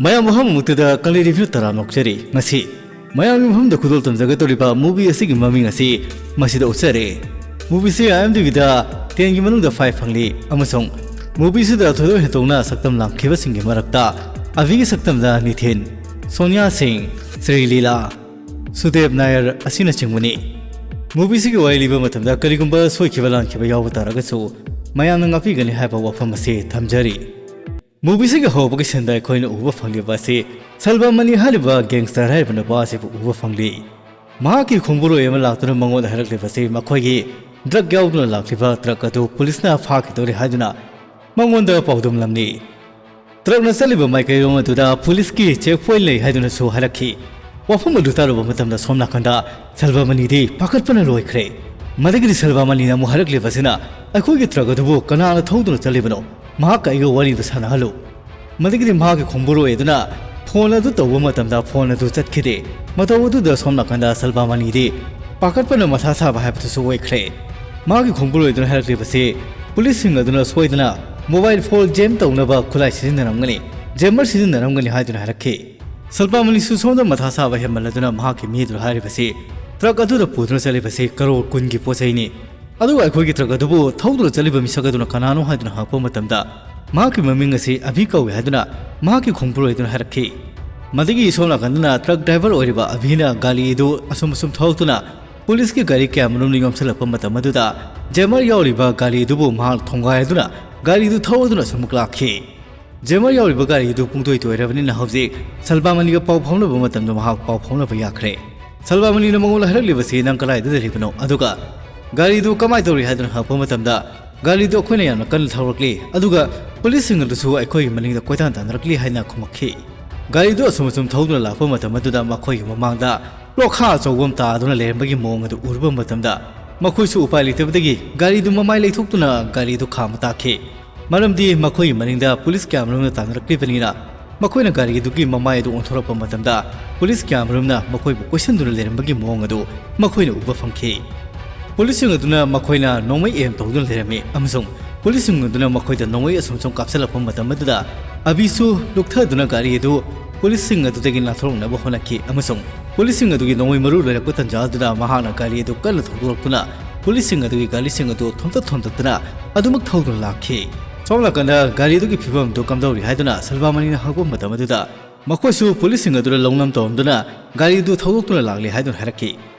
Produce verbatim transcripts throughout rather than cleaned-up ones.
ꯃꯌꯥꯝ ꯑꯍꯨꯝꯃꯛꯇꯗ ꯀꯂꯤ ꯔꯤꯚ꯭ꯌꯨ ꯇꯔꯥꯝꯅ ꯑꯣꯛꯆꯔꯤ꯫ ꯉꯁꯤ ꯃꯌꯥꯝꯒꯤ ꯃꯐꯝꯗ ꯈꯨꯗꯣꯜ ꯇꯝꯖꯒꯗꯧꯔꯤꯕ movie ꯑꯁꯤꯒꯤ ꯃꯃꯤꯡ ꯑꯁꯤ ꯃꯁꯤꯗ ꯎꯠꯆꯔꯦ꯫ Movie ꯑꯁꯤ IMDb ꯗ ten ꯒꯤ ꯃꯅꯨꯡꯗ five ꯐꯪꯂꯤ ꯑꯃꯁꯨꯡ movie ꯑꯁꯤꯗ ꯊꯣꯏꯗꯣꯛ ꯍꯦꯟꯗꯣꯛꯅ ꯁꯛꯇꯝ ꯂꯥꯡꯈꯤꯕꯁꯤꯡꯒꯤ ꯃꯔꯛꯇ ꯑꯚꯤꯒꯤ ꯁꯛꯇꯝꯗ ꯅꯤꯊꯤꯟ, ꯁꯣꯅꯤꯌꯥ ꯁꯤꯡ, ꯁ꯭ꯔꯤ ꯂꯤꯂꯥ, ꯁꯨꯗꯦꯕ ꯅꯥꯌꯔ ꯑꯁꯤꯅꯆꯤꯡꯕꯅꯤ꯫ Movie ꯑꯁꯤꯒꯤ ꯋꯥꯔꯤ ꯂꯤꯕ ꯃꯇꯝꯗ ꯀꯔꯤꯒꯨꯝꯕ ꯁꯣꯏꯈꯤꯕ ꯂꯥꯟꯈꯤꯕ ꯌꯥꯎꯕ ꯇꯥꯔꯒꯁꯨ ꯃꯌꯥꯝꯅ ꯉꯥꯛꯄꯤꯒꯅꯤ ꯍꯥꯏꯕ ꯋꯥꯐꯝ ꯑꯁꯤ ꯊꯝꯖꯔꯤ꯫ Movie ꯑꯁꯤꯒꯤ ꯍꯧꯕꯒꯤ scene ꯗ ꯑꯩꯈꯣꯏꯅ ꯎꯕ ꯐꯪꯂꯤꯕ ꯑꯁꯤ ꯁꯜꯚꯥꯃꯅꯤ ꯍꯥꯏꯔꯤꯕ gangster ꯍꯥꯏꯔꯤꯕ ꯅꯨꯄꯥ ꯑꯁꯤꯕꯨ ꯎꯕ ꯐꯪꯂꯤ꯫ ꯃꯍꯥꯛꯀꯤ ꯈꯣꯡꯕꯨꯔꯣꯏ ꯑꯃ ꯂꯥꯛꯇꯨꯅ ꯃꯉꯣꯟꯗ ꯍꯥꯏꯔꯛꯂꯤꯕ ꯑꯁꯤ ꯃꯈꯣꯏꯒꯤ drug ꯌꯥꯎꯗꯨꯅ ꯂꯥꯛꯂꯤꯕ truck ꯑꯗꯨ police ꯅ ꯐꯥꯈꯤꯗꯧꯔꯦ ꯍꯥꯏꯗꯨꯅ ꯃꯉꯣꯟꯗ ꯄꯥꯎꯗꯝꯂꯝꯂꯤ꯫ Truck ꯅ ꯆꯠꯂꯤꯕ ꯃꯥꯏꯀꯩꯔꯣꯝ ꯑꯗꯨꯗ police ꯀꯤ check point ꯂꯩ ꯍꯥꯏꯗꯨꯅꯁꯨ ꯍꯥꯏꯔꯛꯈꯤ꯫ ꯋꯥꯐꯝ ꯑꯗꯨ ꯇꯥꯔꯨꯕ ꯃꯇꯝꯗ ꯁꯣꯝ ꯅꯥꯀꯟꯗ ꯁꯜꯚꯥꯃꯅꯤꯗꯤ ꯄꯥꯈꯠꯄꯅ ꯂꯣꯏꯈ꯭ꯔꯦ꯫ ꯃꯗꯨꯒꯤꯗꯤ ꯁꯜꯚꯥꯃꯅꯤꯅ ꯑꯃꯨꯛ ꯍꯥꯏꯔꯛꯂꯤꯕꯁꯤꯅ, "ꯑꯩꯈꯣꯏꯒꯤ truck ꯑꯗꯨꯕꯨ ꯀꯅꯥꯅ ꯊꯧꯗꯨꯅ ꯆꯠꯂꯤꯕꯅꯣ? ꯃꯍꯥꯛꯀ ꯑꯩꯒ ꯋꯥꯔꯤꯗꯨ ꯁꯥꯟꯅꯍꯜꯂꯨ꯫" ꯃꯗꯨꯒꯤꯗꯤ ꯃꯍꯥꯛꯀꯤ ꯈꯣꯡꯕꯨꯔꯣꯏ ꯑꯗꯨꯅ phone ꯑꯗꯨ ꯇꯧꯕ ꯃꯇꯝꯗ phone ꯑꯗꯨ ꯆꯠꯈꯤꯗꯦ꯫ ꯃꯇꯧ ꯑꯗꯨꯗ ꯁꯣꯝ ꯅꯥꯀꯟꯗ ꯁꯜꯚꯥꯃꯅꯤꯗꯤ ꯄꯥꯈꯠꯄꯅ ꯃꯊꯥ ꯁꯥꯕ ꯍꯥꯏꯕꯗꯨꯁꯨ ꯑꯣꯏꯈ꯭ꯔꯦ꯫ ꯃꯍꯥꯛꯀꯤ ꯈꯣꯡꯕꯨꯔꯣꯏ ꯑꯗꯨꯅ ꯍꯥꯏꯔꯛꯂꯤꯕꯁꯤ, police ꯁꯤꯡ ꯑꯗꯨꯅ ꯁꯣꯏꯗꯅ mobile phone jam ꯇꯧꯅꯕ ꯈꯨꯠꯂꯥꯏ ꯁꯤꯖꯤꯟꯅꯔꯝꯒꯅꯤ, jammer ꯁꯤꯖꯤꯟꯅꯔꯝꯒꯅꯤ ꯍꯥꯏꯗꯨꯅ ꯍꯥꯏꯔꯛꯈꯤ꯫ ꯁꯜꯚꯥꯃꯅꯤꯁꯨ ꯁꯣꯝꯗ ꯃꯊꯥ ꯁꯥꯕ ꯍꯦꯟꯃꯜꯂꯗꯨꯅ ꯃꯍꯥꯛꯀꯤ ꯃꯤꯗꯨꯅ ꯍꯥꯏꯔꯤꯕꯁꯤ, "Truck ꯑꯗꯨꯗ ꯄꯨꯗꯨꯅ ꯆꯠꯂꯤꯕꯁꯤ crore ꯀꯨꯟꯒꯤ ꯄꯣꯠ ꯆꯩꯅꯤ꯫ ꯑꯗꯨꯒ ꯑꯩꯈꯣꯏꯒꯤ truck ꯑꯗꯨꯕꯨ ꯊꯧꯗꯨꯅ ꯆꯠꯂꯤꯕ ꯃꯤꯁꯛ ꯑꯗꯨꯅ ꯀꯅꯥꯅꯣ?" ꯍꯥꯏꯗꯨꯅ ꯍꯪꯉꯛꯄ ꯃꯇꯝꯗ, ꯃꯍꯥꯛꯀꯤ ꯃꯃꯤꯡ ꯑꯁꯤ ꯑꯚꯤ ꯀꯧꯏ ꯍꯥꯏꯗꯨꯅ ꯃꯍꯥꯛꯀꯤ ꯈꯣꯡꯕꯨꯔꯣꯏ ꯑꯗꯨꯅ ꯍꯥꯏꯔꯛꯈꯤ꯫ ꯃꯗꯨꯒꯤ ꯁꯣꯝ ꯅꯥꯀꯟꯗꯅ truck driver ꯑꯣꯏꯔꯤꯕ ꯑꯚꯤꯅ ꯒꯥꯔꯤ ꯑꯗꯨ ꯑꯁꯨꯝ ꯑꯁꯨꯝ ꯊꯧꯔꯛꯇꯨꯅ police ꯀꯤ ꯒꯥꯔꯤ ꯀꯌꯥꯃꯔꯨꯝꯅ ꯌꯣꯝꯁꯤꯜꯂꯛꯄ ꯃꯇꯝ ꯑꯗꯨꯗ, jammer ꯌꯥꯎꯔꯤꯕ ꯒꯥꯔꯤ ꯑꯗꯨꯕꯨ ꯃꯍꯥꯛ ꯊꯣꯡꯒꯥꯏꯗꯨꯅ ꯒꯥꯔꯤꯗꯨ ꯊꯧꯗꯨꯅ ꯑꯁꯨꯝ ꯂꯥꯛꯈꯤ꯫ Jammer ꯌꯥꯎꯔꯤꯕ ꯒꯥꯔꯤꯗꯨ ꯄꯨꯡꯇꯣꯏ ꯇꯣꯏꯔꯕꯅꯤꯅ ꯍꯧꯖꯤꯛ ꯁꯜꯚꯥꯃꯅꯤꯒ ꯄꯥꯎ ꯐꯥꯎꯅꯕ ꯃꯇꯝꯗ ꯃꯍꯥꯛ ꯄꯥꯎ ꯐꯥꯎꯅꯕ ꯌꯥꯈ꯭ꯔꯦ꯫ ꯁꯜꯚꯥꯃꯅꯤꯅ ꯃꯉꯣꯟꯗ ꯍꯥꯏꯔꯛꯂꯤꯕꯁꯤ, "ꯅꯪ ꯀꯗꯥꯏꯗ ꯂꯩꯔꯤꯕꯅꯣ? ꯑꯗꯨꯒ ꯒꯥꯔꯤꯗꯨ ꯀꯃꯥꯏꯅ ꯇꯧꯔꯤ?" ꯍꯥꯏꯗꯨꯅ ꯍꯪꯉꯛꯄ ꯃꯇꯝꯗ, "ꯒꯥꯔꯤꯗꯨ ꯑꯩꯈꯣꯏꯅ ꯌꯥꯝꯅ ꯀꯟꯅ ꯊꯧꯔꯛꯂꯤ, ꯑꯗꯨꯒ police ꯁꯤꯡ ꯑꯗꯨꯁꯨ ꯑꯩꯈꯣꯏꯒꯤ ꯃꯅꯤꯡꯗ ꯀꯣꯏꯇꯥꯟ ꯇꯥꯟꯅꯔꯛꯂꯤ" ꯍꯥꯏꯅ ꯈꯨꯝꯃꯛꯈꯤ꯫ ꯒꯥꯔꯤꯗꯨ ꯑꯁꯨꯝ ꯑꯁꯨꯝ ꯊꯧꯗꯨꯅ ꯂꯥꯛꯄ ꯃꯇꯝ ꯑꯗꯨꯗ ꯃꯈꯣꯏꯒꯤ ꯃꯃꯥꯡꯗ ꯂꯣꯛꯈꯥ ꯑꯆꯧꯕ ꯑꯃ ꯇꯥꯗꯨꯅ ꯂꯩꯔꯝꯕꯒꯤ ꯃꯑꯣꯡ ꯑꯗꯨ ꯎꯔꯨꯕ ꯃꯇꯝꯗ, ꯃꯈꯣꯏꯁꯨ ꯎꯄꯥꯏ ꯂꯩꯇꯕꯗꯒꯤ ꯒꯥꯔꯤꯗꯨ ꯃꯃꯥꯏ ꯂꯩꯊꯣꯛꯇꯨꯅ ꯒꯥꯔꯤꯗꯨ ꯈꯥꯝꯕ ꯇꯥꯈꯤ꯫ ꯃꯔꯝꯗꯤ ꯃꯈꯣꯏꯒꯤ ꯃꯅꯤꯡꯗ police ꯀꯌꯥꯃꯔꯨꯝꯅ ꯇꯥꯟꯅꯔꯛꯂꯤꯕꯅꯤꯅ, ꯃꯈꯣꯏꯅ ꯒꯥꯔꯤꯗꯨꯒꯤ ꯃꯃꯥꯏ ꯑꯗꯨ ꯑꯣꯟꯊꯣꯔꯛꯄ ꯃꯇꯝꯗ police ꯀꯌꯥꯃꯔꯨꯝꯅ ꯃꯈꯣꯏꯕꯨ ꯀꯣꯏꯁꯤꯟꯗꯨꯅ ꯂꯩꯔꯝꯕꯒꯤ ꯃꯑꯣꯡ ꯑꯗꯨ ꯃꯈꯣꯏꯅ ꯎꯕ ꯐꯪꯈꯤ꯫ Police ꯁꯤꯡ ꯑꯗꯨꯅ ꯃꯈꯣꯏꯅ ꯅꯣꯡꯃꯩ aim ꯇꯧꯗꯨꯅ ꯂꯩꯔꯝꯃꯤ ꯑꯃꯁꯨꯡ ꯄꯨꯂꯤꯁꯁꯤꯡ ꯑꯗꯨꯅ ꯃꯈꯣꯏꯗ ꯅꯣꯡꯃꯩ ꯑꯁꯨꯝ ꯁꯨꯝ ꯀꯥꯞꯁꯤꯜꯂꯛꯄ ꯃꯇꯝ ꯑꯗꯨꯗ ꯑꯕꯤꯁꯨ ꯂꯨꯞꯊꯗꯨꯅ ꯒꯥꯔꯤ ꯑꯗꯨ ꯄꯨꯂꯤꯁꯁꯤꯡ ꯑꯗꯨꯗꯒꯤ ꯅꯥꯟꯊꯣꯛꯅꯕ ꯍꯣꯠꯅꯈꯤ ꯑꯃꯁꯨꯡ ꯄꯨꯂꯤꯁꯁꯤꯡ ꯑꯗꯨꯒꯤ ꯅꯣꯡꯃꯩ ꯃꯔꯨ ꯂꯣꯏꯔꯛꯄ ꯇꯥꯟꯖꯥ ꯑꯗꯨꯗ ꯃꯍꯥꯛꯅ ꯒꯥꯔꯤ ꯑꯗꯨ ꯀꯟꯅ ꯊꯧꯗꯣꯔꯛꯇꯨꯅ ꯄꯨꯂꯤꯁꯁꯤꯡ ꯑꯗꯨꯒꯤ ꯒꯥꯔꯤꯁꯤꯡ ꯑꯗꯨ ꯊꯣꯝꯇꯠ ꯊꯣꯝꯇꯠꯇꯨꯅ ꯑꯗꯨꯃꯛ ꯊꯧꯗꯨꯅ ꯂꯥꯛꯈꯤ꯫ ꯁꯣꯝ ꯅꯥꯀꯟꯗ ꯒꯥꯔꯤ ꯑꯗꯨꯒꯤ ꯐꯤꯕꯝ ꯑꯗꯨ ꯀꯝꯗꯧꯔꯤ ꯍꯥꯏꯗꯨꯅ ꯁꯜꯚꯥꯃꯅꯤꯅ ꯍꯪꯂꯛꯄ ꯃꯇꯝ ꯑꯗꯨꯗ ꯃꯈꯣꯏꯁꯨ ꯄꯨꯂꯤꯁꯁꯤꯡ ꯑꯗꯨꯗ ꯂꯧꯅꯝ ꯇꯧꯔꯝꯗꯨꯅ ꯒꯥꯔꯤ ꯑꯗꯨ ꯊꯧꯗꯣꯛꯇꯨꯅ ꯂꯥꯛꯂꯤ ꯍꯥꯏꯗꯨꯅ ꯍꯥꯏꯔꯛꯈꯤ꯫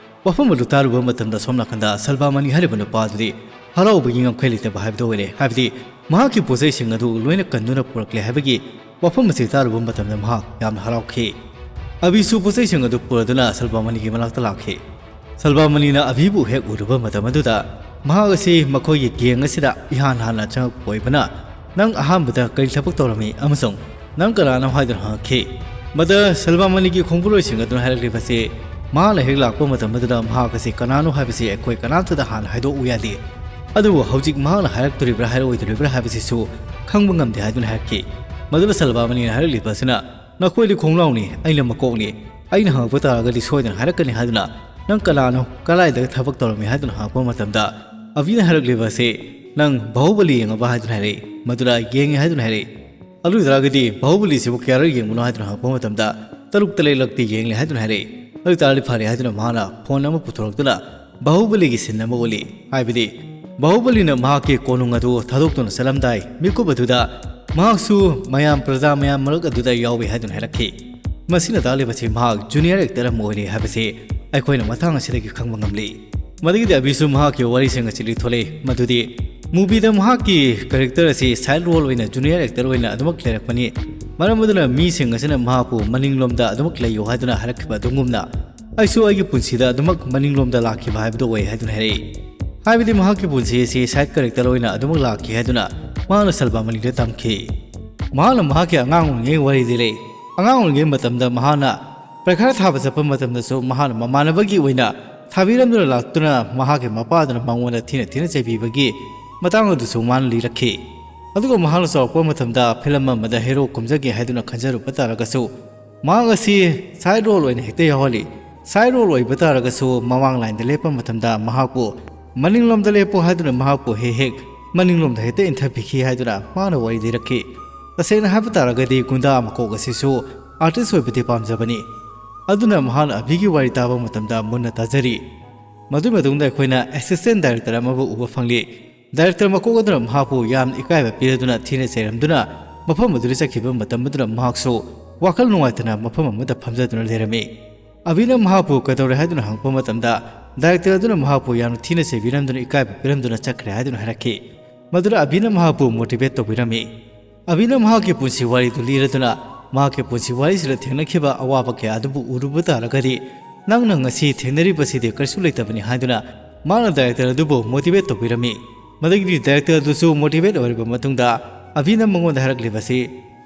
ꯋꯥꯐꯝ ꯑꯗꯨ ꯇꯥꯔꯨꯕ ꯃꯇꯝꯗ ꯁꯣꯝ ꯅꯥꯀꯟꯗ ꯁꯜꯚꯥꯃꯅꯤ ꯍꯥꯏꯔꯤꯕ ꯅꯨꯄꯥ ꯑꯗꯨꯗꯤ ꯍꯔꯥꯎꯕꯒꯤ ꯉꯝꯈꯩ ꯂꯩꯇꯕ ꯍꯥꯏꯕꯗꯨ ꯑꯣꯏꯔꯦ꯫ ꯍꯥꯏꯕꯗꯤ ꯃꯍꯥꯛꯀꯤ ꯄꯣꯠꯆꯩꯁꯤꯡ ꯑꯗꯨ ꯂꯣꯏꯅ ꯀꯟꯗꯨꯅ ꯄꯨꯔꯛꯂꯦ ꯍꯥꯏꯕꯒꯤ ꯋꯥꯐꯝ ꯑꯁꯤ ꯇꯥꯔꯨꯕ ꯃꯇꯝꯗ ꯃꯍꯥꯛ ꯌꯥꯝꯅ ꯍꯔꯥꯎꯈꯤ꯫ ꯑꯕꯤꯁꯨ ꯄꯣꯠꯆꯩꯁꯤꯡ ꯑꯗꯨ ꯄꯨꯔꯗꯨꯅ ꯁꯜꯚꯥꯃꯅꯤꯒꯤ ꯃꯅꯥꯛꯇ ꯂꯥꯛꯈꯤ꯫ ꯁꯜꯚꯥꯃꯅꯤꯅ ꯑꯕꯤꯕꯨ ꯍꯦꯛ ꯎꯔꯨꯕ ꯃꯇꯝ ꯑꯗꯨꯗ ꯃꯍꯥꯛ ꯑꯁꯤ ꯃꯈꯣꯏꯒꯤ ꯒꯦꯡ ꯑꯁꯤꯗ ꯏꯍꯥꯟ ꯍꯥꯟꯅ ꯆꯪꯉꯛꯄ ꯑꯣꯏꯕꯅ, "ꯅꯪ ꯑꯍꯥꯟꯕꯗ ꯀꯔꯤ ꯊꯕꯛ ꯇꯧꯔꯝꯃꯤ ꯑꯃꯁꯨꯡ ꯅꯪ ꯀꯅꯥꯅꯣ?" ꯍꯥꯏꯗꯨꯅ ꯍꯪꯉꯛꯈꯤ꯫ ꯃꯗ ꯁꯜꯚꯥꯃꯅꯤꯒꯤ ꯈꯣꯡꯕꯨꯂꯣꯏꯁꯤꯡ ꯑꯗꯨꯅ ꯍꯥꯏꯔꯛꯂꯤꯕꯁꯤ, ꯃꯍꯥꯛꯅ ꯍꯦꯛ ꯂꯥꯛꯄ ꯃꯇꯝ ꯑꯗꯨꯗ ꯃꯍꯥꯛ ꯑꯁꯤ ꯀꯅꯥꯅꯣ ꯍꯥꯏꯕꯁꯤ ꯑꯩꯈꯣꯏ ꯀꯅꯥꯝꯇꯗ ꯍꯥꯟꯅ ꯍꯥꯏꯗꯣꯛꯎ ꯌꯥꯗꯦ꯫ ꯑꯗꯨꯕꯨ ꯍꯧꯖꯤꯛ ꯃꯍꯥꯛꯅ ꯍꯥꯏꯔꯛꯇꯣꯔꯤꯕ꯭ꯔꯥ ꯍꯥꯏꯔꯛꯑꯣꯏꯗꯣꯔꯤꯕ꯭ꯔꯥ ꯍꯥꯏꯕꯁꯤꯁꯨ ꯈꯪꯕ ꯉꯝꯗꯦ ꯍꯥꯏꯗꯨꯅ ꯍꯥꯏꯔꯛꯈꯤ꯫ ꯃꯗꯨꯗ ꯁꯜꯚꯥꯃꯅꯤꯅ ꯍꯥꯏꯔꯛꯂꯤꯕ ꯑꯁꯤꯅ, "ꯅꯈꯣꯏꯗꯤ ꯈꯣꯡꯂꯥꯎꯅꯤ, ꯑꯩꯅ ꯃꯀꯣꯛꯅꯤ꯫ ꯑꯩꯅ ꯍꯪꯉꯛꯄ ꯇꯥꯔꯒꯗꯤ ꯁꯣꯏꯗꯅ ꯍꯥꯏꯔꯛꯀꯅꯤ ꯍꯥꯏꯗꯨꯅ ꯅꯪ ꯀꯅꯥꯅꯣ, ꯀꯗꯥꯏꯗ ꯊꯕꯛ ꯇꯧꯔꯝꯃꯤ?" ꯍꯥꯏꯗꯨꯅ ꯍꯪꯉꯛꯄ ꯃꯇꯝꯗ ꯑꯕꯤꯅ ꯍꯥꯏꯔꯛꯂꯤꯕ ꯑꯁꯤ, "ꯅꯪ ꯕꯥꯍꯨꯕꯂꯤ ꯌꯦꯡꯉꯕ?" ꯍꯥꯏꯗꯨꯅ ꯍꯥꯏꯔꯛꯏ꯫ ꯃꯗꯨꯗ "ꯌꯦꯡꯉꯤ" ꯍꯥꯏꯗꯨꯅ ꯍꯥꯏꯔꯛꯏ꯫ "ꯑꯗꯨ ꯑꯣꯏ ꯇꯥꯔꯒꯗꯤ ꯕꯥꯍꯨꯕꯂꯤꯁꯤꯕꯨ ꯀꯌꯥꯔꯛ ꯌꯦꯡꯕꯅꯣ?" ꯍꯥꯏꯗꯨꯅ ꯍꯪꯉꯛꯄ ꯃꯇꯝꯗ, "ꯇꯔꯨꯛ ꯇꯔꯦꯠꯂꯛꯇꯤ ꯌꯦꯡꯂꯦ" ꯍꯥꯏꯗꯨꯅ ꯍꯥꯏꯔꯛꯏ꯫ "ꯑꯗꯨ ꯑꯣꯏ ꯇꯥꯔꯗꯤ ꯐꯔꯦ" ꯍꯥꯏꯗꯨꯅ ꯃꯍꯥꯛꯅ ꯐꯣꯟ ꯑꯃ ꯄꯨꯊꯣꯔꯛꯇꯨꯅ ꯕꯥꯍꯨꯕꯂꯤꯒꯤ ꯁꯤꯟ ꯑꯃ ꯎꯠꯂꯤ꯫ ꯍꯥꯏꯕꯗꯤ ꯕꯥꯍꯨꯕꯂꯤꯅ ꯃꯍꯥꯛꯀꯤ ꯀꯣꯅꯨꯡ ꯑꯗꯨ ꯊꯥꯗꯣꯛꯇꯨꯅ ꯆꯠꯂꯝꯗꯥꯏ ꯃꯤꯀꯨꯞ ꯑꯗꯨꯗ ꯃꯍꯥꯛꯁꯨ ꯃꯌꯥꯝ, ꯄ꯭ꯔꯖꯥ ꯃꯌꯥꯝ ꯃꯔꯛ ꯑꯗꯨꯗ ꯌꯥꯎꯏ ꯍꯥꯏꯗꯨꯅ ꯍꯥꯏꯔꯛꯈꯤ꯫ ꯃꯁꯤꯅ ꯇꯥꯛꯂꯤꯕꯁꯤ ꯃꯍꯥꯛ ꯖꯨꯅꯤꯌꯔ ꯑꯦꯛꯇꯔ ꯑꯃ ꯑꯣꯏꯔꯤ ꯍꯥꯏꯕꯁꯤ ꯑꯩꯈꯣꯏꯅ ꯃꯇꯥꯡ ꯑꯁꯤꯗꯒꯤ ꯈꯪꯕ ꯉꯝꯂꯤ꯫ ꯃꯗꯨꯒꯤꯗꯤ ꯑꯕꯤꯁꯨ ꯃꯍꯥꯛꯀꯤ ꯋꯥꯔꯤꯁꯤꯡ ꯑꯁꯤ ꯂꯤꯊꯣꯂꯛꯏ꯫ ꯃꯗꯨꯗꯤ ꯃꯨꯚꯤꯗ ꯃꯍꯥꯛꯀꯤ ꯀꯦꯔꯦꯛꯇꯔ ꯑꯁꯤ ꯁꯥꯏꯗ ꯔꯣꯜ ꯑꯣꯏꯅ ꯖꯨꯅꯤꯌꯔ ꯑꯦꯛꯇꯔ ꯑꯣꯏꯅ ꯑꯗꯨꯃꯛ ꯂꯩꯔꯛꯄꯅꯤ꯫ ꯃꯔꯝ ꯑꯗꯨꯅ ꯃꯤꯁꯤꯡ ꯑꯁꯤꯅ ꯃꯍꯥꯛꯄꯨ ꯃꯅꯤꯡꯂꯣꯝꯗ ꯑꯗꯨꯃꯛ ꯂꯩꯌꯨ ꯍꯥꯏꯗꯨꯅ ꯍꯥꯏꯔꯛꯈꯤꯕ ꯑꯗꯨꯒꯨꯝꯅ ꯑꯩꯁꯨ ꯑꯩꯒꯤ ꯄꯨꯟꯁꯤꯗ ꯑꯗꯨꯃꯛ ꯃꯅꯤꯡꯂꯣꯝꯗ ꯂꯥꯛꯈꯤꯕ ꯍꯥꯏꯕꯗꯨ ꯑꯣꯏ ꯍꯥꯏꯗꯨꯅ ꯍꯥꯏꯔꯛꯏ꯫ ꯍꯥꯏꯕꯗꯤ ꯃꯍꯥꯛꯀꯤ ꯄꯨꯟꯁꯤ ꯑꯁꯤ ꯁꯥꯏꯗ ꯀꯦꯔꯦꯛꯇꯔ ꯑꯣꯏꯅ ꯑꯗꯨꯃꯛ ꯂꯥꯛꯈꯤ ꯍꯥꯏꯗꯨꯅ ꯃꯍꯥꯛꯅ ꯁꯜꯚꯥꯃꯅꯤꯗ ꯇꯝꯈꯤ꯫ ꯃꯍꯥꯛꯅ ꯃꯍꯥꯛꯀꯤ ꯑꯉꯥꯡ ꯑꯣꯏꯔꯤꯉꯩ ꯋꯥꯔꯤꯗꯤ ꯂꯩ꯫ ꯑꯉꯥꯡ ꯑꯣꯏꯔꯤꯉꯩ ꯃꯇꯝꯗ ꯃꯍꯥꯛꯅ ꯄꯔꯤꯈꯥ ꯊꯥꯕ ꯆꯠꯄ ꯃꯇꯝꯗꯁꯨ ꯃꯍꯥꯛꯅ ꯃꯃꯥꯟꯅꯕꯒꯤ ꯑꯣꯏꯅ ꯊꯥꯕꯤꯔꯝꯗꯨꯅ ꯂꯥꯛꯇꯨꯅ ꯃꯍꯥꯛꯀꯤ ꯃꯄꯥꯗꯨꯅ ꯃꯉꯣꯟꯗ ꯊꯤꯅ ꯊꯤꯅ ꯆꯩꯕꯤꯕꯒꯤ ꯃꯇꯥꯡ ꯑꯗꯨꯁꯨ ꯃꯥꯅ ꯂꯤꯔꯛꯈꯤ꯫ ꯑꯗꯨꯒ ꯃꯍꯥꯛꯅ ꯆꯥꯎꯔꯛꯄ ꯃꯇꯝꯗ ꯐꯤꯂꯝ ꯑꯃꯗ ꯍꯦꯔꯣ ꯀꯨꯝꯖꯒꯦ ꯍꯥꯏꯗꯨꯅ ꯈꯟꯖꯔꯨꯕ ꯇꯥꯔꯒꯁꯨ ꯃꯍꯥꯛ ꯑꯁꯤ ꯁꯥꯏꯗ ꯔꯣꯜ ꯑꯣꯏꯅ ꯍꯦꯛꯇ ꯌꯥꯎꯍꯜꯂꯤ꯫ ꯁꯥꯏꯗ ꯔꯣꯜ ꯑꯣꯏꯕ ꯇꯥꯔꯒꯁꯨ ꯃꯃꯥꯡ ꯂꯥꯏꯟꯗ ꯂꯦꯞꯄ ꯃꯇꯝꯗ ꯃꯍꯥꯛꯄꯨ ꯃꯅꯤꯡꯂꯣꯝꯗ ꯂꯦꯞꯄꯨ ꯍꯥꯏꯗꯨꯅ ꯃꯍꯥꯛꯄꯨ ꯍꯦꯛ ꯍꯦꯛ ꯃꯅꯤꯡꯂꯣꯝꯗ ꯍꯦꯛꯇ ꯏꯟꯊꯕꯤꯈꯤ ꯍꯥꯏꯗꯨꯅ ꯃꯥꯅ ꯋꯥꯔꯤ ꯂꯤꯔꯛꯈꯤ꯫ ꯇꯁꯦꯡꯅ ꯍꯥꯏꯕ ꯇꯥꯔꯒꯗꯤ ꯒꯨꯟꯗꯥ ꯃꯀꯣꯛ ꯑꯁꯤꯁꯨ ꯑꯥꯔꯇꯤꯁ ꯑꯣꯏꯕꯗꯤ ꯄꯥꯝꯖꯕꯅꯤ꯫ ꯑꯗꯨꯅ ꯃꯍꯥꯛꯅ ꯑꯕꯤꯒꯤ ꯋꯥꯔꯤ ꯇꯥꯕ ꯃꯇꯝꯗ ꯃꯨꯟꯅ ꯇꯥꯖꯔꯤ꯫ ꯃꯗꯨꯒꯤ ꯃꯇꯨꯡꯗ ꯑꯩꯈꯣꯏꯅ ꯑꯦꯁꯤꯁꯇꯦꯟ ꯗꯥꯏꯔꯦꯛꯇꯔ ꯑꯃꯕꯨ ꯎꯕ ꯐꯪꯂꯤ꯫ ꯗꯥꯏꯔꯦꯛꯇꯔ ꯃꯀꯣꯛ ꯑꯗꯨꯅ ꯃꯍꯥꯛꯄꯨ ꯌꯥꯝꯅ ꯏꯀꯥꯏꯕ ꯄꯤꯔꯗꯨꯅ ꯊꯤꯅ ꯆꯩꯔꯝꯗꯨꯅ ꯃꯐꯝ ꯑꯗꯨꯗ ꯆꯠꯈꯤꯕ ꯃꯇꯝ ꯑꯗꯨꯗ ꯃꯍꯥꯛꯁꯨ ꯋꯥꯈꯜ ꯅꯨꯡꯉꯥꯏꯇꯅ ꯃꯐꯝ ꯑꯃꯗ ꯐꯝꯖꯗꯨꯅ ꯂꯩꯔꯝꯃꯤ꯫ ꯑꯕꯤꯅ ꯃꯍꯥꯛꯄꯨ ꯀꯩꯗꯧꯔꯦ ꯍꯥꯏꯗꯨꯅ ꯍꯪꯉꯛꯄ ꯃꯇꯝꯗ ꯗꯥꯏꯔꯦꯛꯇꯔ ꯑꯗꯨꯅ ꯃꯍꯥꯛꯄꯨ ꯌꯥꯝꯅ ꯊꯤꯅ ꯆꯩꯕꯤꯔꯝꯗꯨꯅ ꯏꯀꯥꯏꯕ ꯄꯤꯔꯝꯗꯨꯅ ꯆꯠꯈ꯭ꯔꯦ ꯍꯥꯏꯗꯨꯅ ꯍꯥꯏꯔꯛꯈꯤ꯫ ꯃꯗꯨꯗ ꯑꯕꯤꯅ ꯃꯍꯥꯛꯄꯨ ꯃꯣꯇꯤꯚꯦꯠ ꯇꯧꯕꯤꯔꯝꯃꯤ꯫ ꯑꯕꯤꯅ ꯃꯍꯥꯛꯀꯤ ꯄꯨꯟꯁꯤ ꯋꯥꯔꯤꯗꯨ ꯂꯤꯔꯗꯨꯅ ꯃꯍꯥꯛꯀꯤ ꯄꯨꯟꯁꯤ ꯋꯥꯔꯤꯁꯤꯗ ꯊꯦꯡꯅꯈꯤꯕ ꯑꯋꯥꯕ ꯀꯌꯥ ꯑꯗꯨꯕꯨ ꯎꯔꯨꯕ ꯇꯥꯔꯒꯗꯤ ꯅꯪꯅ ꯉꯁꯤ ꯊꯦꯡꯅꯔꯤꯕꯁꯤꯗꯤ ꯀꯔꯤꯁꯨ ꯂꯩꯇꯕꯅꯤ ꯍꯥꯏꯗꯨꯅ ꯃꯥꯅ ꯗꯥꯏꯔꯦꯛꯇꯔ ꯑꯗꯨꯕꯨ ꯃꯣꯇꯤꯚꯦꯠ ꯇꯧꯕꯤꯔꯝꯃꯤ꯫ ꯃꯗꯨꯒꯤꯗꯤ ꯗꯥꯏꯔꯦꯛꯇꯔ ꯑꯗꯨꯁꯨ ꯃꯣꯇꯤꯚꯦꯠ ꯑꯣꯏꯔꯕ ꯃꯇꯨꯡꯗ ꯑꯕꯤꯅ ꯃꯉꯣꯟꯗ ꯍꯥꯏꯔꯛꯂꯤꯕꯁꯤ,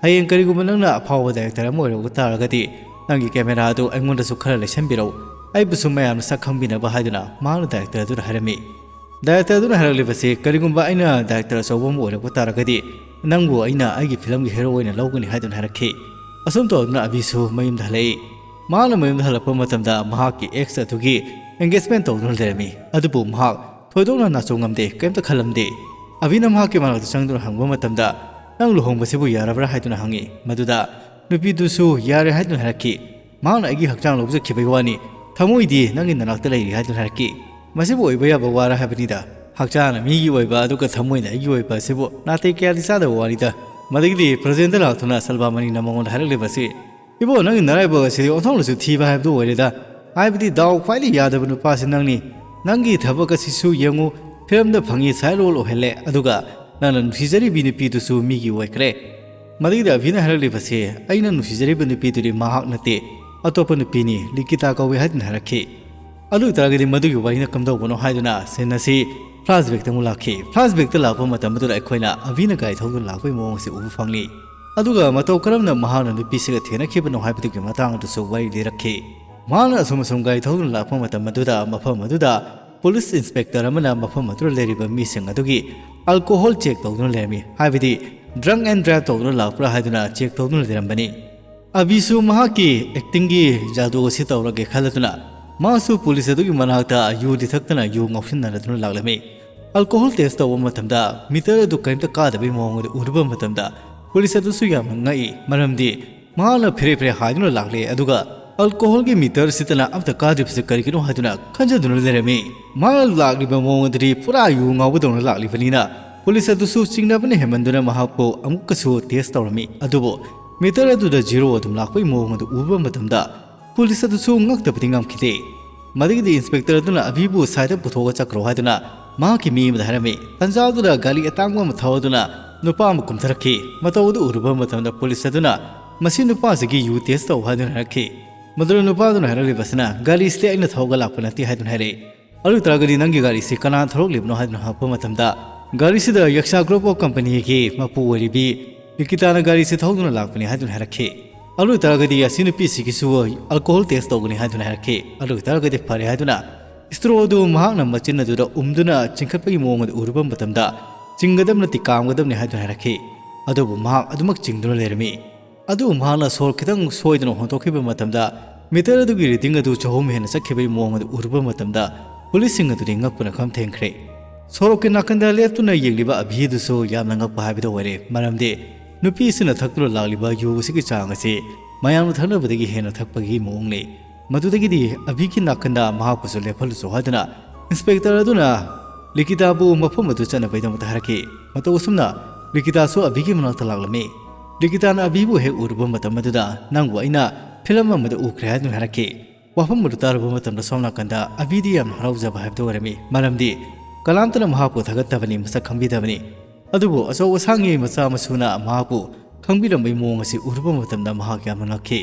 "ꯍꯌꯦꯡ ꯀꯔꯤꯒꯨꯝꯕ ꯅꯪꯅ ꯑꯐꯥꯎꯕ ꯗꯥꯏꯔꯦꯛꯇꯔ ꯑꯃ ꯑꯣꯏꯔꯛꯄ ꯇꯥꯔꯒꯗꯤ ꯅꯪꯒꯤ ꯀꯦꯃꯦꯔꯥ ꯑꯗꯨ ꯑꯩꯉꯣꯟꯗꯁꯨ ꯈꯔ ꯂꯩꯁꯟꯕꯤꯔꯛꯎ, ꯑꯩꯕꯨꯁꯨ ꯃꯌꯥꯝꯅ ꯁꯛ ꯈꯪꯕꯤꯅꯕ" ꯍꯥꯏꯗꯨꯅ ꯃꯍꯥꯛꯅ ꯗꯥꯏꯔꯦꯛꯇꯔ ꯑꯗꯨꯗ ꯍꯥꯏꯔꯝꯃꯤ꯫ ꯗꯥꯏꯔꯦꯛꯇꯔ ꯑꯗꯨꯅ ꯍꯥꯏꯔꯛꯂꯤꯕꯁꯤ, "ꯀꯔꯤꯒꯨꯝꯕ ꯑꯩꯅ ꯗꯥꯏꯔꯦꯛꯇꯔ ꯑꯆꯧꯕ ꯑꯃ ꯑꯣꯏꯔꯛꯄ ꯇꯥꯔꯒꯗꯤ ꯅꯪꯕꯨ ꯑꯩꯅ ꯑꯩꯒꯤ ꯐꯤꯂꯝꯒꯤ ꯍꯦꯔꯣ ꯑꯣꯏꯅ ꯂꯧꯒꯅꯤ" ꯍꯥꯏꯗꯨꯅ ꯍꯥꯏꯔꯛꯈꯤ꯫ ꯑꯁꯨꯝ ꯇꯧꯗꯨꯅ ꯑꯕꯤꯁꯨ ꯃꯌꯨꯝꯗ ꯍꯜꯂꯛꯏ꯫ ꯃꯍꯥꯛꯅ ꯃꯌꯨꯝꯗ ꯍꯜꯂꯛꯄ ꯃꯇꯝꯗ ꯃꯍꯥꯛꯀꯤ ꯑꯦꯛꯁ ꯑꯗꯨꯒꯤ ꯑꯦꯡꯒꯦꯖꯃꯦꯟ ꯇꯧꯗꯨꯅ ꯂꯩꯔꯝꯃꯤ꯫ ꯑꯗꯨꯕꯨ ꯃꯍꯥꯛ ꯊꯣꯏꯗꯣꯛꯅ ꯅꯥꯆꯣꯡꯉꯝꯗꯦ, ꯀꯔꯤꯝꯇ ꯈꯜꯂꯝꯗꯦ꯫ ꯑꯕꯤꯅ ꯃꯍꯥꯛꯀꯤ ꯃꯅꯥꯛꯇ ꯆꯪꯗꯨꯅ ꯍꯪꯕ ꯃꯇꯝꯗ, "ꯅꯪ ꯂꯨꯍꯣꯡꯕꯁꯤꯕꯨ ꯌꯥꯔꯕ꯭ꯔꯥ?" ꯍꯥꯏꯗꯨꯅ ꯍꯪꯉꯤ꯫ ꯃꯗꯨꯗ ꯅꯨꯄꯤꯗꯨꯁꯨ ꯌꯥꯔꯦ ꯍꯥꯏꯗꯨꯅ ꯍꯥꯏꯔꯛꯈꯤ꯫ ꯃꯍꯥꯛꯅ ꯑꯩꯒꯤ ꯍꯛꯆꯥꯡ ꯂꯧꯖꯈꯤꯕꯒꯤ ꯋꯥꯅꯤ, ꯊꯃꯣꯏꯗꯤ ꯅꯪꯒꯤ ꯅꯅꯥꯛꯇ ꯂꯩꯔꯤ ꯍꯥꯏꯗꯨꯅ ꯍꯥꯏꯔꯛꯈꯤ꯫ ꯃꯁꯤꯕꯨ ꯑꯣꯏꯕ ꯌꯥꯕ ꯋꯥꯔ ꯍꯥꯏꯕꯅꯤꯗ? ꯍꯛꯆꯥꯡꯅ ꯃꯤꯒꯤ ꯑꯣꯏꯕ ꯑꯗꯨꯒ ꯊꯃꯣꯏꯅ ꯑꯩꯒꯤ ꯑꯣꯏꯕ ꯑꯁꯤꯕꯨ ꯅꯥꯇꯩ ꯀꯌꯥꯗꯤ ꯆꯥꯗꯕ ꯋꯥꯔꯤꯗ꯫ ꯃꯗꯒꯤꯗꯤ ꯄ꯭ꯔꯖꯦꯟꯗ ꯂꯥꯛꯇꯨꯅ ꯁꯜꯕꯥꯃꯅꯤꯅ ꯃꯉꯣꯟꯗ ꯍꯥꯏꯔꯛꯂꯤꯕ ꯑꯁꯤ, "ꯏꯕꯣ, ꯅꯪꯒꯤ ꯅꯔꯥꯏꯕꯛ ꯑꯁꯤꯗꯤ ꯑꯣꯟꯊꯣꯛꯅꯁꯨ ꯊꯤꯕ ꯍꯥꯏꯕꯗꯨ ꯑꯣꯏꯔꯦꯗ꯫ ꯍꯥꯏꯕꯗꯤ ꯗꯥꯎ ꯈ꯭ꯋꯥꯏꯗꯒꯤ ꯌꯥꯗꯕ ꯅꯨꯄꯥꯁꯤ ꯅꯪꯅꯤ꯫ ꯅꯪꯒꯤ ꯊꯕꯛ ꯑꯁꯤꯁꯨ ꯌꯦꯡꯉꯨ, ꯐꯤꯂꯝꯗ ꯐꯪꯉꯤ ꯁꯥꯏꯠ ꯔꯣꯜ ꯑꯣꯏꯍꯜꯂꯦ, ꯑꯗꯨꯒ ꯅꯪꯅ ꯅꯨꯡꯁꯤꯖꯔꯤꯕꯤ ꯅꯨꯄꯤꯗꯨꯁꯨ ꯃꯤꯒꯤ ꯑꯣꯏꯈ꯭ꯔꯦ꯫" ꯃꯗꯨꯒꯤꯗ ꯑꯕꯤꯅ ꯍꯥꯏꯔꯛꯂꯤꯕꯁꯦ, "ꯑꯩꯅ ꯅꯨꯡꯁꯤꯖꯔꯤꯕ ꯅꯨꯄꯤꯗꯨꯗꯤ ꯃꯍꯥꯛ ꯅꯠꯇꯦ, ꯑꯇꯣꯞꯄ ꯅꯨꯄꯤꯅꯤ, ꯂꯤꯀꯤꯇꯥ ꯀꯧꯏ" ꯍꯥꯏꯗꯨꯅ ꯍꯥꯏꯔꯛꯈꯤ꯫ ꯑꯗꯨ ꯑꯣꯏꯇꯥꯔꯒꯗꯤ ꯃꯗꯨꯒꯤ ꯋꯥꯔꯤꯅ ꯀꯝꯗꯧꯕꯅꯣ ꯍꯥꯏꯗꯨꯅ ꯁꯤꯟ ꯑꯁꯤ ꯐ꯭ꯂꯥꯁꯕꯦꯛꯇ ꯑꯃꯨꯛ ꯂꯥꯛꯈꯤ꯫ ꯐ꯭ꯂꯥꯁꯕꯦꯛꯇ ꯂꯥꯛꯄ ꯃꯇꯝ ꯑꯗꯨꯗ ꯑꯩꯈꯣꯏꯅ ꯑꯕꯤꯅ ꯒꯥꯔꯤ ꯊꯧꯗꯨꯅ ꯂꯥꯛꯄꯒꯤ ꯃꯑꯣꯡ ꯑꯁꯤ ꯎꯕ ꯐꯪꯂꯤ꯫ ꯑꯗꯨꯒ ꯃꯇꯧ ꯀꯔꯝꯅ ꯃꯍꯥꯛꯅ ꯅꯨꯄꯤꯁꯤꯒ ꯊꯦꯡꯅꯈꯤꯕꯅꯣ ꯍꯥꯏꯕꯗꯨꯒꯤ ꯃꯇꯥꯡ ꯑꯗꯨꯁꯨ ꯋꯥꯔꯤ ꯂꯤꯔꯛꯈꯤ꯫ ꯃꯍꯥꯛꯅ ꯑꯁꯨꯝ ꯑꯁꯨꯝ ꯒꯥꯔꯤ ꯊꯧꯗꯨꯅ ꯂꯥꯛꯄ ꯃꯇꯝ ꯑꯗꯨꯗ ꯃꯐꯝ ꯑꯗꯨꯗ ꯄꯨꯂꯤꯁ ꯏꯟꯁꯄꯦꯛꯇꯔ ꯑꯃꯅ ꯃꯐꯝ ꯑꯗꯨꯗ ꯂꯩꯔꯤꯕ ꯃꯤꯁꯤꯡ ꯑꯗꯨꯒꯤ ꯑꯜꯀꯣꯍꯣꯜ ꯆꯦꯛ ꯇꯧꯗꯨꯅ ꯂꯩꯔꯝꯃꯤ, ꯍꯥꯏꯕꯗꯤ ꯗ꯭ꯔꯪ ꯑꯦꯟ ꯗ꯭ꯔꯥꯏꯚ ꯇꯧꯗꯨꯅ ꯂꯥꯛꯄ꯭ꯔꯥ ꯍꯥꯏꯗꯨꯅ ꯆꯦꯛ ꯇꯧꯗꯨꯅ ꯂꯩꯔꯝꯕꯅꯤ꯫ ꯑꯕꯤꯁꯨ ꯃꯍꯥꯛꯀꯤ ꯑꯦꯛꯇꯤꯡꯒꯤ ꯖꯥꯗꯨ ꯑꯁꯤ ꯇꯧꯔꯒꯦ ꯈꯜꯂꯗꯨꯅ ꯃꯥꯁꯨ ꯄꯨꯂꯤꯁ ꯑꯗꯨꯒꯤ ꯃꯅꯥꯛꯇ ꯌꯨꯗꯤ ꯊꯛꯇꯅ ꯌꯨ ꯉꯥꯎꯁꯤꯟꯅꯔꯗꯨꯅ ꯂꯥꯛꯂꯝꯃꯤ꯫ ꯑꯜꯀꯣꯍꯣꯜ ꯇꯦꯁ ꯇꯧꯕ ꯃꯇꯝꯗ ꯃꯤꯇꯔ ꯑꯗꯨ ꯀꯔꯤꯝꯇ ꯀꯥꯗꯕꯒꯤ ꯃꯑꯣꯡ ꯑꯗꯨ ꯎꯔꯨꯕ ꯃꯇꯝꯗ ꯄꯨꯂꯤꯁ ꯑꯗꯨꯁꯨ ꯌꯥꯝꯅ ꯉꯛꯏ꯫ ꯃꯔꯝꯗꯤ ꯃꯍꯥꯛꯅ ꯐꯦꯔꯦ ꯐꯦꯔꯦ ꯍꯥꯏꯗꯨꯅ ꯂꯥꯛꯂꯦ, ꯑꯗꯨꯒ ꯑꯜꯀꯣꯍꯣꯜꯒꯤ ꯃꯤꯇꯔꯁꯤꯗꯅ ꯑꯝꯇ ꯀꯥꯗ꯭ꯔꯤꯕꯁꯤ ꯀꯔꯤꯒꯤꯅꯣ ꯍꯥꯏꯗꯨꯅ ꯈꯟꯖꯗꯨꯅ ꯂꯩꯔꯝꯃꯤ꯫ ꯃꯍꯥꯛꯅ ꯂꯥꯛꯂꯤꯕ ꯃꯑꯣꯡ ꯑꯗꯨꯗꯤ ꯄꯨꯔꯥ ꯌꯨ ꯉꯥꯎꯕꯗꯧꯅ ꯂꯥꯛꯂꯤꯕꯅꯤꯅ ꯄꯨꯂꯤꯁ ꯑꯗꯨꯁꯨ ꯆꯤꯡꯅꯕꯅ ꯍꯦꯟꯃꯟꯗꯨꯅ ꯃꯍꯥꯛꯄꯨ ꯑꯃꯨꯛꯀꯁꯨ ꯇꯦꯁ ꯇꯧꯔꯝꯃꯤ꯫ ꯑꯗꯨꯕꯨ ꯃꯤꯇꯔ ꯑꯗꯨꯗ ꯖꯤꯔꯣ ꯑꯗꯨꯝ ꯂꯥꯛꯄꯒꯤ ꯃꯑꯣꯡ ꯑꯗꯨ ꯎꯕ ꯃꯇꯝꯗ ꯄꯨꯂꯤꯁ ꯑꯗꯨꯁꯨ ꯉꯛꯇꯕꯗꯤ ꯉꯝꯈꯤꯗꯦ꯫ ꯃꯗꯨꯒꯤꯗꯤ ꯏꯟꯁꯄꯦꯛꯇꯔ ꯑꯗꯨꯅ ꯑꯕꯤꯕꯨ ꯁꯥꯏꯗ ꯄꯨꯊꯣꯛꯑꯒ ꯆꯠꯈ꯭ꯔꯣ ꯍꯥꯏꯗꯨꯅ ꯃꯍꯥꯛꯀꯤ ꯃꯤ ꯑꯃꯗ ꯍꯥꯏꯔꯝꯃꯤ꯫ ꯇꯟꯖꯥ ꯑꯗꯨꯗ ꯒꯥꯔꯤ ꯑꯇꯥꯡꯕ ꯑꯃ ꯊꯧꯗꯨꯅ ꯅꯨꯄꯥ ꯑꯃ ꯀꯨꯝꯊꯔꯛꯈꯤ꯫ ꯃꯇꯧ ꯑꯗꯨ ꯎꯔꯨꯕ ꯃꯇꯝꯗ ꯄꯨꯂꯤꯁ ꯑꯗꯨꯅ ꯃꯁꯤ ꯅꯨꯄꯥꯁꯤꯒꯤ ꯌꯨ ꯇꯦꯁ ꯇꯧ ꯍꯥꯏꯗꯨꯅ ꯍꯥꯏꯔꯛꯈꯤ꯫ ꯃꯗꯨꯗ ꯅꯨꯄꯥ ꯑꯗꯨꯅ ꯍꯥꯏꯔꯛꯂꯤꯕꯁꯤꯅ, "ꯒꯥꯔꯤꯁꯤꯗꯤ ꯑꯩꯅ ꯊꯧꯔꯒ ꯂꯥꯛꯄ ꯅꯠꯇꯦ" ꯍꯥꯏꯗꯨꯅ ꯍꯥꯏꯔꯛꯏ꯫ "ꯑꯗꯨ ꯑꯣꯏꯇꯥꯔꯒꯗꯤ ꯅꯪꯒꯤ ꯒꯥꯔꯤꯁꯤ ꯀꯅꯥꯅ ꯊꯧꯔꯛꯂꯤꯕꯅꯣ?" ꯍꯥꯏꯗꯨꯅ ꯍꯪꯉꯛꯄ ꯃꯇꯝꯗ, "ꯒꯥꯔꯤꯁꯤꯗ ꯌꯛꯁꯥ ꯒ꯭ꯔꯨꯞ ꯑꯣꯐ ꯀꯝꯄꯅꯤꯒꯤ ꯃꯄꯨ ꯑꯣꯏꯔꯤꯕꯤ ꯂꯤꯀꯤꯇꯥꯅ ꯒꯥꯔꯤꯁꯤ ꯊꯧꯗꯨꯅ ꯂꯥꯛꯄꯅꯤ" ꯍꯥꯏꯗꯨꯅ ꯍꯥꯏꯔꯛꯈꯤ꯫ "ꯑꯗꯨ ꯑꯣꯏꯇꯥꯔꯒꯗꯤ ꯑꯁꯤ ꯅꯨꯄꯤꯁꯤꯒꯤꯁꯨ ꯑꯜꯀꯣꯍꯣꯜ ꯇꯦꯁ ꯇꯧꯒꯅꯤ" ꯍꯥꯏꯗꯨꯅ ꯍꯥꯏꯔꯛꯈꯤ꯫ "ꯑꯗꯨ ꯑꯣꯏꯇꯥꯔꯒꯗꯤ ꯐꯔꯦ" ꯍꯥꯏꯗꯨꯅ ꯏꯁꯇ꯭ꯔꯣ ꯑꯗꯨ ꯃꯍꯥꯛꯅ ꯃꯆꯤꯟ ꯑꯗꯨꯗ ꯎꯝꯗꯨꯅ ꯆꯤꯡꯈꯠꯄꯒꯤ ꯃꯑꯣꯡ ꯑꯗꯨ ꯎꯔꯨꯕ ꯃꯇꯝꯗ, "ꯆꯤꯡꯒꯗꯕ ꯅꯠꯇꯦ, ꯀꯥꯝꯒꯗꯕꯅꯤ" ꯍꯥꯏꯗꯨꯅ ꯍꯥꯏꯔꯛꯈꯤ꯫ ꯑꯗꯨꯕꯨ ꯃꯍꯥꯛ ꯑꯗꯨꯃꯛ ꯆꯤꯡꯗꯨꯅ ꯂꯩꯔꯝꯃꯤ꯫ ꯑꯗꯨꯕꯨ ꯃꯍꯥꯛꯅ ꯁꯣꯔ ꯈꯤꯇꯪ ꯁꯣꯏꯗꯅ ꯍꯣꯟꯗꯣꯛꯈꯤꯕ ꯃꯇꯝꯗ, ꯃꯤꯇꯔ ꯑꯗꯨꯒꯤ ꯔꯤꯗꯤꯡ ꯑꯗꯨ ꯆꯍꯨꯝ ꯍꯦꯟꯅ ꯆꯠꯈꯤꯕꯒꯤ ꯃꯑꯣꯡ ꯑꯗꯨ ꯎꯔꯨꯕ ꯃꯇꯝꯗ, ꯄꯨꯂꯤꯁꯁꯤꯡ ꯑꯗꯨꯗꯤ ꯉꯛꯄꯅ ꯈꯝ ꯊꯦꯡꯈ꯭ꯔꯦ꯫ ꯁꯣꯔꯣꯛꯀꯤ ꯅꯥꯀꯟꯗ ꯂꯦꯞꯇꯨꯅ ꯌꯦꯡꯂꯤꯕ ꯑꯚꯤ ꯑꯗꯨꯁꯨ ꯌꯥꯝꯅ ꯉꯛꯄ ꯍꯥꯏꯕꯗꯨ ꯑꯣꯏꯔꯦ, ꯃꯔꯝꯗꯤ ꯅꯨꯄꯤ ꯑꯁꯤꯅ ꯊꯛꯇꯨꯅ ꯂꯥꯛꯂꯤꯕ ꯌꯨ ꯑꯁꯤꯒꯤ ꯆꯥꯡ ꯑꯁꯤ ꯃꯌꯥꯝꯅ ꯊꯛꯅꯕꯗꯒꯤ ꯍꯦꯟꯅ ꯊꯛꯄꯒꯤ ꯃꯑꯣꯡꯅꯤ꯫ ꯃꯗꯨꯗꯒꯤꯗꯤ ꯑꯚꯤꯒꯤ ꯅꯥꯀꯟꯗ ꯃꯍꯥꯛꯄꯨꯁꯨ ꯂꯦꯞꯍꯜꯂꯨꯆꯣ ꯍꯥꯏꯗꯨꯅ ꯏꯟꯁꯄꯦꯛꯇꯔ ꯑꯗꯨꯅ ꯂꯤꯀꯤꯇꯥꯕꯨ ꯃꯐꯝ ꯑꯗꯨ ꯆꯠꯅꯕꯒꯤꯗꯃꯛꯇ ꯍꯥꯏꯔꯛꯈꯤ꯫ ꯃꯇꯧ ꯑꯁꯨꯝꯅ ꯂꯤꯀꯤꯇꯥꯁꯨ ꯑꯚꯤꯒꯤ ꯃꯅꯥꯛꯇ ꯂꯥꯛꯂꯝꯃꯤ꯫ ꯂꯤꯀꯤꯇꯥꯅ ꯑꯚꯤꯕꯨ ꯍꯦꯛ ꯎꯔꯨꯕ ꯃꯇꯝ ꯑꯗꯨꯗ, "ꯅꯪꯕꯨ ꯑꯩꯅ ꯐꯤꯂꯝ ꯑꯃꯗ ꯎꯈ꯭ꯔꯦ" ꯍꯥꯏꯗꯨꯅ ꯍꯥꯏꯔꯛꯈꯤ꯫ ꯋꯥꯐꯝ ꯑꯗꯨ ꯇꯥꯔꯨꯕ ꯃꯇꯝꯗ ꯁꯣꯝ ꯅꯥꯀꯟꯗ ꯑꯚꯤꯗꯤ ꯌꯥꯝꯅ ꯍꯔꯥꯎꯖꯕ ꯍꯥꯏꯕꯗꯨ ꯑꯣꯏꯔꯝꯃꯤ, ꯃꯔꯝꯗꯤ ꯀꯅꯥꯝꯇꯅ ꯃꯍꯥꯛꯄꯨ ꯊꯥꯒꯠꯇꯕꯅꯤ, ꯃꯁꯛ ꯈꯪꯕꯤꯗꯕꯅꯤ꯫ ꯑꯗꯨꯕꯨ ꯑꯆꯧ ꯑꯁꯥꯡꯒꯤ ꯃꯆꯥ ꯃꯁꯨꯅ ꯃꯍꯥꯛꯄꯨ ꯈꯪꯕꯤꯔꯝꯕꯒꯤ ꯃꯑꯣꯡ ꯑꯁꯤ ꯎꯔꯨꯕ ꯃꯇꯝꯗ ꯃꯍꯥꯛ ꯌꯥꯝꯅ ꯉꯛꯈꯤ꯫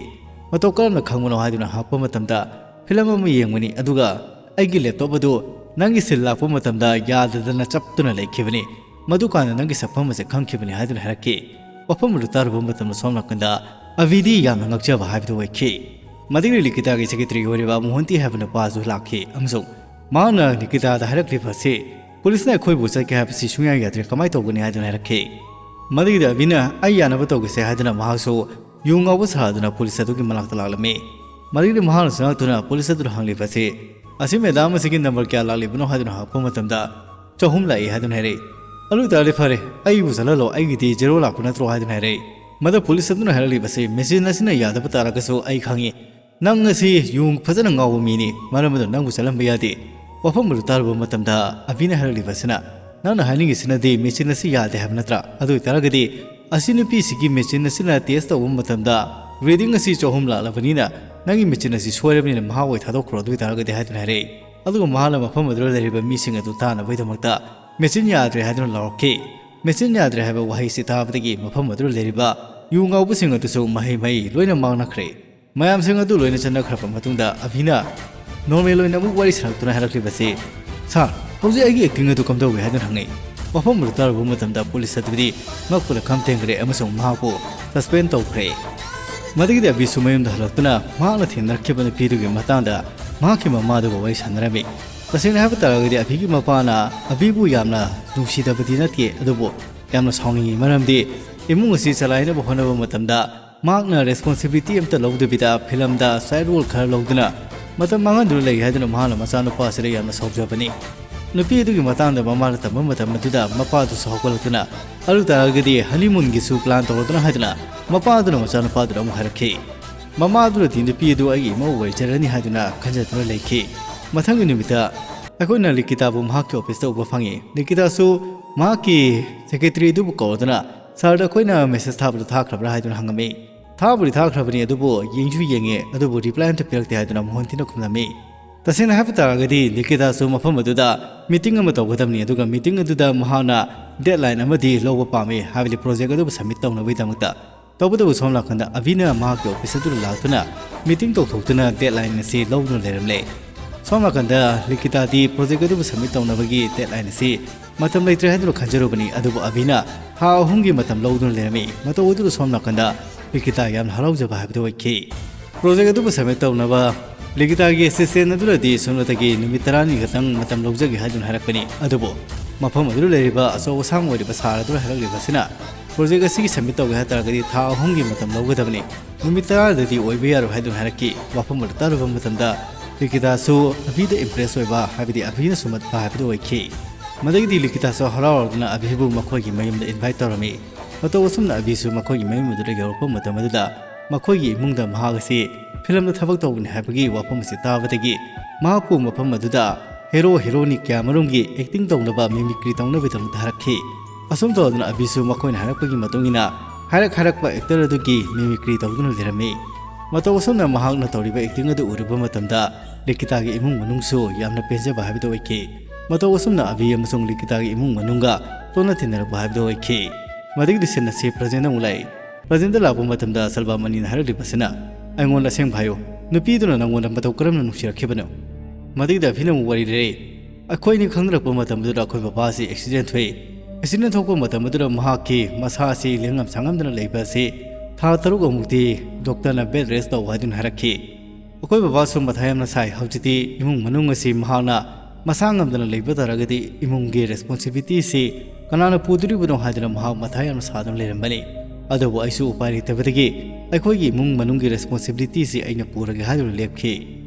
"ꯃꯇꯧ ꯀꯔꯝꯅ ꯈꯪꯕꯅꯣ?" ꯍꯥꯏꯗꯨꯅ ꯍꯪꯂꯛꯄ ꯃꯇꯝꯗ, "ꯐꯤꯂꯝ ꯑꯃ ꯌꯦꯡꯕꯅꯤ, ꯑꯗꯨꯒ ꯑꯩꯒꯤ ꯂꯦꯞꯇꯣꯞ ꯑꯗꯨ ꯅꯪꯒꯤ ꯁꯤꯜ ꯂꯥꯛꯄ ꯃꯇꯝꯗ ꯌꯥꯗꯗꯅ ꯆꯞꯇꯨꯅ ꯂꯩꯈꯤꯕꯅꯤ꯫ ꯃꯗꯨꯀꯥꯟꯗ ꯅꯪꯒꯤ ꯁꯛꯐꯝ ꯑꯁꯦ ꯈꯪꯈꯤꯕꯅꯤ" ꯍꯥꯏꯗꯨꯅ ꯍꯥꯏꯔꯛꯈꯤ꯫ ꯋꯥꯐꯝ ꯑꯗꯨ ꯇꯥꯔꯨꯕ ꯃꯇꯝꯗ ꯁꯣꯝ ꯅꯥꯀꯟꯗ ꯑꯚꯤꯗꯤ ꯌꯥꯝꯅ ꯉꯛꯆꯕ ꯍꯥꯏꯕꯗꯨ ꯑꯣꯏꯈꯤ꯫ ꯃꯗꯨꯒꯤ ꯂꯤꯀꯤꯇꯥꯒꯤ ꯁꯦꯀ꯭ꯔꯦꯇꯔꯤ ꯑꯣꯏꯔꯤꯕ ꯃꯣꯍꯟꯇꯤ ꯍꯥꯏꯕ ꯅꯨꯄꯥ ꯑꯗꯨ ꯂꯥꯛꯈꯤ ꯑꯃꯁꯨꯡ ꯃꯍꯥꯛꯅ ꯂꯤꯀꯤꯇꯥꯗ ꯍꯥꯏꯔꯛꯂꯤꯕ ꯑꯁꯤ, "ꯄꯨꯂꯤꯁꯅ ꯑꯩꯈꯣꯏꯕꯨ ꯆꯠꯀꯦ ꯍꯥꯏꯕꯁꯤ ꯁꯨꯡꯌꯥ ꯌꯥꯗ꯭ꯔꯦ, ꯀꯃꯥꯏꯅ ꯇꯧꯒꯅꯤ?" ꯍꯥꯏꯗꯨꯅ ꯍꯥꯏꯔꯛꯈꯤ꯫ ꯃꯗꯨꯒꯤꯗ ꯑꯚꯤꯅ, "ꯑꯩ ꯌꯥꯅꯕ ꯇꯧꯒꯦꯁꯦ" ꯍꯥꯏꯗꯨꯅ ꯃꯍꯥꯛꯁꯨ ꯌꯨ ꯉꯥꯎꯕ ꯁꯥꯗꯨꯅ ꯄꯨꯂꯤꯁ ꯑꯗꯨꯒꯤ ꯃꯅꯥꯛꯇ ꯂꯥꯛꯂꯝꯃꯤ꯫ ꯃꯗꯨꯒꯤꯗꯤ ꯃꯍꯥꯛꯅ ꯆꯪꯂꯛꯇꯨꯅ ꯄꯨꯂꯤꯁ ꯑꯗꯨꯗ ꯍꯪꯂꯤꯕ ꯑꯁꯤ, "ꯑꯁꯤ ꯃꯦꯗꯥꯝ ꯑꯁꯤꯒꯤ ꯅꯝꯕꯔ ꯀꯌꯥ ꯂꯥꯛꯂꯤꯕꯅꯣ?" ꯍꯥꯏꯗꯨꯅ ꯍꯪꯂꯛꯄ ꯃꯇꯝꯗ, ꯆꯍꯨꯝ ꯂꯥꯛꯏ ꯍꯥꯏꯗꯨꯅ ꯍꯥꯏꯔꯛꯏ꯫ ꯑꯗꯨ ꯑꯣꯏꯇꯥꯔꯗꯤ ꯐꯔꯦ, ꯑꯩꯕꯨ ꯆꯠꯍꯜꯂꯣ, ꯑꯩꯒꯤꯗꯤ ꯖꯦꯔꯣ ꯂꯥꯛꯄ ꯅꯠꯇ꯭ꯔꯣ ꯍꯥꯏꯗꯨꯅ ꯍꯥꯏꯔꯛꯏ꯫ ꯃꯗ ꯄꯨꯂꯤꯁ ꯑꯗꯨꯅ ꯍꯥꯏꯔꯛꯂꯤꯕꯁꯤ, ꯃꯦꯆꯤꯟ ꯑꯁꯤꯅ ꯌꯥꯗꯕ ꯇꯥꯔꯒꯁꯨ ꯑꯩ ꯈꯪꯏ, ꯅꯪ ꯑꯁꯤ ꯌꯨ ꯐꯖꯅ ꯉꯥꯎꯕ ꯃꯤꯅꯤ, ꯃꯔꯝ ꯑꯗꯨꯅ ꯅꯪꯕꯨ ꯆꯠꯍꯟꯕ ꯌꯥꯗꯦ꯫ ꯋꯥꯐꯝ ꯑꯗꯨ ꯇꯥꯔꯨꯕ ꯃꯇꯝꯗ ꯑꯕꯤꯅ ꯍꯥꯏꯔꯛꯂꯤꯕꯁꯤꯅ, ꯅꯪꯅ ꯍꯥꯏꯅꯤꯡꯉꯤꯁꯤꯅꯗꯤ ꯃꯦꯆꯤꯟ ꯑꯁꯤ ꯌꯥꯗꯦ ꯍꯥꯏꯕ ꯅꯠꯇ꯭ꯔꯥ? ꯑꯗꯨ ꯑꯣꯏꯇꯥꯔꯒꯗꯤ ꯑꯁꯤ ꯅꯨꯄꯤꯁꯤꯒꯤ ꯃꯦꯆꯤꯟ ꯑꯁꯤꯅ ꯇꯦꯁ ꯇꯧꯕ ꯃꯇꯝꯗ ꯔꯤꯗꯤꯡ ꯑꯁꯤ ꯆꯍꯨꯝ ꯂꯥꯛꯂꯕꯅꯤꯅ ꯅꯪꯒꯤ ꯃꯦꯆꯤꯟ ꯑꯁꯤ ꯁꯣꯏꯔꯕꯅꯤꯅ ꯃꯍꯥꯛ ꯑꯣꯏ ꯊꯥꯗꯣꯛꯈ꯭ꯔꯣ, ꯑꯗꯨ ꯑꯣꯏꯇꯥꯔꯒꯗꯤ ꯍꯥꯏꯗꯨꯅ ꯍꯥꯏꯔꯛꯏ꯫ ꯑꯗꯨꯒ ꯃꯍꯥꯛꯅ ꯃꯐꯝ ꯑꯗꯨꯗ ꯂꯩꯔꯤꯕ ꯃꯤꯁꯤꯡ ꯑꯗꯨ ꯇꯥꯅꯕꯒꯤꯗꯃꯛꯇ ꯃꯦꯆꯤꯟ ꯌꯥꯗ꯭ꯔꯦ ꯍꯥꯏꯗꯨꯅ ꯂꯥꯎꯔꯛꯈꯤ꯫ ꯃꯦꯆꯤꯟ ꯌꯥꯗ꯭ꯔꯦ ꯍꯥꯏꯕ ꯋꯥꯍꯩꯁꯤ ꯇꯥꯕꯗꯒꯤ ꯃꯐꯝ ꯑꯗꯨꯗ ꯂꯩꯔꯤꯕ ꯌꯨ ꯉꯥꯎꯕꯁꯤꯡ ꯑꯗꯨꯁꯨ ꯃꯍꯩ ꯃꯍꯩ ꯂꯣꯏꯅ ꯃꯥꯡꯅꯈ꯭ꯔꯦ꯫ ꯃꯌꯥꯝꯁꯤꯡ ꯑꯗꯨ ꯂꯣꯏꯅ ꯆꯠꯅꯈ꯭ꯔꯕ ꯃꯇꯨꯡꯗ ꯑꯚꯤꯅ ꯅꯣꯔꯃꯦꯜ ꯑꯣꯏꯅ ꯑꯃꯨꯛ ꯋꯥꯔꯤ ꯁꯥꯔꯛꯇꯨꯅ ꯍꯥꯏꯔꯛꯂꯤꯕꯁꯤ, "ꯁꯥꯔ, ꯍꯧꯖꯤꯛ ꯑꯩꯒꯤ ꯑꯦꯛꯇꯤꯡ ꯑꯗꯨ ꯀꯝꯗꯧꯏ?" ꯍꯥꯏꯗꯨꯅ ꯍꯪꯉꯤ꯫ ꯋꯥꯐꯝ ꯑꯗꯨ ꯇꯥꯔꯨꯕ ꯃꯇꯝꯗ ꯄꯨꯂꯤꯁ ꯑꯗꯨꯗꯤ ꯉꯛꯄꯗ ꯈꯝ ꯊꯦꯡꯈ꯭ꯔꯦ ꯑꯃꯁꯨꯡ ꯃꯍꯥꯛꯄꯨ ꯁꯁꯄꯦꯟ ꯇꯧꯈ꯭ꯔꯦ꯫ ꯃꯗꯨꯒꯤꯗꯤ ꯑꯕꯤꯁꯨ ꯃꯌꯨꯝꯗ ꯍꯜꯂꯛꯇꯨꯅ ꯃꯍꯥꯛꯅ ꯊꯦꯡꯅꯔꯛꯈꯤꯕ ꯅꯨꯄꯤꯗꯨꯒꯤ ꯃꯇꯥꯡꯗ ꯃꯍꯥꯛꯀꯤ ꯃꯃꯥꯗꯨꯒ ꯋꯥꯔꯤ ꯁꯥꯟꯅꯔꯝꯃꯤ꯫ ꯇꯁꯦꯡꯅ ꯍꯥꯏꯕ ꯇꯥꯔꯒꯗꯤ ꯑꯕꯤꯒꯤ ꯃꯄꯥꯅ ꯑꯕꯤꯕꯨ ꯌꯥꯝꯅ ꯅꯨꯡꯁꯤꯗꯕꯗꯤ ꯅꯠꯇꯦ, ꯑꯗꯨꯕꯨ ꯌꯥꯝꯅ ꯁꯥꯎꯅꯤꯡꯉꯤ, ꯃꯔꯝꯗꯤ ꯏꯃꯨꯡ ꯑꯁꯤ ꯆꯂꯥꯏꯅꯕ ꯍꯣꯠꯅꯕ ꯃꯇꯝꯗ ꯃꯍꯥꯛꯅ ꯔꯦꯁꯄꯣꯟꯁꯤꯕꯤꯂꯤꯇꯤ ꯑꯝꯇ ꯂꯧꯗꯕꯤꯗ ꯐꯤꯂꯝꯗ ꯁꯥꯏꯠ ꯔꯣꯜ ꯈꯔ ꯂꯧꯗꯨꯅ ꯃꯇꯝ ꯃꯥꯡꯍꯟꯗꯨꯅ ꯂꯩ ꯍꯥꯏꯗꯨꯅ ꯃꯍꯥꯛꯅ ꯃꯆꯥꯅꯨꯄꯥ ꯑꯁꯤꯗ ꯌꯥꯝꯅ ꯁꯥꯎꯖꯕꯅꯤ꯫ ꯅꯨꯄꯤ ꯑꯗꯨꯒꯤ ꯃꯇꯥꯡꯗ ꯃꯃꯥꯅ ꯇꯝꯕ ꯃꯇꯝ ꯑꯗꯨꯗ ꯃꯄꯥꯗꯨꯁꯨ ꯍꯧꯒꯠꯂꯛꯇꯨꯅ, "ꯑꯗꯨ ꯇꯥꯔꯒꯗꯤ ꯍꯅꯤꯃꯨꯟꯒꯤꯁꯨ ꯄ꯭ꯂꯥꯟ ꯇꯧꯔꯗꯨꯅ" ꯍꯥꯏꯗꯨꯅ ꯃꯄꯥ ꯑꯗꯨꯅ ꯃꯆꯥꯅꯨꯄꯥꯗꯨꯗ ꯑꯃꯨꯛ ꯍꯥꯏꯔꯛꯈꯤ꯫ ꯃꯃꯥ ꯑꯗꯨꯅꯗꯤ ꯅꯨꯄꯤ ꯑꯗꯨ ꯑꯩꯒꯤ ꯏꯃꯧ ꯑꯣꯏꯖꯔꯅꯤ ꯍꯥꯏꯗꯨꯅ ꯈꯟꯖꯗꯨꯅ ꯂꯩꯈꯤ꯫ ꯃꯊꯪꯒꯤ ꯅꯨꯃꯤꯠꯇ ꯑꯩꯈꯣꯏꯅ ꯂꯤꯀꯤꯇꯥꯕꯨ ꯃꯍꯥꯛꯀꯤ ꯑꯣꯐꯤꯁꯇ ꯎꯕ ꯐꯪꯉꯤ꯫ ꯂꯤꯀꯤꯇꯥꯁꯨ ꯃꯍꯥꯛꯀꯤ ꯁꯦꯀ꯭ꯔꯦꯇꯔꯤ ꯑꯗꯨꯕꯨ ꯀꯧꯔꯗꯨꯅ, "ꯁꯥꯔꯗ ꯑꯩꯈꯣꯏꯅ ꯃꯦꯁꯦꯖ ꯊꯥꯕꯗꯨ ꯊꯥꯈ꯭ꯔꯕ꯭ꯔꯥ?" ꯍꯥꯏꯗꯨꯅ ꯍꯪꯉꯝꯃꯤ꯫ "ꯊꯥꯕꯨꯗꯤ ꯊꯥꯈ꯭ꯔꯕꯅꯤ, ꯑꯗꯨꯕꯨ ꯌꯦꯡꯁꯨ ꯌꯦꯡꯉꯦ, ꯑꯗꯨꯕꯨ ꯔꯤꯄ꯭ꯂꯥꯏ ꯑꯝꯇ ꯄꯤꯔꯛꯇꯦ" ꯍꯥꯏꯗꯨꯅ ꯃꯣꯍꯟꯇꯤꯅ ꯈꯨꯝꯂꯝꯃꯤ꯫ ꯇꯁꯦꯡꯅ ꯍꯥꯏꯕ ꯇꯥꯔꯒꯗꯤ ꯂꯤꯀꯤꯇꯥꯁꯨ ꯃꯐꯝ ꯑꯗꯨꯗ ꯃꯤꯇꯤꯡ ꯑꯃ ꯇꯧꯒꯗꯕꯅꯤ, ꯑꯗꯨꯒ ꯃꯤꯇꯤꯡ ꯑꯗꯨꯗ ꯃꯍꯥꯛꯅ ꯗꯦꯗꯂꯥꯏꯟ ꯑꯃꯗꯤ ꯂꯧꯕ ꯄꯥꯝꯃꯤ, ꯍꯥꯏꯕꯗꯤ ꯄ꯭ꯔꯣꯖꯦꯛ ꯑꯗꯨꯕꯨ ꯁꯕꯃꯤꯠ ꯇꯧꯅꯕꯒꯤꯗꯃꯛꯇ꯫ ꯇꯧꯕꯇꯕꯨ ꯁꯣꯝ ꯅꯥꯀꯟꯗ ꯑꯕꯤꯅ ꯃꯍꯥꯛꯀꯤ ꯑꯣꯐꯤꯁ ꯑꯗꯨꯗ ꯂꯥꯛꯇꯨꯅ ꯃꯤꯇꯤꯡ ꯇꯧꯊꯣꯛꯇꯨꯅ ꯗꯦꯗꯂꯥꯏꯟ ꯑꯁꯤ ꯂꯧꯗꯨꯅ ꯂꯩꯔꯝꯂꯦ꯫ ꯁꯣꯝ ꯅꯥꯀꯟꯗ ꯂꯤꯀꯤꯇꯥꯗꯤ ꯄ꯭ꯔꯣꯖꯦꯛ ꯑꯗꯨꯕꯨ ꯁꯕꯃꯤꯠ ꯇꯧꯅꯕꯒꯤ ꯗꯦꯗꯂꯥꯏꯟ ꯑꯁꯤ ꯃꯇꯝ ꯂꯩꯇ꯭ꯔꯦ ꯍꯥꯏꯗꯨꯅ ꯈꯟꯖꯔꯨꯕꯅꯤ, ꯑꯗꯨꯕꯨ ꯑꯕꯤꯅ ꯊꯥ ꯑꯍꯨꯝꯒꯤ ꯃꯇꯝ ꯂꯧꯗꯨꯅ ꯂꯩꯔꯝꯃꯤ꯫ ꯃꯇꯧ ꯑꯗꯨꯗ ꯁꯣꯝ ꯅꯥꯀꯟꯗ ꯂꯤꯀꯤꯇꯥ ꯌꯥꯝꯅ ꯍꯔꯥꯎꯖꯕ ꯍꯥꯏꯕꯗꯨ ꯑꯣꯏꯈꯤ꯫ ꯄ꯭ꯔꯣꯖꯦꯛ ꯑꯗꯨꯕꯨ ꯁꯕꯃꯤꯠ ꯇꯧꯅꯕ ꯂꯤꯀꯤꯇꯥꯒꯤ ꯑꯦꯁꯤꯁꯇꯦꯟ ꯑꯗꯨꯅꯗꯤ ꯁꯣꯝꯗꯒꯤ ꯅꯨꯃꯤꯠ ꯇꯔꯥꯅꯤ ꯈꯛꯇꯪ ꯃꯇꯝ ꯂꯧꯖꯒꯦ ꯍꯥꯏꯗꯨꯅ ꯍꯥꯏꯔꯛꯄꯅꯤ꯫ ꯑꯗꯨꯕꯨ ꯃꯐꯝ ꯑꯗꯨꯗ ꯂꯩꯔꯤꯕ ꯑꯆꯧ ꯑꯁꯥꯡ ꯑꯣꯏꯔꯤꯕ ꯁꯥꯔ ꯑꯗꯨꯅ ꯍꯥꯏꯔꯛꯂꯤꯕ ꯑꯁꯤꯅ, ꯄ꯭ꯔꯣꯖꯦꯛ ꯑꯁꯤꯒꯤ ꯁꯕꯃꯤꯠ ꯇꯧꯒꯦ ꯍꯥꯏ ꯇꯥꯔꯒꯗꯤ ꯊꯥ ꯑꯍꯨꯝꯒꯤ ꯃꯇꯝ ꯂꯧꯒꯗꯕꯅꯤ, ꯅꯨꯃꯤꯠ ꯇꯔꯥꯗꯗꯤ ꯑꯣꯏꯕ ꯌꯥꯔꯣꯏ ꯍꯥꯏꯗꯨꯅ ꯍꯥꯏꯔꯛꯈꯤ꯫ ꯋꯥꯐꯝ ꯑꯗꯨ ꯇꯥꯔꯨꯕ ꯃꯇꯝꯗ ꯂꯤꯀꯤꯇꯥꯁꯨ ꯑꯕꯤꯗ ꯏꯝꯄ꯭ꯔꯦꯁ ꯑꯣꯏꯕ, ꯍꯥꯏꯕꯗꯤ ꯑꯕꯤꯅ ꯁꯨꯝꯕ ꯍꯥꯏꯕꯗꯨ ꯑꯣꯏꯈꯤ꯫ ꯃꯗꯒꯤꯗꯤ ꯂꯤꯀꯤꯇꯥꯁꯨ ꯍꯔꯥꯎ ꯍꯔꯥꯎꯗꯨꯅ ꯑꯕꯤꯕꯨ ꯃꯈꯣꯏꯒꯤ ꯃꯌꯨꯝꯗ invite ꯇꯧꯔꯝꯃꯤ꯫ ꯃꯇꯧ ꯑꯁꯨꯝꯅ ꯑꯕꯤꯁꯨ ꯃꯈꯣꯏꯒꯤ ꯃꯌꯨꯝ ꯑꯗꯨꯗ ꯌꯧꯔꯛꯄ ꯃꯇꯝ ꯑꯗꯨꯗ ꯃꯈꯣꯏꯒꯤ ꯏꯃꯨꯡꯗ ꯃꯍꯥꯛ ꯑꯁꯤ ꯐꯤꯂꯝꯗ ꯊꯕꯛ ꯇꯧꯕꯅꯤ ꯍꯥꯏꯕꯒꯤ ꯋꯥꯐꯝ ꯑꯁꯤ ꯇꯥꯕꯗꯒꯤ ꯃꯍꯥꯛꯄꯨ ꯃꯐꯝ ꯑꯗꯨꯗ ꯍꯦꯔꯣ ꯍꯦꯔꯣꯅꯤ ꯀꯌꯥꯃꯔꯨꯝꯒꯤ acting ꯇꯧꯅꯕ, mimicry ꯇꯧꯅꯕꯒꯤꯗꯃꯛꯇ ꯍꯥꯏꯔꯛꯈꯤ꯫ ꯑꯁꯨꯝ ꯇꯧꯗꯨꯅ ꯑꯕꯤꯁꯨ ꯃꯈꯣꯏꯅ ꯍꯥꯏꯔꯛꯄꯒꯤ ꯃꯇꯨꯡ ꯏꯟꯅ ꯍꯥꯏꯔꯛ ꯍꯥꯏꯔꯛꯄ actor ꯑꯗꯨꯒꯤ mimicry ꯇꯧꯗꯨꯅ ꯂꯩꯔꯝꯃꯤ꯫ ꯃꯇꯧ ꯑꯁꯨꯝꯅ ꯃꯍꯥꯛꯅ ꯇꯧꯔꯤꯕ acting ꯑꯗꯨ ꯎꯔꯨꯕ ꯃꯇꯝꯗ ꯂꯤꯀꯤꯇꯥꯒꯤ ꯏꯃꯨꯡ ꯃꯅꯨꯡꯁꯨ ꯌꯥꯝꯅ ꯄꯦꯟꯖꯕ ꯍꯥꯏꯕꯗꯨ ꯑꯣꯏꯈꯤ꯫ ꯃꯇꯧ ꯑꯁꯨꯝꯅ ꯑꯕꯤ ꯑꯃꯁꯨꯡ ꯂꯤꯀꯤꯇꯥꯒꯤ ꯏꯃꯨꯡ ꯃꯅꯨꯡꯒ ꯇꯣꯟꯅ ꯇꯤꯟꯅꯔꯛꯄ ꯍꯥꯏꯕꯗꯨ ꯑꯣꯏꯈꯤ꯫ ꯃꯗꯒꯤꯗꯤ scene ꯑꯁꯤ present ꯑꯃꯨꯛ ꯂꯥꯛꯏ꯫ Present ꯂꯥꯛꯄ ꯃꯇꯝꯗ ꯁꯜꯕꯥꯃꯅꯤꯅ ꯍꯥꯏꯔꯛꯂꯤꯕꯁꯤꯅ, "ꯑꯩꯉꯣꯟꯗ ꯑꯁꯦꯡꯕ ꯍꯥꯏꯌꯨ, ꯅꯨꯄꯤꯗꯨꯅ ꯅꯪꯉꯣꯟꯗ ꯃꯇꯧ ꯀꯔꯝꯅ ꯅꯨꯡꯁꯤꯔꯛꯈꯤꯕꯅꯣ?" ꯃꯗꯒꯤꯗꯤ ꯑꯕꯤꯅ ꯑꯃꯨꯛ ꯋꯥꯔꯤ ꯂꯤꯔꯛꯏ꯫ ꯑꯩꯈꯣꯏꯅꯤ ꯈꯪꯅꯔꯛꯄ ꯃꯇꯝ ꯑꯗꯨꯗ ꯑꯩꯈꯣꯏ ꯕꯕꯥ ꯑꯁꯤ accident ꯊꯣꯛꯏ꯫ Accident ꯊꯣꯛꯄ ꯃꯇꯝ ꯑꯗꯨꯗ ꯃꯍꯥꯛꯀꯤ ꯃꯁꯥ ꯑꯁꯤ ꯂꯦꯡꯉꯝ ꯁꯥꯡꯉꯝꯗꯅ ꯂꯩꯕ ꯑꯁꯤ ꯊꯥ ꯇꯔꯨꯛ ꯑꯃꯨꯛꯇꯤ doctorꯅ bed rest ꯇꯧ ꯍꯥꯏꯗꯨꯅ ꯍꯥꯏꯔꯛꯈꯤ꯫ ꯑꯩꯈꯣꯏ ꯕꯕꯥꯁꯨ ꯃꯊꯥ ꯌꯥꯝꯅ ꯁꯥꯏ꯫ ꯍꯧꯖꯤꯛꯇꯤ ꯏꯃꯨꯡ ꯃꯅꯨꯡ ꯑꯁꯤ ꯃꯍꯥꯛꯅ ꯃꯁꯥ ꯉꯝꯗꯅ ꯂꯩꯕ ꯇꯥꯔꯒꯗꯤ ꯏꯃꯨꯡꯒꯤ responsibilityꯁꯤ ꯀꯅꯥꯅ ꯄꯨꯗꯣꯔꯤꯕꯅꯣ ꯍꯥꯏꯗꯨꯅ ꯃꯍꯥꯛ ꯃꯊꯥ ꯌꯥꯝꯅ ꯁꯥꯗꯨꯅ ꯂꯩꯔꯝꯕꯅꯤ꯫ ꯑꯗꯨꯕꯨ ꯑꯩꯁꯨ ꯎꯄꯥꯏ ꯂꯩꯇꯕꯗꯒꯤ ꯑꯩꯈꯣꯏꯒꯤ ꯏꯃꯨꯡ ꯃꯅꯨꯡꯒꯤ responsibilityꯁꯤ ꯑꯩꯅ ꯄꯨꯔꯒꯦ ꯍꯥꯏꯗꯨꯅ ꯂꯦꯞꯈꯤ꯫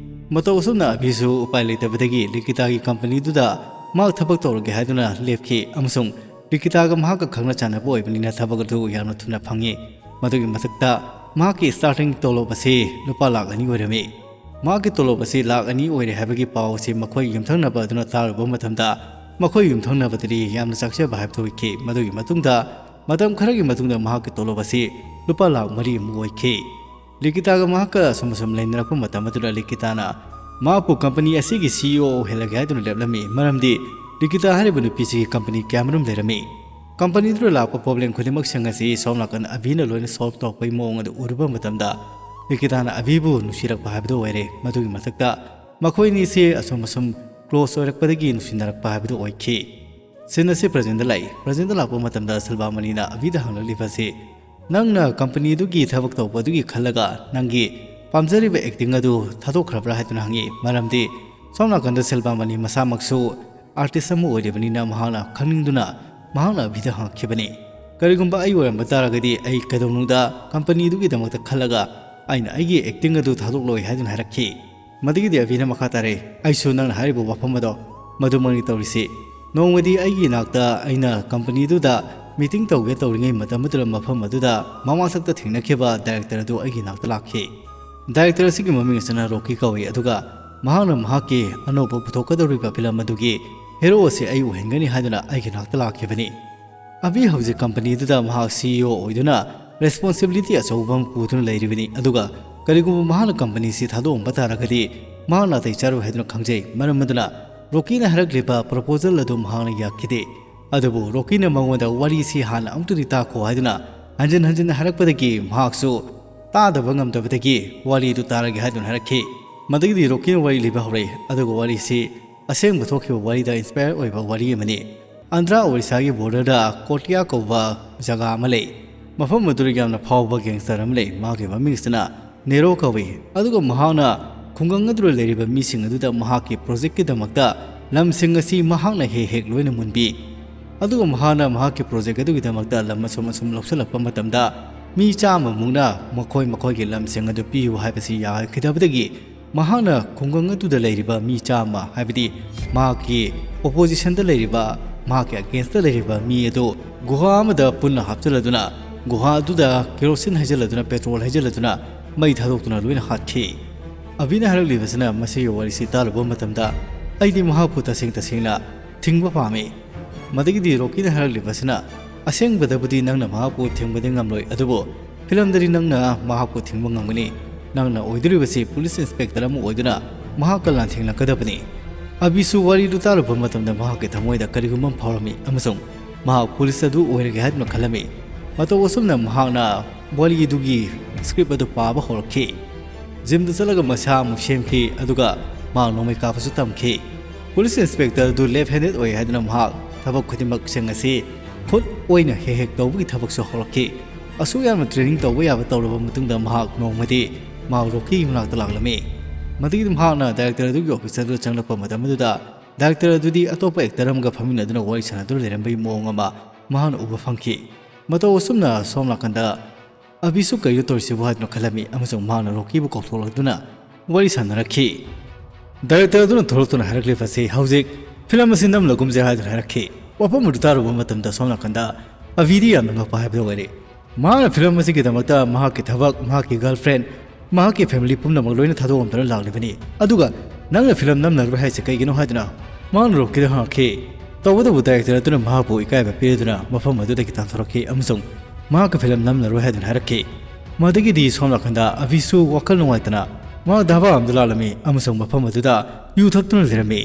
ꯃꯇꯧ ꯑꯁꯨꯝꯅ ꯑꯕꯤꯁꯨ ꯎꯄꯥꯏ ꯂꯩꯇꯕꯗꯒꯤ ꯂꯤꯀꯤꯇꯥꯒꯤ companyꯗꯨꯗ ꯃꯍꯥꯛ ꯊꯕꯛ ꯇꯧꯔꯒꯦ ꯍꯥꯏꯗꯨꯅ ꯂꯦꯞꯈꯤ ꯑꯃꯁꯨꯡ ꯂꯤꯀꯤꯇꯥꯒ ꯃꯍꯥꯛꯀ ꯈꯪꯅ ꯆꯥꯟꯅꯕ ꯑꯣꯏꯕꯅꯤꯅ ꯊꯕꯛ ꯑꯗꯨ ꯌꯥꯝꯅ ꯊꯨꯅ ꯐꯪꯉꯤ꯫ ꯃꯗꯨꯒꯤ ꯃꯊꯛꯇ ꯃꯍꯥꯛꯀꯤ starting ꯇꯣꯂꯣꯞ ꯑꯁꯤ ꯂꯨꯄꯥ ꯂꯥꯈ ꯑꯅꯤ ꯑꯣꯏꯔꯝꯃꯤ꯫ ꯃꯍꯥꯛꯀꯤ ꯇꯣꯂꯣꯞ ꯑꯁꯤ ꯂꯥꯈ ꯑꯅꯤ ꯑꯣꯏꯔꯦ ꯍꯥꯏꯕꯒꯤ ꯄꯥꯎ ꯑꯁꯤ ꯃꯈꯣꯏ ꯌꯨꯝꯊꯪꯅꯕ ꯑꯗꯨꯅ ꯇꯥꯔꯨꯕ ꯃꯇꯝꯗ ꯃꯈꯣꯏ ꯌꯨꯝꯊꯪꯅꯕꯗꯗꯤ ꯌꯥꯝꯅ ꯆꯥꯛꯆꯕ ꯍꯥꯏꯕꯗꯨ ꯑꯣꯏꯈꯤ꯫ ꯃꯗꯨꯒꯤ ꯃꯇꯨꯡꯗ ꯃꯇꯝ ꯈꯔꯒꯤ ꯃꯇꯨꯡꯗ ꯃꯍꯥꯛꯀꯤ ꯇꯣꯂꯣꯞ ꯑꯁꯤ ꯂꯨꯄꯥ ꯂꯥꯈ ꯃꯔꯤ ꯑꯃꯨꯛ ꯑꯣꯏꯈꯤ꯫ ꯂꯤꯀꯤꯇꯥꯒ ꯃꯍꯥꯛꯀ ꯑꯁꯨꯝ ꯑꯁꯨꯝ ꯂꯩꯅꯔꯛꯄ ꯃꯇꯝ ꯑꯗꯨꯗ ꯂꯤꯀꯤꯇꯥꯅ ꯃꯍꯥꯛꯄꯨ company ꯑꯁꯤꯒꯤ CEO ꯑꯣꯏꯍꯜꯂꯒꯦ ꯍꯥꯏꯗꯨꯅ ꯂꯦꯞꯂꯝꯃꯤ꯫ ꯃꯔꯝꯗꯤ ꯂꯤꯀꯤꯇꯥ ꯍꯥꯏꯔꯤꯕ ꯅꯨꯄꯤꯁꯤꯒꯤ company ꯀꯌꯥꯃꯔꯨꯝ ꯂꯩꯔꯝꯃꯤ꯫ Companyꯗꯨꯗ ꯂꯥꯛꯄ problem ꯈꯨꯗꯤꯡꯃꯛꯁꯤꯡ ꯑꯁꯤ ꯁꯣꯝ ꯅꯥꯀꯟ ꯑꯕꯤꯅ ꯂꯣꯏꯅ solve ꯇꯧꯔꯛꯄꯒꯤ ꯃꯑꯣꯡ ꯑꯗꯨ ꯎꯔꯨꯕ ꯃꯇꯝꯗ ꯂꯤꯀꯤꯇꯥꯅ ꯑꯕꯤꯕꯨ ꯅꯨꯡꯁꯤꯔꯛꯄ ꯍꯥꯏꯕꯗꯨ ꯑꯣꯏꯔꯦ꯫ ꯃꯗꯨꯒꯤ ꯃꯊꯛꯇ ꯃꯈꯣꯏ ꯑꯅꯤꯁꯤ ꯑꯁꯨꯝ ꯑꯁꯨꯝ close ꯑꯣꯏꯔꯛꯄꯗꯒꯤ ꯅꯨꯡꯁꯤꯅꯔꯛꯄ ꯍꯥꯏꯕꯗꯨ ꯑꯣꯏꯈꯤ꯫ Scene ꯑꯁꯤ presentꯗ ꯂꯥꯛꯏ꯫ Presentꯗ ꯂꯥꯛꯄ ꯃꯇꯝꯗ ꯁꯤꯜꯚꯥꯃꯅꯤꯅ ꯑꯕꯤꯗ ꯍꯪꯂꯛꯂꯤꯕ ꯑꯁꯤ, "ꯅꯪꯅ companyꯗꯨꯒꯤ ꯊꯕꯛ ꯇꯧꯕ ꯑꯗꯨꯒꯤ ꯈꯜꯂꯒ ꯅꯪꯒꯤ ꯄꯥꯝꯖꯔꯤꯕ acting ꯑꯗꯨ ꯊꯥꯗꯣꯛꯈ꯭ꯔꯕ꯭ꯔꯥ?" ꯍꯥꯏꯗꯨꯅ ꯍꯪꯉꯤ꯫ ꯃꯔꯝꯗꯤ ꯁꯣꯝ ꯅꯥꯀꯟꯗ ꯁꯤꯜꯚꯥꯃꯅꯤ ꯃꯁꯥꯃꯛꯁꯨ artist ꯑꯃ ꯑꯣꯏꯔꯤꯕꯅꯤꯅ ꯃꯍꯥꯛꯅ ꯈꯪꯅꯤꯡꯗꯨꯅ ꯃꯍꯥꯛꯅ ꯑꯕꯤꯗ ꯍꯪꯉꯛꯈꯤꯕꯅꯤ꯫ "ꯀꯔꯤꯒꯨꯝꯕ ꯑꯩ ꯑꯣꯏꯔꯝꯕ ꯇꯥꯔꯒꯗꯤ ꯑꯩ ꯀꯩꯗꯧꯅꯨꯡꯗ companyꯗꯨꯒꯤꯗꯃꯛꯇ ꯈꯜꯂꯒ ꯑꯩꯅ ꯑꯩꯒꯤ acting ꯑꯗꯨ ꯊꯥꯗꯣꯛꯂꯣꯏ" ꯍꯥꯏꯗꯨꯅ ꯍꯥꯏꯔꯛꯈꯤ꯫ ꯃꯗꯨꯒꯤꯗꯤ ꯑꯕꯤꯅ ꯃꯈꯥ ꯇꯥꯔꯛꯏ, "ꯑꯩꯁꯨ ꯅꯪꯅ ꯍꯥꯏꯔꯤꯕ ꯋꯥꯐꯝ ꯑꯗꯣ ꯃꯗꯨꯃꯛꯅꯤ ꯇꯧꯔꯤꯁꯤ꯫ ꯅꯣꯡꯃꯗꯤ ꯑꯩꯒꯤ ꯏꯅꯥꯛꯇ ꯑꯩꯅ ꯀꯝꯄꯅꯤꯗꯨꯗ ꯃꯤꯇꯤꯡ ꯇꯧꯒꯦ ꯇꯧꯔꯤꯉꯩ ꯃꯇꯝ ꯑꯗꯨꯗ ꯃꯐꯝ ꯑꯗꯨꯗ ꯃꯃꯥꯡꯁꯛꯇ ꯊꯦꯡꯅꯈꯤꯕ ꯗꯥꯏꯔꯦꯛꯇꯔ ꯑꯗꯨ ꯑꯩꯒꯤ ꯏꯅꯥꯛꯇ ꯂꯥꯛꯈꯤ꯫ ꯗꯥꯏꯔꯦꯛꯇꯔ ꯑꯁꯤꯒꯤ ꯃꯃꯤꯡ ꯑꯁꯤꯅ ꯔꯣꯀꯤ ꯀꯧꯏ, ꯑꯗꯨꯒ ꯃꯍꯥꯛꯅ ꯃꯍꯥꯛꯀꯤ ꯑꯅꯧꯕ ꯄꯨꯊꯣꯛꯀꯗꯧꯔꯤꯕ ꯐꯤꯂꯝ ꯑꯗꯨꯒꯤ ꯍꯦꯔꯣ ꯑꯁꯤ ꯑꯩ ꯑꯣꯏꯍꯟꯒꯅꯤ ꯍꯥꯏꯗꯨꯅ ꯑꯩꯒꯤ ꯏꯅꯥꯛꯇ ꯂꯥꯛꯈꯤꯕꯅꯤ꯫ ꯑꯕꯤ ꯍꯧꯖꯤꯛ ꯀꯝꯄꯅꯤꯗꯨꯗ ꯃꯍꯥꯛ ꯁꯤ ꯏ ꯑꯣ ꯑꯣꯏꯗꯨꯅ ꯔꯦꯁꯄꯣꯟꯁꯤꯕꯤꯂꯤꯇꯤ ꯑꯆꯧꯕ ꯑꯃ ꯄꯨꯗꯨꯅ ꯂꯩꯔꯤꯕꯅꯤ, ꯑꯗꯨꯒ ꯀꯔꯤꯒꯨꯝꯕ ꯃꯍꯥꯛꯅ ꯀꯝꯄꯅꯤꯁꯤ ꯊꯥꯗꯣꯛꯑꯝꯕ ꯇꯥꯔꯒꯗꯤ ꯃꯍꯥꯛ ꯅꯥꯇꯩ ꯆꯥꯔꯣꯏ ꯍꯥꯏꯗꯨꯅ ꯈꯪꯖꯩ꯫ ꯃꯔꯝ ꯑꯗꯨꯅ ꯔꯣꯀꯤꯅ ꯍꯥꯏꯔꯛꯂꯤꯕ ꯄ꯭ꯔꯣꯄꯣꯖꯦꯜ ꯑꯗꯨ ꯃꯍꯥꯛꯅ ꯌꯥꯈꯤꯗꯦ꯫ ꯑꯗꯨꯕꯨ ꯔꯣꯀꯤꯅ ꯃꯉꯣꯟꯗ ꯋꯥꯔꯤꯁꯤ ꯍꯥꯟꯅ ꯑꯃꯨꯛꯇꯗꯤ ꯇꯥꯈꯣ ꯍꯥꯏꯗꯨꯅ ꯍꯟꯖꯤꯟ ꯍꯟꯖꯤꯟ ꯍꯥꯏꯔꯛꯄꯗꯒꯤ ꯃꯍꯥꯛꯁꯨ ꯇꯥꯗꯕ ꯉꯝꯗꯕꯗꯒꯤ ꯋꯥꯔꯤꯗꯨ ꯇꯥꯔꯒꯦ ꯍꯥꯏꯗꯨꯅ ꯍꯥꯏꯔꯛꯈꯤ꯫ ꯃꯗꯒꯤꯗꯤ ꯔꯣꯀꯤꯅ ꯋꯥꯔꯤ ꯂꯤꯕ ꯍꯧꯔꯛꯏ, ꯑꯗꯨꯒ ꯋꯥꯔꯤꯁꯤ ꯑꯁꯦꯡꯕ ꯊꯣꯛꯈꯤꯕ ꯋꯥꯔꯤꯗ ꯏꯟꯁꯄꯌꯔ ꯑꯣꯏꯕ ꯋꯥꯔꯤ ꯑꯃꯅꯤ꯫ ꯑꯟꯙ꯭ꯔꯥ ꯑꯣꯔꯤꯁꯥꯒꯤ ꯕꯣꯔꯗꯔꯗ ꯀꯣꯇꯤꯌꯥ ꯀꯧꯕ ꯖꯒꯥ ꯑꯃ ꯂꯩ꯫ ꯃꯐꯝ ꯑꯗꯨꯗ ꯌꯥꯝꯅ ꯐꯥꯎꯕ ꯒꯦꯡꯁꯇꯔ ꯑꯃ ꯂꯩ꯫ ꯃꯥꯒꯤ ꯃꯃꯤꯡꯁꯤꯅ ꯅꯦꯔꯣ ꯀꯧꯏ꯫ ꯑꯗꯨꯒ ꯃꯍꯥꯛꯅ ꯈꯨꯡꯒꯪ ꯑꯗꯨꯗ ꯂꯩꯔꯤꯕ ꯃꯤꯁꯤꯡ ꯑꯗꯨꯗ ꯃꯍꯥꯛꯀꯤ ꯄ꯭ꯔꯣꯖꯦꯛꯀꯤꯗꯃꯛꯇ ꯂꯝꯁꯤꯡ ꯑꯁꯤ ꯃꯍꯥꯛꯅ ꯍꯦꯛ ꯍꯦꯛ ꯂꯣꯏꯅ ꯃꯨꯟꯕꯤ꯫ ꯑꯗꯨꯒ ꯃꯍꯥꯛꯅ ꯃꯍꯥꯛꯀꯤ ꯄ꯭ꯔꯣꯖꯦꯛ ꯑꯗꯨꯒꯤꯗꯃꯛꯇ ꯂꯝ ꯑꯁꯨꯝ ꯑꯁꯨꯝ ꯂꯧꯁꯤꯜꯂꯛꯄ ꯃꯇꯝꯗ ꯃꯤ ꯆꯥꯝꯃꯃꯨꯛꯅ ꯃꯈꯣꯏ ꯃꯈꯣꯏꯒꯤ ꯂꯝꯁꯤꯡ ꯑꯗꯨ ꯄꯤꯌꯨ ꯍꯥꯏꯕꯁꯤ ꯌꯥꯈꯤꯗꯕꯗꯒꯤ ꯃꯍꯥꯛꯅ ꯈꯨꯡꯒꯪ ꯑꯗꯨꯗ ꯂꯩꯔꯤꯕ ꯃꯤ ꯆꯥꯝꯃ, ꯍꯥꯏꯕꯗꯤ ꯃꯍꯥꯛꯀꯤ ꯑꯣꯄꯣꯖꯤꯁꯟꯗ ꯂꯩꯔꯤꯕ, ꯃꯍꯥꯛꯀꯤ ꯑꯒꯦꯟꯁꯇ ꯂꯩꯔꯤꯕ ꯃꯤ ꯑꯗꯨ ꯒꯨꯍꯥ ꯑꯃꯗ ꯄꯨꯟꯅ ꯍꯥꯞꯆꯤꯜꯂꯗꯨꯅ ꯒꯨꯍꯥ ꯑꯗꯨꯗ ꯀꯦꯔꯣꯁꯤꯟ ꯍꯩꯖꯤꯜꯂꯗꯨꯅ, ꯄꯦꯇ꯭ꯔꯣꯜ ꯍꯩꯖꯤꯜꯂꯗꯨꯅ ꯃꯩ ꯊꯥꯗꯣꯛꯇꯨꯅ ꯂꯣꯏꯅ ꯍꯥꯠꯈꯤ꯫ ꯑꯕꯤꯅ ꯍꯥꯏꯔꯛꯂꯤꯕꯁꯤꯅ ꯃꯁꯤꯒꯤ ꯋꯥꯔꯤꯁꯤ ꯇꯥꯔꯨꯕ ꯃꯇꯝꯗ ꯑꯩꯗꯤ ꯃꯍꯥꯛꯄꯨ ꯇꯁꯦꯡ ꯇꯁꯦꯡꯅ ꯊꯤꯡꯕ ꯄꯥꯝꯃꯤ꯫ ꯃꯗꯒꯤꯗꯤ ꯔꯣꯀꯤꯅ ꯍꯥꯏꯔꯛꯂꯤꯕꯁꯤꯅ, "ꯑꯁꯦꯡꯕꯗꯕꯨꯗꯤ ꯅꯪꯅ ꯃꯍꯥꯛꯄꯨ ꯊꯤꯡꯕꯗꯤ ꯉꯝꯂꯣꯏ, ꯑꯗꯨꯕꯨ ꯐꯤꯂꯝꯗꯗꯤ ꯅꯪꯅ ꯃꯍꯥꯛꯄꯨ ꯊꯤꯡꯕ ꯉꯝꯒꯅꯤ꯫ ꯅꯪꯅ ꯑꯣꯏꯗꯣꯔꯤꯕꯁꯤ ꯄꯨꯂꯤꯁ ꯏꯟꯁꯄꯦꯛꯇꯔ ꯑꯃ ꯑꯣꯏꯗꯨꯅ ꯃꯍꯥꯛꯀ ꯂꯥꯟꯊꯦꯡꯅꯀꯗꯕꯅꯤ꯫" ꯑꯕꯤꯁꯨ ꯋꯥꯔꯤꯗꯨ ꯇꯥꯔꯨꯕ ꯃꯇꯝꯗ ꯃꯍꯥꯛꯀꯤ ꯊꯃꯣꯏꯗ ꯀꯔꯤꯒꯨꯝꯕ ꯑꯃ ꯐꯥꯎꯔꯝꯃꯤ ꯑꯃꯁꯨꯡ ꯃꯍꯥꯛ ꯄꯨꯂꯤꯁ ꯑꯗꯨ ꯑꯣꯏꯔꯒꯦ ꯍꯥꯏꯗꯨꯅ ꯈꯜꯂꯝꯃꯤ꯫ ꯃꯇꯧ ꯑꯁꯨꯝꯅ ꯃꯍꯥꯛꯅ ꯋꯥꯔꯤꯗꯨꯒꯤ ꯁ꯭ꯀ꯭ꯔꯤꯞ ꯑꯗꯨ ꯄꯥꯕ ꯍꯧꯔꯛꯈꯤ꯫ ꯖꯤꯝꯗ ꯆꯠꯂꯒ ꯃꯁꯥ ꯑꯃꯨꯛ ꯁꯦꯝꯈꯤ, ꯑꯗꯨꯒ ꯃꯍꯥꯛ ꯅꯣꯡꯃꯩ ꯀꯥꯞꯄꯁꯨ ꯇꯝꯈꯤ꯫ ꯄꯨꯂꯤꯁ ꯏꯟꯁꯄꯦꯛꯇꯔ ꯑꯗꯨ ꯂꯦꯐ ꯍꯦꯟꯗꯦꯗ ꯑꯣꯏ ꯍꯥꯏꯗꯨꯅ ꯃꯍꯥꯛ ꯊꯕꯛ ꯈꯨꯗꯤꯡꯃꯛꯁꯤꯡ ꯑꯁꯤ ꯈꯨꯠ ꯑꯣꯏꯅ ꯍꯦꯛ ꯍꯦꯛ ꯇꯧꯕꯒꯤ ꯊꯕꯛꯁꯨ ꯍꯧꯔꯛꯈꯤ꯫ ꯑꯁꯨꯛ ꯌꯥꯝꯅ ꯇ꯭ꯔꯦꯅꯤꯡ ꯇꯧꯕ ꯌꯥꯕ ꯇꯧꯔꯕ ꯃꯇꯨꯡꯗ ꯃꯍꯥꯛ ꯅꯣꯡꯃꯗꯤ ꯃꯍꯥꯛ ꯔꯣꯀꯤꯒꯤ ꯃꯅꯥꯛꯇ ꯂꯥꯛꯂꯝꯃꯤ꯫ ꯃꯗꯨꯒꯤ ꯃꯍꯥꯛꯅ ꯗꯥꯏꯔꯦꯛꯇꯔ ꯑꯗꯨꯒꯤ ꯑꯣꯐꯤꯁ ꯑꯗꯨꯗ ꯆꯪꯂꯛꯄ ꯃꯇꯝ ꯑꯗꯨꯗ ꯗꯥꯏꯔꯦꯛꯇꯔ ꯑꯗꯨꯗꯤ ꯑꯇꯣꯞꯄ ꯑꯦꯛꯇꯔ ꯑꯃꯒ ꯐꯝꯃꯤꯟꯅꯗꯨꯅ ꯋꯥꯔꯤ ꯁꯥꯟꯅꯗꯨꯅ ꯂꯩꯔꯝꯕꯒꯤ ꯃꯑꯣꯡ ꯑꯃ ꯃꯍꯥꯛꯅ ꯎꯕ ꯐꯪꯈꯤ꯫ ꯃꯇꯧ ꯑꯁꯨꯝꯅ ꯁꯣꯝ ꯅꯥꯀꯟꯗ ꯑꯕꯤꯁꯨ ꯀꯔꯤꯅꯣ ꯇꯧꯔꯤꯁꯤꯕꯨ ꯍꯥꯏꯗꯨꯅ ꯈꯜꯂꯝꯃꯤ ꯑꯃꯁꯨꯡ ꯃꯍꯥꯛꯅ ꯔꯣꯀꯤꯕꯨ ꯀꯧꯊꯣꯛꯂꯛꯇꯨꯅ ꯋꯥꯔꯤ ꯁꯥꯟꯅꯔꯛꯈꯤ꯫ ꯗꯥꯏꯔꯦꯛꯇꯔ ꯑꯗꯨꯅ ꯊꯣꯛꯂꯛꯇꯨꯅ ꯍꯥꯏꯔꯛꯂꯤꯕꯁꯤ ꯍꯧꯖꯤꯛ ꯐꯤꯂꯝ ꯑꯁꯤ ꯅꯝꯂꯒꯨꯝꯁꯦ ꯍꯥꯏꯗꯨꯅ ꯍꯥꯏꯔꯛꯈꯤ꯫ ꯋꯥꯐꯝ ꯑꯗꯨ ꯇꯥꯔꯨꯕ ꯃꯇꯝꯗ ꯁꯣꯝ ꯅꯥꯀꯟꯗ ꯑꯕꯤꯗꯤ ꯌꯥꯝꯅ ꯉꯛꯄ ꯍꯥꯏꯕꯗꯨ ꯑꯣꯏꯔꯦ꯫ ꯃꯍꯥꯛꯅ ꯐꯤꯂꯝ ꯑꯁꯤꯒꯤꯗꯃꯛꯇ ꯃꯍꯥꯛꯀꯤ ꯊꯕꯛ, ꯃꯍꯥꯛꯀꯤ ꯒꯔꯜꯐ꯭ꯔꯦꯟ, ꯃꯍꯥꯛꯀꯤ ꯐꯦꯃꯤꯂꯤ ꯄꯨꯝꯅꯃꯛ ꯂꯣꯏꯅ ꯊꯥꯗꯣꯛꯂꯝꯗꯨꯅ ꯂꯥꯛꯂꯤꯕꯅꯤ꯫ ꯑꯗꯨꯒ ꯅꯪꯅ ꯐꯤꯂꯝ ꯅꯝꯂꯔꯣꯏ ꯍꯥꯏꯁꯦ ꯀꯩꯒꯤꯅꯣ ꯍꯥꯏꯗꯨꯅ ꯃꯍꯥꯛꯅ ꯔꯣꯀꯤꯗ ꯍꯪꯉꯛꯈꯤ꯫ ꯇꯧꯕꯇꯕꯨ ꯗꯥꯏꯔꯦꯛꯇꯔ ꯑꯗꯨꯅ ꯃꯍꯥꯛꯄꯨ ꯏꯀꯥꯏꯕ ꯄꯤꯔꯗꯨꯅ ꯃꯐꯝ ꯑꯗꯨꯗꯒꯤ ꯇꯥꯟꯊꯣꯔꯛꯈꯤ ꯑꯃꯁꯨꯡ ꯃꯍꯥꯛꯀ ꯐꯤꯂꯝ ꯅꯝꯂꯔꯣꯏ ꯍꯥꯏꯗꯨꯅ ꯍꯥꯏꯔꯛꯈꯤ꯫ ꯃꯗꯨꯒꯤꯗꯤ ꯁꯣꯝ ꯅꯥꯀꯟꯗ ꯑꯕꯤꯁꯨ ꯋꯥꯈꯜ ꯅꯨꯡꯉꯥꯏꯇꯅ ꯃꯍꯥꯛ ꯙꯥꯕꯥ ꯑꯃꯗ ꯂꯥꯛꯂꯝꯃꯤ ꯑꯃꯁꯨꯡ ꯃꯐꯝ ꯑꯗꯨꯗ ꯌꯨ ꯊꯛꯇꯨꯅ ꯂꯩꯔꯝꯃꯤ꯫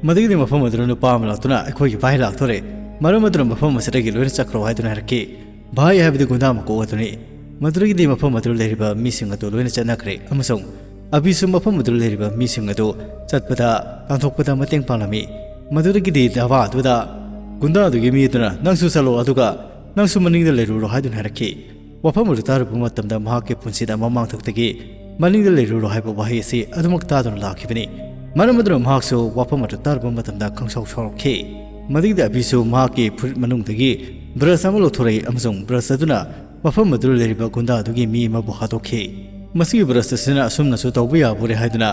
ꯃꯗꯨꯒꯤꯗꯤ ꯃꯐꯝ ꯑꯗꯨꯗ ꯅꯨꯄꯥ ꯑꯃ ꯂꯥꯛꯇꯨꯅ "ꯑꯩꯈꯣꯏꯒꯤ ꯚꯥꯏ ꯂꯥꯛꯇꯣꯔꯦ, ꯃꯔꯝ ꯑꯗꯨꯅ ꯃꯐꯝ ꯑꯁꯤꯗꯒꯤ ꯂꯣꯏꯅ ꯆꯠꯈ꯭ꯔꯣ" ꯍꯥꯏꯗꯨꯅ ꯍꯥꯏꯔꯛꯈꯤ꯫ ꯚꯥꯏ ꯍꯥꯏꯕꯗꯤ ꯒꯨꯟꯗꯥ ꯃꯀꯣꯛ ꯑꯗꯨꯅꯤ꯫ ꯃꯗꯨꯗꯒꯤꯗꯤ ꯃꯐꯝ ꯑꯗꯨꯗ ꯂꯩꯔꯤꯕ ꯃꯤꯁꯤꯡ ꯑꯗꯨ ꯂꯣꯏꯅ ꯆꯠꯅꯈ꯭ꯔꯦ ꯑꯃꯁꯨꯡ ꯑꯕꯤꯁꯨ ꯃꯐꯝ ꯑꯗꯨꯗ ꯂꯩꯔꯤꯕ ꯃꯤꯁꯤꯡ ꯑꯗꯨ ꯆꯠꯄꯗ, ꯇꯥꯟꯊꯣꯛꯄꯗ ꯃꯇꯦꯡ ꯄꯥꯡꯂꯝꯃꯤ꯫ ꯃꯗꯨꯗꯒꯤꯗꯤ ꯙꯥꯕꯥ ꯑꯗꯨꯗ ꯒꯨꯟꯗꯥ ꯑꯗꯨꯒꯤ ꯃꯤ ꯑꯗꯨꯅ "ꯅꯪꯁꯨ ꯆꯠꯂꯣ, ꯑꯗꯨꯒ ꯅꯪꯁꯨ ꯃꯅꯤꯡꯗ ꯂꯩꯔꯨꯔꯣ" ꯍꯥꯏꯗꯨꯅ ꯍꯥꯏꯔꯛꯈꯤ꯫ ꯋꯥꯐꯝ ꯑꯗꯨ ꯇꯥꯔꯨꯕ ꯃꯇꯝꯗ ꯃꯍꯥꯛꯀꯤ ꯄꯨꯟꯁꯤꯗ ꯃꯃꯥꯡꯊꯛꯇꯒꯤ "ꯃꯅꯤꯡꯗ ꯂꯩꯔꯨꯔꯣ" ꯍꯥꯏꯕ ꯋꯥꯍꯩ ꯑꯁꯤ ꯑꯗꯨꯃꯛ ꯇꯥꯗꯨꯅ ꯂꯥꯛꯈꯤꯕꯅꯤ꯫ ꯃꯔꯝ ꯑꯗꯨꯅ ꯃꯍꯥꯛꯁꯨ ꯋꯥꯐꯝ ꯑꯗꯨ ꯇꯥꯔꯨꯕ ꯃꯇꯝꯗ ꯈꯪꯁꯥꯎ ꯁꯥꯎꯔꯛꯈꯤ꯫ ꯃꯗꯨꯒꯤꯗꯤ ꯑꯕꯤꯁꯨ ꯃꯍꯥꯛꯀꯤ ꯐꯨꯔꯤꯠ ꯃꯅꯨꯡꯗꯒꯤ ꯕ꯭ꯔꯁ ꯑꯃ ꯂꯧꯊꯣꯔꯛꯏ ꯑꯃꯁꯨꯡ ꯕ꯭ꯔꯁ ꯑꯗꯨꯅ ꯃꯐꯝ ꯑꯗꯨꯗ ꯂꯩꯔꯤꯕ ꯒꯨꯟꯗꯥ ꯑꯗꯨꯒꯤ ꯃꯤ ꯑꯃꯕꯨ ꯍꯥꯠꯇꯣꯛꯈꯤ꯫ ꯃꯁꯤꯒꯤ ꯕ꯭ꯔꯁ ꯑꯁꯤꯅ ꯑꯁꯨꯝꯅꯁꯨ ꯇꯧꯕ ꯌꯥꯕꯣꯔꯦ ꯍꯥꯏꯗꯨꯅ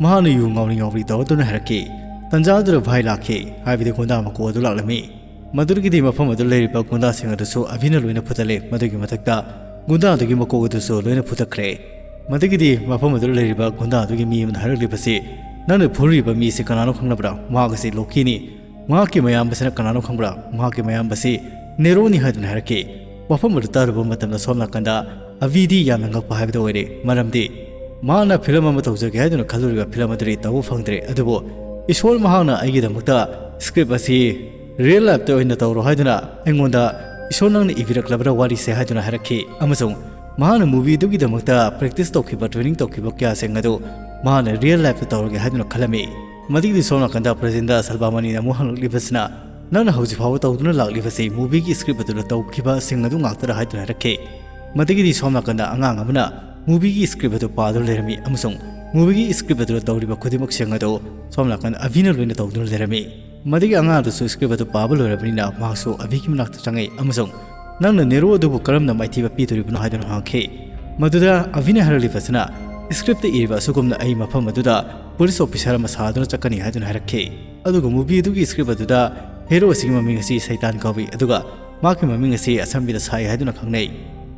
ꯃꯍꯥꯛꯅ ꯌꯨ ꯉꯥꯎꯔꯤ ꯉꯥꯎꯔꯤ ꯇꯧꯗꯨꯅ ꯍꯥꯏꯔꯛꯈꯤ꯫ ꯇꯟꯖꯥ ꯑꯗꯨꯗ ꯚꯥꯏ ꯂꯥꯛꯈꯤ, ꯍꯥꯏꯕꯗꯤ ꯒꯨꯟꯗꯥ ꯃꯀꯣꯛ ꯑꯗꯨ ꯂꯥꯛꯂꯝꯃꯤ꯫ ꯃꯗꯨꯗꯒꯤꯗꯤ ꯃꯐꯝ ꯑꯗꯨꯗ ꯂꯩꯔꯤꯕ ꯒꯨꯟꯗꯥꯁꯤꯡ ꯑꯗꯨꯁꯨ ꯑꯕꯤꯅ ꯂꯣꯏꯅ ꯐꯨꯊꯠꯂꯦ꯫ ꯃꯗꯨꯒꯤ ꯃꯊꯛꯇ ꯒꯨꯟꯗꯥ ꯑꯗꯨꯒꯤ ꯃꯀꯣꯛ ꯑꯗꯨꯁꯨ ꯂꯣꯏꯅ ꯐꯨꯊꯠꯈ꯭ꯔꯦ꯫ ꯃꯗꯨꯒꯤꯗꯤ ꯃꯐꯝ ꯑꯗꯨꯗ ꯂꯩꯔꯤꯕ ꯒꯨꯟꯗꯥ ꯑꯗꯨꯒꯤ ꯃꯤ ꯑꯃꯅ ꯍꯥꯏꯔꯛꯂꯤꯕꯁꯤ, "ꯅꯪꯅ ꯐꯨꯔꯤꯕ ꯃꯤ ꯑꯁꯤ ꯀꯅꯥꯅꯣ ꯈꯪꯂꯕ꯭ꯔꯥ? ꯃꯍꯥꯛ ꯑꯁꯤ ꯂꯣꯀꯤꯅꯤ꯫ ꯃꯍꯥꯛꯀꯤ ꯃꯌꯥꯝꯕꯁꯤꯅ ꯀꯅꯥꯅꯣ ꯈꯪꯕ꯭ꯔꯥ? ꯃꯍꯥꯛꯀꯤ ꯃꯌꯥꯝꯕꯁꯤ ꯅꯦꯔꯣꯅꯤ" ꯍꯥꯏꯗꯨꯅ ꯍꯥꯏꯔꯛꯈꯤ꯫ ꯋꯥꯐꯝ ꯑꯗꯨ ꯇꯥꯔꯨꯕ ꯃꯇꯝꯗ ꯁꯣꯝ ꯅꯥꯀꯟꯗ ꯑꯕꯤꯗꯤ ꯌꯥꯝꯅ ꯉꯛꯄ ꯍꯥꯏꯕꯗꯨ ꯑꯣꯏꯔꯦ, ꯃꯔꯝꯗꯤ ꯃꯍꯥꯛꯅ ꯐꯤꯂꯝ ꯑꯃ ꯇꯧꯖꯒꯦ ꯍꯥꯏꯗꯨꯅ ꯈꯜꯂꯨꯔꯤꯕ ꯐꯤꯂꯝ ꯑꯗꯨꯗꯤ ꯇꯧꯕ ꯐꯪꯗ꯭ꯔꯦ꯫ ꯑꯗꯨꯕꯨ ꯏꯁꯣꯔ ꯃꯍꯥꯛꯅ ꯑꯩꯒꯤꯗꯃꯛꯇ ꯁ꯭ꯀ꯭ꯔꯤꯞ ꯑꯁꯤ ꯔꯤꯌꯦꯜ ꯂꯥꯏꯐꯇ ꯑꯣꯏꯅ ꯇꯧꯔꯣ ꯍꯥꯏꯗꯨꯅ ꯑꯩꯉꯣꯟꯗ ꯏꯁꯣꯔ ꯅꯪꯅ ꯏꯕꯤꯔꯛꯂꯕ꯭ꯔꯥ ꯋꯥꯔꯤꯁꯦ ꯍꯥꯏꯗꯨꯅ ꯍꯥꯏꯔꯛꯈꯤ, ꯑꯃꯁꯨꯡ ꯃꯍꯥꯛꯅ movie ꯑꯗꯨꯒꯤꯗꯃꯛꯇ practice ꯇꯧꯈꯤꯕ, training ꯇꯧꯈꯤꯕ ꯀꯌꯥꯁꯤꯡ ꯑꯗꯨ ꯃꯍꯥꯛꯅ real lifeꯇ ꯇꯧꯔꯒꯦ ꯍꯥꯏꯗꯨꯅ ꯈꯜꯂꯝꯃꯤ꯫ ꯃꯗꯨꯒꯤꯗꯤ ꯁꯣꯝ ꯅꯥꯀꯟꯗ ꯄ꯭ꯔꯦꯖꯦꯟꯗ ꯁꯜꯕꯥꯃꯅꯤꯅ ꯑꯃꯨꯛ ꯍꯪꯂꯛꯂꯤꯕꯁꯤꯅ, "ꯅꯪꯅ ꯍꯧꯖꯤꯛ ꯐꯥꯎꯕ ꯇꯧꯗꯨꯅ ꯂꯥꯛꯂꯤꯕꯁꯤ movieꯒꯤ script ꯑꯗꯨꯗ ꯇꯧꯈꯤꯕꯁꯤꯡ ꯑꯗꯨ ꯉꯥꯛꯇꯔ?" ꯍꯥꯏꯗꯨꯅ ꯍꯥꯏꯔꯛꯈꯤ꯫ ꯃꯗꯨꯒꯤꯗꯤ ꯁꯣꯝ ꯅꯥꯀꯟꯗ ꯑꯉꯥꯡ ꯑꯃꯅ movieꯒꯤ script ꯑꯗꯨ ꯄꯥꯗꯨꯅ ꯂꯩꯔꯝꯃꯤ ꯑꯃꯁꯨꯡ movieꯒꯤ script ꯑꯗꯨꯗ ꯇꯧꯔꯤꯕ ꯈꯨꯗꯤꯡꯃꯛꯁꯤꯡ ꯑꯗꯨ ꯁꯣꯝ ꯅꯥꯀꯟꯗ ꯑꯕꯤꯅ ꯂꯣꯏꯅ ꯇꯧꯗꯨꯅ ꯂꯩꯔꯝꯃꯤ꯫ ꯃꯗꯨꯒꯤ ꯑꯉꯥꯡ ꯑꯗꯨꯁꯨ script ꯑꯗꯨ ꯄꯥꯕ ꯂꯣꯏꯔꯕꯅꯤꯅ ꯃꯍꯥꯛꯁꯨ ꯑꯕꯤꯒꯤ ꯃꯅꯥꯛꯇ ꯆꯪꯉꯛꯏ ꯑꯃꯁꯨꯡ, "ꯅꯪꯅ ꯅꯦꯔꯣ ꯑꯗꯨꯕꯨ ꯀꯔꯝꯅ ꯃꯥꯏꯊꯤꯕ ꯄꯤꯗꯣꯔꯤꯕꯅꯣ?" ꯍꯥꯏꯗꯨꯅ ꯍꯪꯈꯤ꯫ ꯃꯗꯨꯗ ꯑꯕꯤꯅ ꯍꯥꯏꯔꯛꯂꯤꯕꯁꯤꯅ, "Scriptꯇ ꯏꯔꯤꯕ ꯑꯁꯨꯒꯨꯝꯅ ꯑꯩ ꯃꯐꯝ ꯑꯗꯨꯗ police officer ꯑꯃ ꯁꯥꯗꯨꯅ ꯆꯠꯀꯅꯤ" ꯍꯥꯏꯗꯨꯅ ꯍꯥꯏꯔꯛꯈꯤ꯫ ꯑꯗꯨꯒ movie ꯑꯗꯨꯒꯤ script ꯑꯗꯨꯗ hero ꯑꯁꯤꯒꯤ ꯃꯃꯤꯡ ꯑꯁꯤ ꯁꯩꯇꯥꯟ ꯀꯧꯏ, ꯑꯗꯨꯒ ꯃꯍꯥꯛꯀꯤ ꯃꯃꯤꯡ ꯑꯁꯤ ꯑꯁꯝꯕꯤꯗ ꯁꯥꯏ ꯍꯥꯏꯗꯨꯅ ꯈꯪꯅꯩ꯫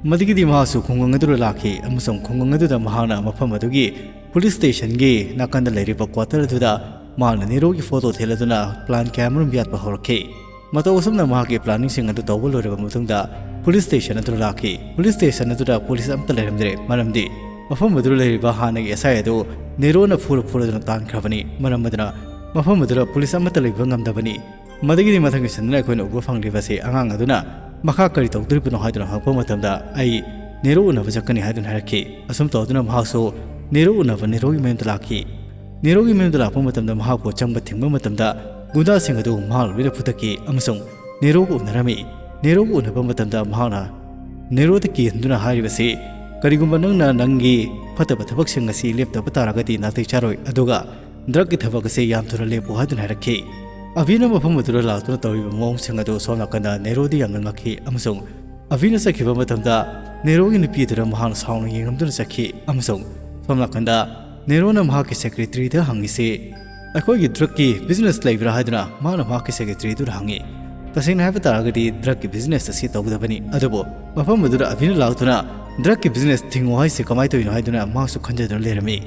ꯃꯗꯨꯒꯤꯗꯤ ꯃꯍꯥꯛꯁꯨ ꯈꯨꯡꯒꯪ ꯑꯗꯨꯗ ꯂꯥꯛꯈꯤ, ꯑꯃꯁꯨꯡ ꯈꯨꯡꯒꯪ ꯑꯗꯨꯗ ꯃꯍꯥꯛꯅ ꯃꯐꯝ ꯑꯗꯨꯒꯤ police stationꯒꯤ ꯅꯥꯀꯟꯗ ꯂꯩꯔꯤꯕ quarter ꯑꯗꯨꯗ ꯃꯍꯥꯛꯅ ꯅꯦꯔꯣꯒꯤ photo ꯊꯦꯠꯂꯗꯨꯅ plan ꯀꯌꯥꯃꯔꯨꯝ ꯌꯥꯠꯄ ꯍꯧꯔꯛꯈꯤ꯫ ꯃꯇꯧ ꯑꯁꯨꯝꯅ ꯃꯍꯥꯛꯀꯤ planningꯁꯤꯡ ꯑꯗꯨ ꯇꯧꯕ ꯂꯣꯏꯔꯕ ꯃꯇꯨꯡꯗ police station ꯑꯗꯨꯗ ꯂꯥꯛꯈꯤ꯫ Police station ꯑꯗꯨꯗ police ꯑꯃꯠꯇ ꯂꯩꯔꯝꯗ꯭ꯔꯦ, ꯃꯔꯝꯗꯤ ꯃꯐꯝ ꯑꯗꯨꯗ ꯂꯩꯔꯤꯕ ꯍꯥꯟꯅꯒꯤ S I ꯑꯗꯨ ꯅꯦꯔꯣꯅ ꯐꯨꯔ ꯐꯨꯔꯗꯨꯅ ꯇꯥꯟꯈ꯭ꯔꯕꯅꯤ꯫ ꯃꯔꯝ ꯑꯗꯨꯅ ꯃꯐꯝ ꯑꯗꯨꯗ police ꯑꯃꯠꯇ ꯂꯩꯕ ꯉꯝꯗꯕꯅꯤ꯫ ꯃꯗꯨꯒꯤꯗꯤ ꯃꯊꯪꯒꯤ sceneꯗ ꯑꯩꯈꯣꯏꯅ ꯎꯕ ꯐꯪꯂꯤꯕꯁꯤ, ꯑꯉꯥꯡ ꯑꯗꯨꯅ ꯃꯈꯥ ꯀꯔꯤ ꯇꯧꯗꯣꯔꯤꯕꯅꯣ ꯍꯥꯏꯗꯨꯅ ꯍꯪꯉꯛꯄ ꯃꯇꯝꯗ, "ꯑꯩ ꯅꯦꯔꯣ ꯎꯅꯕ ꯆꯠꯀꯅꯤ" ꯍꯥꯏꯗꯨꯅ ꯍꯥꯏꯔꯛꯈꯤ꯫ ꯑꯁꯨꯝ ꯇꯧꯗꯨꯅ ꯃꯍꯥꯛꯁꯨ ꯅꯦꯔꯣ ꯎꯅꯕ ꯅꯦꯔꯣꯒꯤ ꯃꯌꯨꯝꯗ ꯂꯥꯛꯈꯤ꯫ ꯅꯦꯔꯣꯒꯤ ꯃꯌꯨꯝꯗ ꯂꯥꯛꯄ ꯃꯇꯝꯗ ꯃꯍꯥꯛꯄꯨ ꯆꯪꯕ ꯊꯤꯡꯕ ꯃꯇꯝꯗ ꯒꯨꯟꯗꯥꯁꯤꯡ ꯑꯗꯨ ꯃꯍꯥꯛ ꯂꯣꯏꯅ ꯐꯨꯊꯛꯈꯤ ꯑꯃꯁꯨꯡ ꯅꯦꯔꯣꯒ ꯎꯅꯔꯝꯃꯤ꯫ ꯅꯦꯔꯣꯒ ꯎꯅꯕ ꯃꯇꯝꯗ ꯃꯍꯥꯛꯅ ꯅꯦꯔꯣꯗ ꯀꯤꯍꯟꯗꯨꯅ ꯍꯥꯏꯔꯤꯕꯁꯤ, "ꯀꯔꯤꯒꯨꯝꯕ ꯅꯪꯅ ꯅꯪꯒꯤ ꯐꯠꯇꯕ ꯊꯕꯛꯁꯤꯡ ꯑꯁꯤ ꯂꯦꯞꯇꯕ ꯇꯥꯔꯒꯗꯤ ꯅꯥꯇꯩ ꯆꯥꯔꯣꯏ, ꯑꯗꯨꯒ drugꯀꯤ ꯊꯕꯛ ꯑꯁꯤ ꯌꯥꯝ ꯊꯨꯅ ꯂꯦꯞꯄꯨ" ꯍꯥꯏꯗꯨꯅ ꯍꯥꯏꯔꯛꯈꯤ꯫ ꯑꯚꯤꯅ ꯃꯐꯝ ꯑꯗꯨꯗ ꯂꯥꯛꯇꯨꯅ ꯇꯧꯔꯤꯕ ꯃꯑꯣꯡꯁꯤꯡ ꯑꯗꯨ ꯁꯣꯝ ꯅꯥꯀꯟꯗ ꯅꯦꯔꯣꯗꯤ ꯌꯥꯝꯅ ꯉꯛꯈꯤ, ꯑꯃꯁꯨꯡ ꯑꯚꯤꯅ ꯆꯠꯈꯤꯕ ꯃꯇꯝꯗ ꯅꯦꯔꯣꯒꯤ ꯅꯨꯄꯤ ꯑꯗꯨꯗ ꯃꯍꯥꯛꯅ ꯁꯥꯎꯅ ꯌꯦꯡꯂꯝꯗꯨꯅ ꯆꯠꯈꯤ, ꯑꯃꯁꯨꯡ ꯁꯣꯝ ꯅꯥꯀꯟꯗ ꯅꯦꯔꯣꯅ ꯃꯍꯥꯛꯀꯤ secretaryꯗ ꯍꯪꯉꯤꯁꯤ, "ꯑꯩꯈꯣꯏꯒꯤ drugꯀꯤ business ꯂꯩꯕ꯭ꯔꯥ?" ꯍꯥꯏꯗꯨꯅ ꯃꯍꯥꯛꯅ ꯃꯍꯥꯛꯀꯤ secretaryꯗꯨꯗ ꯍꯪꯉꯤ꯫ ꯇꯁꯦꯡꯅ ꯍꯥꯏꯕ ꯇꯥꯔꯒꯗꯤ drugꯀꯤ business ꯑꯁꯤ ꯇꯧꯒꯗꯕꯅꯤ, ꯑꯗꯨꯕꯨ ꯃꯐꯝ ꯑꯗꯨꯗ ꯑꯚꯤꯅ ꯂꯥꯛꯇꯨꯅ drugꯀꯤ business ꯊꯤꯡꯉꯨ ꯍꯥꯏꯁꯤ ꯀꯃꯥꯏꯅ ꯇꯧꯔꯤꯅꯣ ꯍꯥꯏꯗꯨꯅ ꯃꯍꯥꯛꯁꯨ ꯈꯟꯖꯗꯨꯅ ꯂꯩꯔꯝꯃꯤ꯫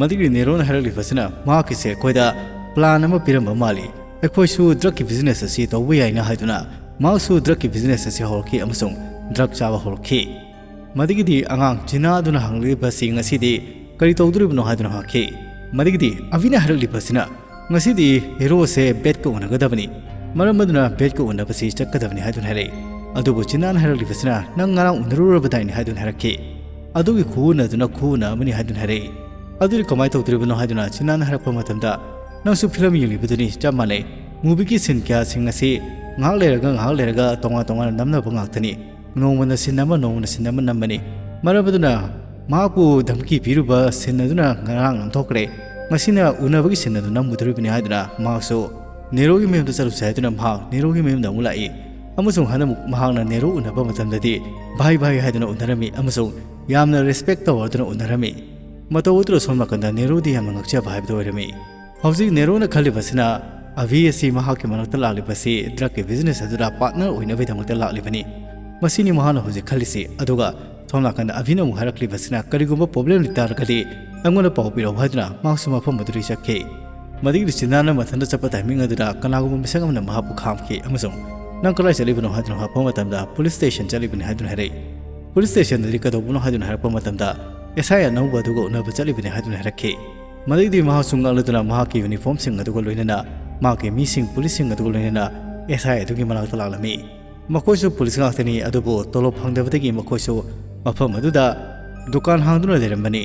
ꯃꯗꯨꯒꯤ ꯅꯦꯔꯣꯅ ꯍꯥꯏꯔꯛꯂꯤꯕꯁꯤꯅ ꯃꯍꯥꯛꯀꯤꯁꯦ ꯑꯩꯈꯣꯏꯗ plan ꯑꯃ ꯄꯤꯔꯝꯕ ꯃꯥꯜꯂꯤ, "ꯑꯩꯈꯣꯏꯁꯨ drugꯀꯤ business ꯑꯁꯤ ꯇꯧꯕ ꯌꯥꯏꯅ" ꯍꯥꯏꯗꯨꯅ ꯃꯍꯥꯛꯁꯨ drugꯀꯤ business ꯑꯁꯤ ꯍꯧꯔꯛꯈꯤ ꯑꯃꯁꯨꯡ drug ꯆꯥꯕ ꯍꯧꯔꯛꯈꯤ꯫ ꯃꯗꯨꯒꯤꯗꯤ ꯑꯉꯥꯡ ꯆꯤꯅꯥ ꯑꯗꯨꯅ ꯍꯪꯂꯤꯕꯁꯤ ꯉꯁꯤꯗꯤ ꯀꯔꯤ ꯇꯧꯗꯣꯔꯤꯕꯅꯣ ꯍꯥꯏꯗꯨꯅ ꯍꯪꯉꯛꯈꯤ꯫ ꯃꯗꯨꯒꯤꯗꯤ ꯑꯚꯤꯅ ꯍꯥꯏꯔꯛꯂꯤꯕꯁꯤꯅ, "ꯉꯁꯤꯗꯤ heroꯁꯦ Batꯀ ꯎꯅꯒꯗꯕꯅꯤ, ꯃꯔꯝ ꯑꯗꯨꯅ Batꯀ ꯎꯅꯕꯁꯤ ꯆꯠꯀꯗꯕꯅꯤ" ꯍꯥꯏꯗꯨꯅ ꯍꯥꯏꯔꯛꯏ꯫ ꯑꯗꯨꯕꯨ ꯆꯤꯅꯥꯅ ꯍꯥꯏꯔꯛꯂꯤꯕꯁꯤꯅ, "ꯅꯪ ꯉꯔꯥꯡ ꯎꯅꯔꯨꯔꯕꯗꯥꯏꯅꯦ" ꯍꯥꯏꯗꯨꯅ ꯍꯥꯏꯔꯛꯈꯤ꯫ ꯑꯗꯨꯒꯤ ꯈꯨꯎꯅ ꯑꯗꯨꯅ ꯈꯨꯎꯅ ꯑꯃꯅꯤ ꯍꯥꯏꯗꯨꯅ ꯍꯥꯏꯔꯛꯏ꯫ "ꯑꯗꯨꯗꯤ ꯀꯃꯥꯏꯅ ꯇꯧꯗꯣꯔꯤꯕꯅꯣ?" ꯍꯥꯏꯗꯨꯅ ꯆꯤꯅꯥꯅ ꯍꯥꯏꯔꯛꯄ ꯃꯇꯝꯗ, "ꯅꯪꯁꯨ film ꯌꯦꯡꯂꯤꯕꯗꯨꯅꯤ, ꯆꯞ ꯃꯥꯟꯅꯩ꯫ Movieꯒꯤ scene ꯀꯌꯥꯁꯤꯡ ꯑꯁꯤ ꯉꯥꯏꯍꯥꯛ ꯂꯩꯔꯒ ꯉꯥꯏꯍꯥꯛ ꯂꯩꯔꯒ ꯇꯣꯉꯥꯟ ꯇꯣꯉꯥꯟꯅ ꯅꯝꯅꯕ ꯉꯥꯛꯇꯅꯤ꯫ ꯅꯣꯡꯃꯅ scene ꯑꯃ, ꯅꯣꯡꯃꯅ scene ꯑꯃ ꯅꯝꯕꯅꯤ꯫ ꯃꯔꯝ ꯑꯗꯨꯅ ꯃꯍꯥꯛꯄꯨ ꯙꯝꯀꯤ ꯄꯤꯔꯨꯕ scene ꯑꯗꯨꯅ ꯉꯔꯥꯡ ꯅꯝꯊꯣꯛꯈ꯭ꯔꯦ꯫ ꯉꯁꯤꯅ ꯎꯅꯕꯒꯤ scene ꯑꯗꯨ ꯅꯝꯒꯗꯧꯔꯤꯕꯅꯤ" ꯍꯥꯏꯗꯨꯅ ꯃꯍꯥꯛꯁꯨ ꯅꯦꯔꯣꯒꯤ ꯃꯌꯨꯝꯗ ꯆꯠꯂꯨꯁꯤ ꯍꯥꯏꯗꯨꯅ ꯃꯍꯥꯛ ꯅꯦꯔꯣꯒꯤ ꯃꯌꯨꯝꯗ ꯑꯃꯨꯛ ꯂꯥꯛꯏ꯫ ꯑꯃꯁꯨꯡ ꯍꯟꯗꯛ ꯃꯍꯥꯛꯅ ꯅꯦꯔꯣ ꯎꯅꯕ ꯃꯇꯝꯗꯗꯤ "ꯚꯥꯏ, ꯚꯥꯏ" ꯍꯥꯏꯗꯨꯅ ꯎꯅꯔꯝꯃꯤ ꯑꯃꯁꯨꯡ ꯌꯥꯝꯅ respect ꯇꯧꯔꯗꯨꯅ ꯎꯅꯔꯝꯃꯤ꯫ ꯃꯇꯧ ꯑꯗꯨꯗ ꯁꯣꯝ ꯅꯥꯀꯟꯗ ꯅꯦꯔꯣꯗꯤ ꯌꯥꯝꯅ ꯉꯛꯆꯕ ꯍꯥꯏꯕꯗꯨ ꯑꯣꯏꯔꯝꯃꯤ꯫ ꯍꯧꯖꯤꯛ ꯅꯦꯔꯣꯅ ꯈꯜꯂꯤꯕꯁꯤꯅ, ꯑꯚꯤ ꯑꯁꯤ ꯃꯍꯥꯛꯀꯤ ꯃꯅꯥꯛꯇ ꯂꯥꯛꯂꯤꯕꯁꯤ drug ꯀꯤ business ꯑꯗꯨꯗ partner ꯑꯣꯏꯅꯕꯒꯤꯗꯃꯛꯇ ꯂꯥꯛꯂꯤꯕꯅꯤ꯫ ꯃꯁꯤꯅꯤ ꯃꯍꯥꯛꯅ ꯍꯧꯖꯤꯛ ꯈꯜꯂꯤꯁꯤ꯫ ꯑꯗꯨꯒ ꯁꯣꯝ ꯅꯥꯀꯟꯗ ꯑꯚꯤꯅ ꯑꯃꯨꯛ ꯍꯥꯏꯔꯛꯂꯤꯕꯁꯤꯅ, "ꯀꯔꯤꯒꯨꯝꯕ problem ꯂꯩ ꯇꯥꯔꯒꯗꯤ ꯑꯩꯉꯣꯟꯗ ꯄꯥꯎ ꯄꯤꯔꯛꯎ" ꯍꯥꯏꯗꯨꯅ ꯃꯍꯥꯛꯁꯨ ꯃꯐꯝ ꯑꯗꯨꯗꯒꯤ ꯆꯠꯈꯤ꯫ ꯃꯗꯨꯒꯤꯗꯤ ꯆꯤꯟꯅꯥꯅ ꯃꯊꯟꯇ ꯆꯠꯄ timing ꯑꯗꯨꯗ ꯀꯅꯥꯒꯨꯝꯕ ꯃꯤꯁꯛ ꯑꯃꯅ ꯃꯍꯥꯛꯄꯨ ꯈꯥꯝꯈꯤ ꯑꯃꯁꯨꯡ, "ꯅꯪ ꯀꯗꯥꯏ ꯆꯠꯂꯤꯕꯅꯣ?" ꯍꯥꯏꯗꯨꯅ ꯍꯪꯂꯛꯄ ꯃꯇꯝꯗ, "Police station ꯆꯠꯂꯤꯕꯅꯤ" ꯍꯥꯏꯗꯨꯅ ꯍꯥꯏꯔꯛꯏ꯫ "Police station ꯗꯗꯤ ꯀꯩꯗꯧꯕꯅꯣ?" ꯍꯥꯏꯗꯨꯅ ꯍꯥꯏꯔꯛꯄ ꯃꯇꯝꯗ, "S I ꯑꯅꯧꯕ ꯑꯗꯨꯒ ꯎꯅꯕ ꯆꯠꯂꯤꯕꯅꯤ" ꯍꯥꯏꯗꯨꯅ ꯍꯥꯏꯔꯛꯈꯤ꯫ ꯃꯗꯨꯒꯤꯗꯤ ꯃꯍꯥꯛꯁꯨ ꯉꯛꯂꯗꯨꯅ ꯃꯍꯥꯛꯀꯤ uniform ꯁꯤꯡ ꯑꯗꯨꯒ ꯂꯣꯏꯅꯅ ꯃꯍꯥꯛꯀꯤ ꯃꯤꯁꯤꯡ, police ꯁꯤꯡ ꯑꯗꯨꯒ ꯂꯣꯏꯅꯅ S I ꯑꯗꯨꯒꯤ ꯃꯅꯥꯛꯇ ꯂꯥꯛꯂꯝꯃꯤ꯫ ꯃꯈꯣꯏꯁꯨ police ꯉꯥꯛꯇꯅꯤ, ꯑꯗꯨꯕꯨ ꯇꯣꯂꯣꯞ ꯐꯪꯗꯕꯗꯒꯤ ꯃꯈꯣꯏꯁꯨ ꯃꯐꯝ ꯑꯗꯨꯗ ꯗꯨꯀꯥꯟ ꯍꯥꯡꯗꯨꯅ ꯂꯩꯔꯝꯕꯅꯤ꯫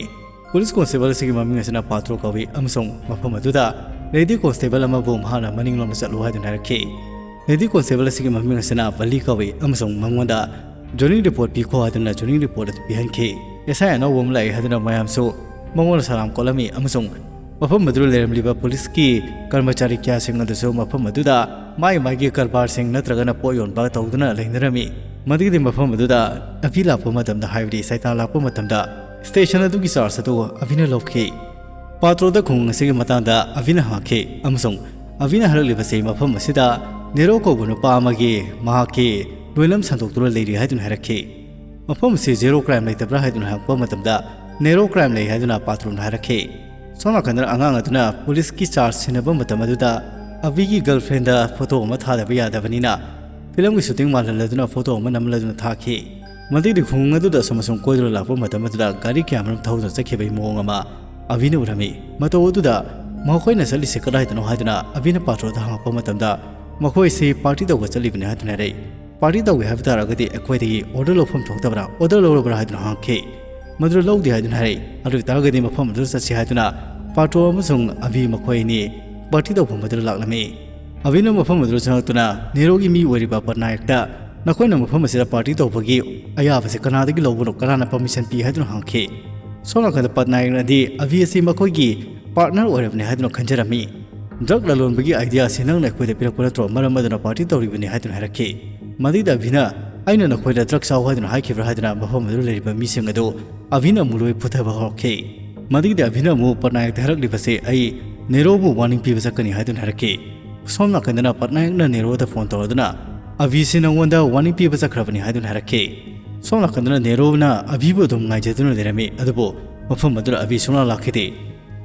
Police constable ꯑꯁꯤꯒꯤ ꯃꯃꯤꯡ ꯑꯁꯤꯅ ꯄꯥꯇ꯭ꯔꯣ ꯀꯧꯏ ꯑꯃꯁꯨꯡ ꯃꯐꯝ ꯑꯗꯨꯗ lady constable ꯑꯃꯕꯨ ꯃꯍꯥꯛꯅ ꯃꯅꯤꯡꯂꯣꯝꯗ ꯆꯠꯂꯨ ꯍꯥꯏꯗꯨꯅ ꯍꯥꯏꯔꯛꯈꯤ꯫ Lady constable ꯑꯁꯤꯒꯤ ꯃꯃꯤꯡ ꯑꯁꯤꯅ ꯕꯂꯤ ꯀꯧꯏ ꯑꯃꯁꯨꯡ ꯃꯉꯣꯟꯗ joining report ꯄꯤꯈꯣ ꯍꯥꯏꯗꯨꯅ joining report ꯑꯗꯨ ꯄꯤꯍꯟꯈꯤ꯫ S I ꯑꯅꯧꯕ ꯑꯃ ꯂꯥꯛꯏ ꯍꯥꯏꯗꯨꯅ ꯃꯌꯥꯝꯁꯨ ꯃꯉꯣꯟꯗ ꯁꯂꯥꯝ ꯀꯣꯠꯂꯝꯃꯤ ꯑꯃꯁꯨꯡ ꯃꯐꯝ ꯑꯗꯨꯗ ꯂꯩꯔꯝꯂꯤꯕ police ꯀꯤ ꯀꯔꯃꯆꯥꯔꯤ ꯀꯌꯥꯁꯤꯡ ꯑꯗꯨꯁꯨ ꯃꯐꯝ ꯑꯗꯨꯗ ꯃꯥꯏ ꯃꯥꯏꯒꯤ ꯀꯔꯕꯥꯔꯁꯤꯡ ꯅꯠꯇ꯭ꯔꯒꯅ ꯄꯣꯠ ꯌꯣꯟꯕ ꯇꯧꯗꯨꯅ ꯂꯩꯅꯔꯝꯃꯤ꯫ ꯃꯗꯨꯒꯤꯗꯤ ꯃꯐꯝ ꯑꯗꯨꯗ ꯑꯚꯤ ꯂꯥꯛꯄ ꯃꯇꯝꯗ, ꯍꯥꯏꯕꯗꯤ ꯁꯩꯇꯥ ꯂꯥꯛꯄ ꯃꯇꯝꯗ, station ꯑꯗꯨꯒꯤ charge ꯑꯗꯨ ꯑꯚꯤꯅ ꯂꯧꯈꯤ꯫ ꯄꯥꯇ꯭ꯔꯣꯗ ꯈꯨꯡꯒꯪ ꯑꯁꯤꯒꯤ ꯃꯇꯥꯡꯗ ꯑꯚꯤꯅ ꯍꯪꯉꯛꯈꯤ ꯑꯃꯁꯨꯡ ꯑꯚꯤꯅ ꯍꯥꯏꯔꯛꯂꯤꯕꯁꯤ ꯃꯐꯝ ꯑꯁꯤꯗ ꯅꯦꯔꯣ ꯀꯧꯕ ꯅꯨꯄꯥ ꯑꯃꯒꯤ ꯃꯍꯥꯛꯀꯤ ꯂꯣꯏꯂꯝ ꯁꯟꯗꯣꯛꯇꯨꯅ ꯂꯩꯔꯤ ꯍꯥꯏꯗꯨꯅ ꯍꯥꯏꯔꯛꯈꯤ꯫ ꯃꯐꯝ ꯑꯁꯤ zero crime ꯂꯩꯇꯕ꯭ꯔꯥ ꯍꯥꯏꯗꯨꯅ ꯍꯪꯉꯛꯄ ꯃꯇꯝꯗ, "Zero crime ꯂꯩ" ꯍꯥꯏꯗꯨꯅ ꯄꯥꯇ꯭ꯔꯣꯅ ꯍꯥꯏꯔꯛꯈꯤ꯫ ꯁꯣꯝ ꯅꯥꯀꯟꯗꯅ ꯑꯉꯥꯡ ꯑꯗꯨꯅ police ꯀꯤ charge ꯁꯤꯟꯅꯕ ꯃꯇꯝ ꯑꯗꯨꯗ ꯑꯚꯤꯒꯤ girlfriend ꯗ photo ꯑꯃ ꯊꯥꯗꯕ ꯌꯥꯗꯕꯅꯤꯅ film ꯒꯤ shooting ꯃꯥꯜꯍꯜꯂꯗꯨꯅ photo ꯑꯃ ꯅꯝꯍꯜꯂꯗꯨꯅ ꯊꯥꯈꯤ꯫ ꯃꯗꯨꯒꯤ ꯈꯨꯡꯒꯪ ꯑꯗꯨꯗ ꯑꯁꯨꯝ ꯑꯁꯨꯝ ꯀꯣꯏꯗꯨꯅ ꯂꯥꯛꯄ ꯃꯇꯝ ꯑꯗꯨꯗ ꯒꯥꯔꯤ ꯀꯌꯥꯃꯔꯨꯝ ꯊꯧꯗꯨꯅ ꯆꯠꯈꯤꯕꯒꯤ ꯃꯑꯣꯡ ꯑꯃ ꯑꯚꯤꯅ ꯎꯔꯝꯃꯤ꯫ ꯃꯇꯧ ꯑꯗꯨꯗ "ꯃꯈꯣꯏꯅ ꯆꯠꯂꯤꯁꯤ ꯀꯗꯥꯏꯗꯅꯣ?" ꯍꯥꯏꯗꯨꯅ ꯑꯚꯤꯅ ꯄꯥꯇ꯭ꯔꯣꯗ ꯍꯪꯉꯛꯄ ꯃꯇꯝꯗ, "ꯃꯈꯣꯏꯁꯤ party ꯇꯧꯕ ꯆꯠꯂꯤꯕꯅꯤ" ꯍꯥꯏꯗꯨꯅ ꯍꯥꯏꯔꯛꯏ꯫ "Party ꯇꯧꯒꯦ ꯍꯥꯏꯕ ꯇꯥꯔꯒꯗꯤ ꯑꯩꯈꯣꯏꯗꯒꯤ order ꯂꯧꯐꯝ ꯊꯣꯛꯇꯕ꯭ꯔꯥ? Order ꯂꯧꯔꯕ꯭ꯔꯥ?" ꯍꯥꯏꯗꯨꯅ ꯍꯪꯉꯛꯈꯤ꯫ "ꯃꯗꯨꯗ ꯂꯧꯗꯦ" ꯍꯥꯏꯗꯨꯅ ꯍꯥꯏꯔꯛꯏ꯫ "ꯑꯗꯨ ꯑꯣꯏꯇꯥꯔꯒꯗꯤ ꯃꯐꯝ ꯑꯗꯨꯗ ꯆꯠꯁꯤ" ꯍꯥꯏꯗꯨꯅ ꯄꯥꯇ꯭ꯔꯣ ꯑꯃꯁꯨꯡ ꯑꯚꯤ ꯃꯈꯣꯏ ꯑꯅꯤ party ꯇꯧꯐꯝ ꯑꯗꯨꯗ ꯂꯥꯛꯂꯝꯃꯤ꯫ ꯑꯚꯤꯅ ꯃꯐꯝ ꯑꯗꯨꯗ ꯆꯪꯂꯛꯇꯨꯅ ꯅꯦꯔꯣꯒꯤ ꯃꯤ ꯑꯣꯏꯔꯤꯕ ꯄꯠꯅꯥꯌꯛꯇ, "ꯅꯈꯣꯏꯅ ꯃꯐꯝ ꯑꯁꯤꯗ party ꯇꯧꯕꯒꯤ ꯑꯌꯥꯕꯁꯤ ꯀꯅꯥꯗꯒꯤ ꯂꯧꯕꯅꯣ? ꯀꯅꯥꯅ permission ꯄꯤ?" ꯍꯥꯏꯗꯨꯅ ꯍꯪꯈꯤ꯫ ꯁꯣꯝ ꯅꯥꯀꯟꯗ ꯄꯠꯅꯥꯌꯛꯅꯗꯤ ꯑꯚꯤ ꯑꯁꯤ ꯃꯈꯣꯏꯒꯤ partner ꯑꯣꯏꯔꯕꯅꯤ ꯍꯥꯏꯗꯨꯅ ꯈꯟꯖꯔꯝꯃꯤ꯫ "Drug ꯂꯂꯣꯟꯕꯒꯤ idea ꯑꯁꯤ ꯅꯪꯅ ꯑꯩꯈꯣꯏꯗ ꯄꯤꯔꯛꯄ ꯅꯠꯇ꯭ꯔꯣ? ꯃꯔꯝ ꯑꯗꯨꯅ party ꯇꯧꯔꯤꯕꯅꯤ" ꯍꯥꯏꯗꯨꯅ ꯍꯥꯏꯔꯛꯈꯤ꯫ ꯃꯗꯨꯗ ꯑꯚꯤꯅ, "ꯑꯩꯅ ꯅꯈꯣꯏꯗ drug ꯆꯥꯎ ꯍꯥꯏꯗꯨꯅ ꯍꯥꯏꯈꯤꯕ꯭ꯔꯥ?" ꯍꯥꯏꯗꯨꯅ ꯃꯐꯝ ꯑꯗꯨꯗ ꯂꯩꯔꯤꯕ ꯃꯤꯁꯤꯡ ꯑꯗꯨ ꯑꯚꯤꯅ ꯑꯃꯨꯛ ꯂꯣꯏ ꯐꯨꯊꯕ ꯍꯧꯔꯛꯈꯤ꯫ ꯃꯗꯨꯒꯤꯗꯤ ꯑꯚꯤꯅ ꯑꯃꯨꯛ ꯄꯠꯅꯥꯌꯛꯇ ꯍꯥꯏꯔꯛꯂꯤꯕꯁꯤ, "ꯑꯩ ꯅꯦꯔꯣꯕꯨ warning ꯄꯤꯕ ꯆꯠꯀꯅꯤ" ꯍꯥꯏꯗꯨꯅ ꯍꯥꯏꯔꯛꯈꯤ꯫ ꯁꯣꯝ ꯅꯥꯀꯟꯗꯅ ꯄꯠꯅꯥꯌꯛꯅ ꯅꯦꯔꯣꯗ ꯐꯣꯟ ꯇꯧꯔꯗꯨꯅ ꯑꯚꯤꯁꯤ ꯅꯉꯣꯟꯗ ꯋꯥꯔꯅꯤꯡ ꯄꯤꯕ ꯆꯠꯈ꯭ꯔꯕꯅꯤ ꯍꯥꯏꯗꯨꯅ ꯍꯥꯏꯔꯛꯈꯤ꯫ ꯁꯣꯝ ꯅꯥꯀꯟꯗꯅ ꯅꯦꯔꯣꯅ ꯑꯚꯤꯕꯨ ꯑꯗꯨꯝ ꯉꯥꯏꯖꯗꯨꯅ ꯂꯩꯔꯝꯃꯤ꯫ ꯑꯗꯨꯕꯨ ꯃꯐꯝ ꯑꯗꯨꯗ ꯑꯚꯤ ꯁꯨꯡꯂꯥꯛ ꯂꯥꯛꯈꯤꯗꯦ꯫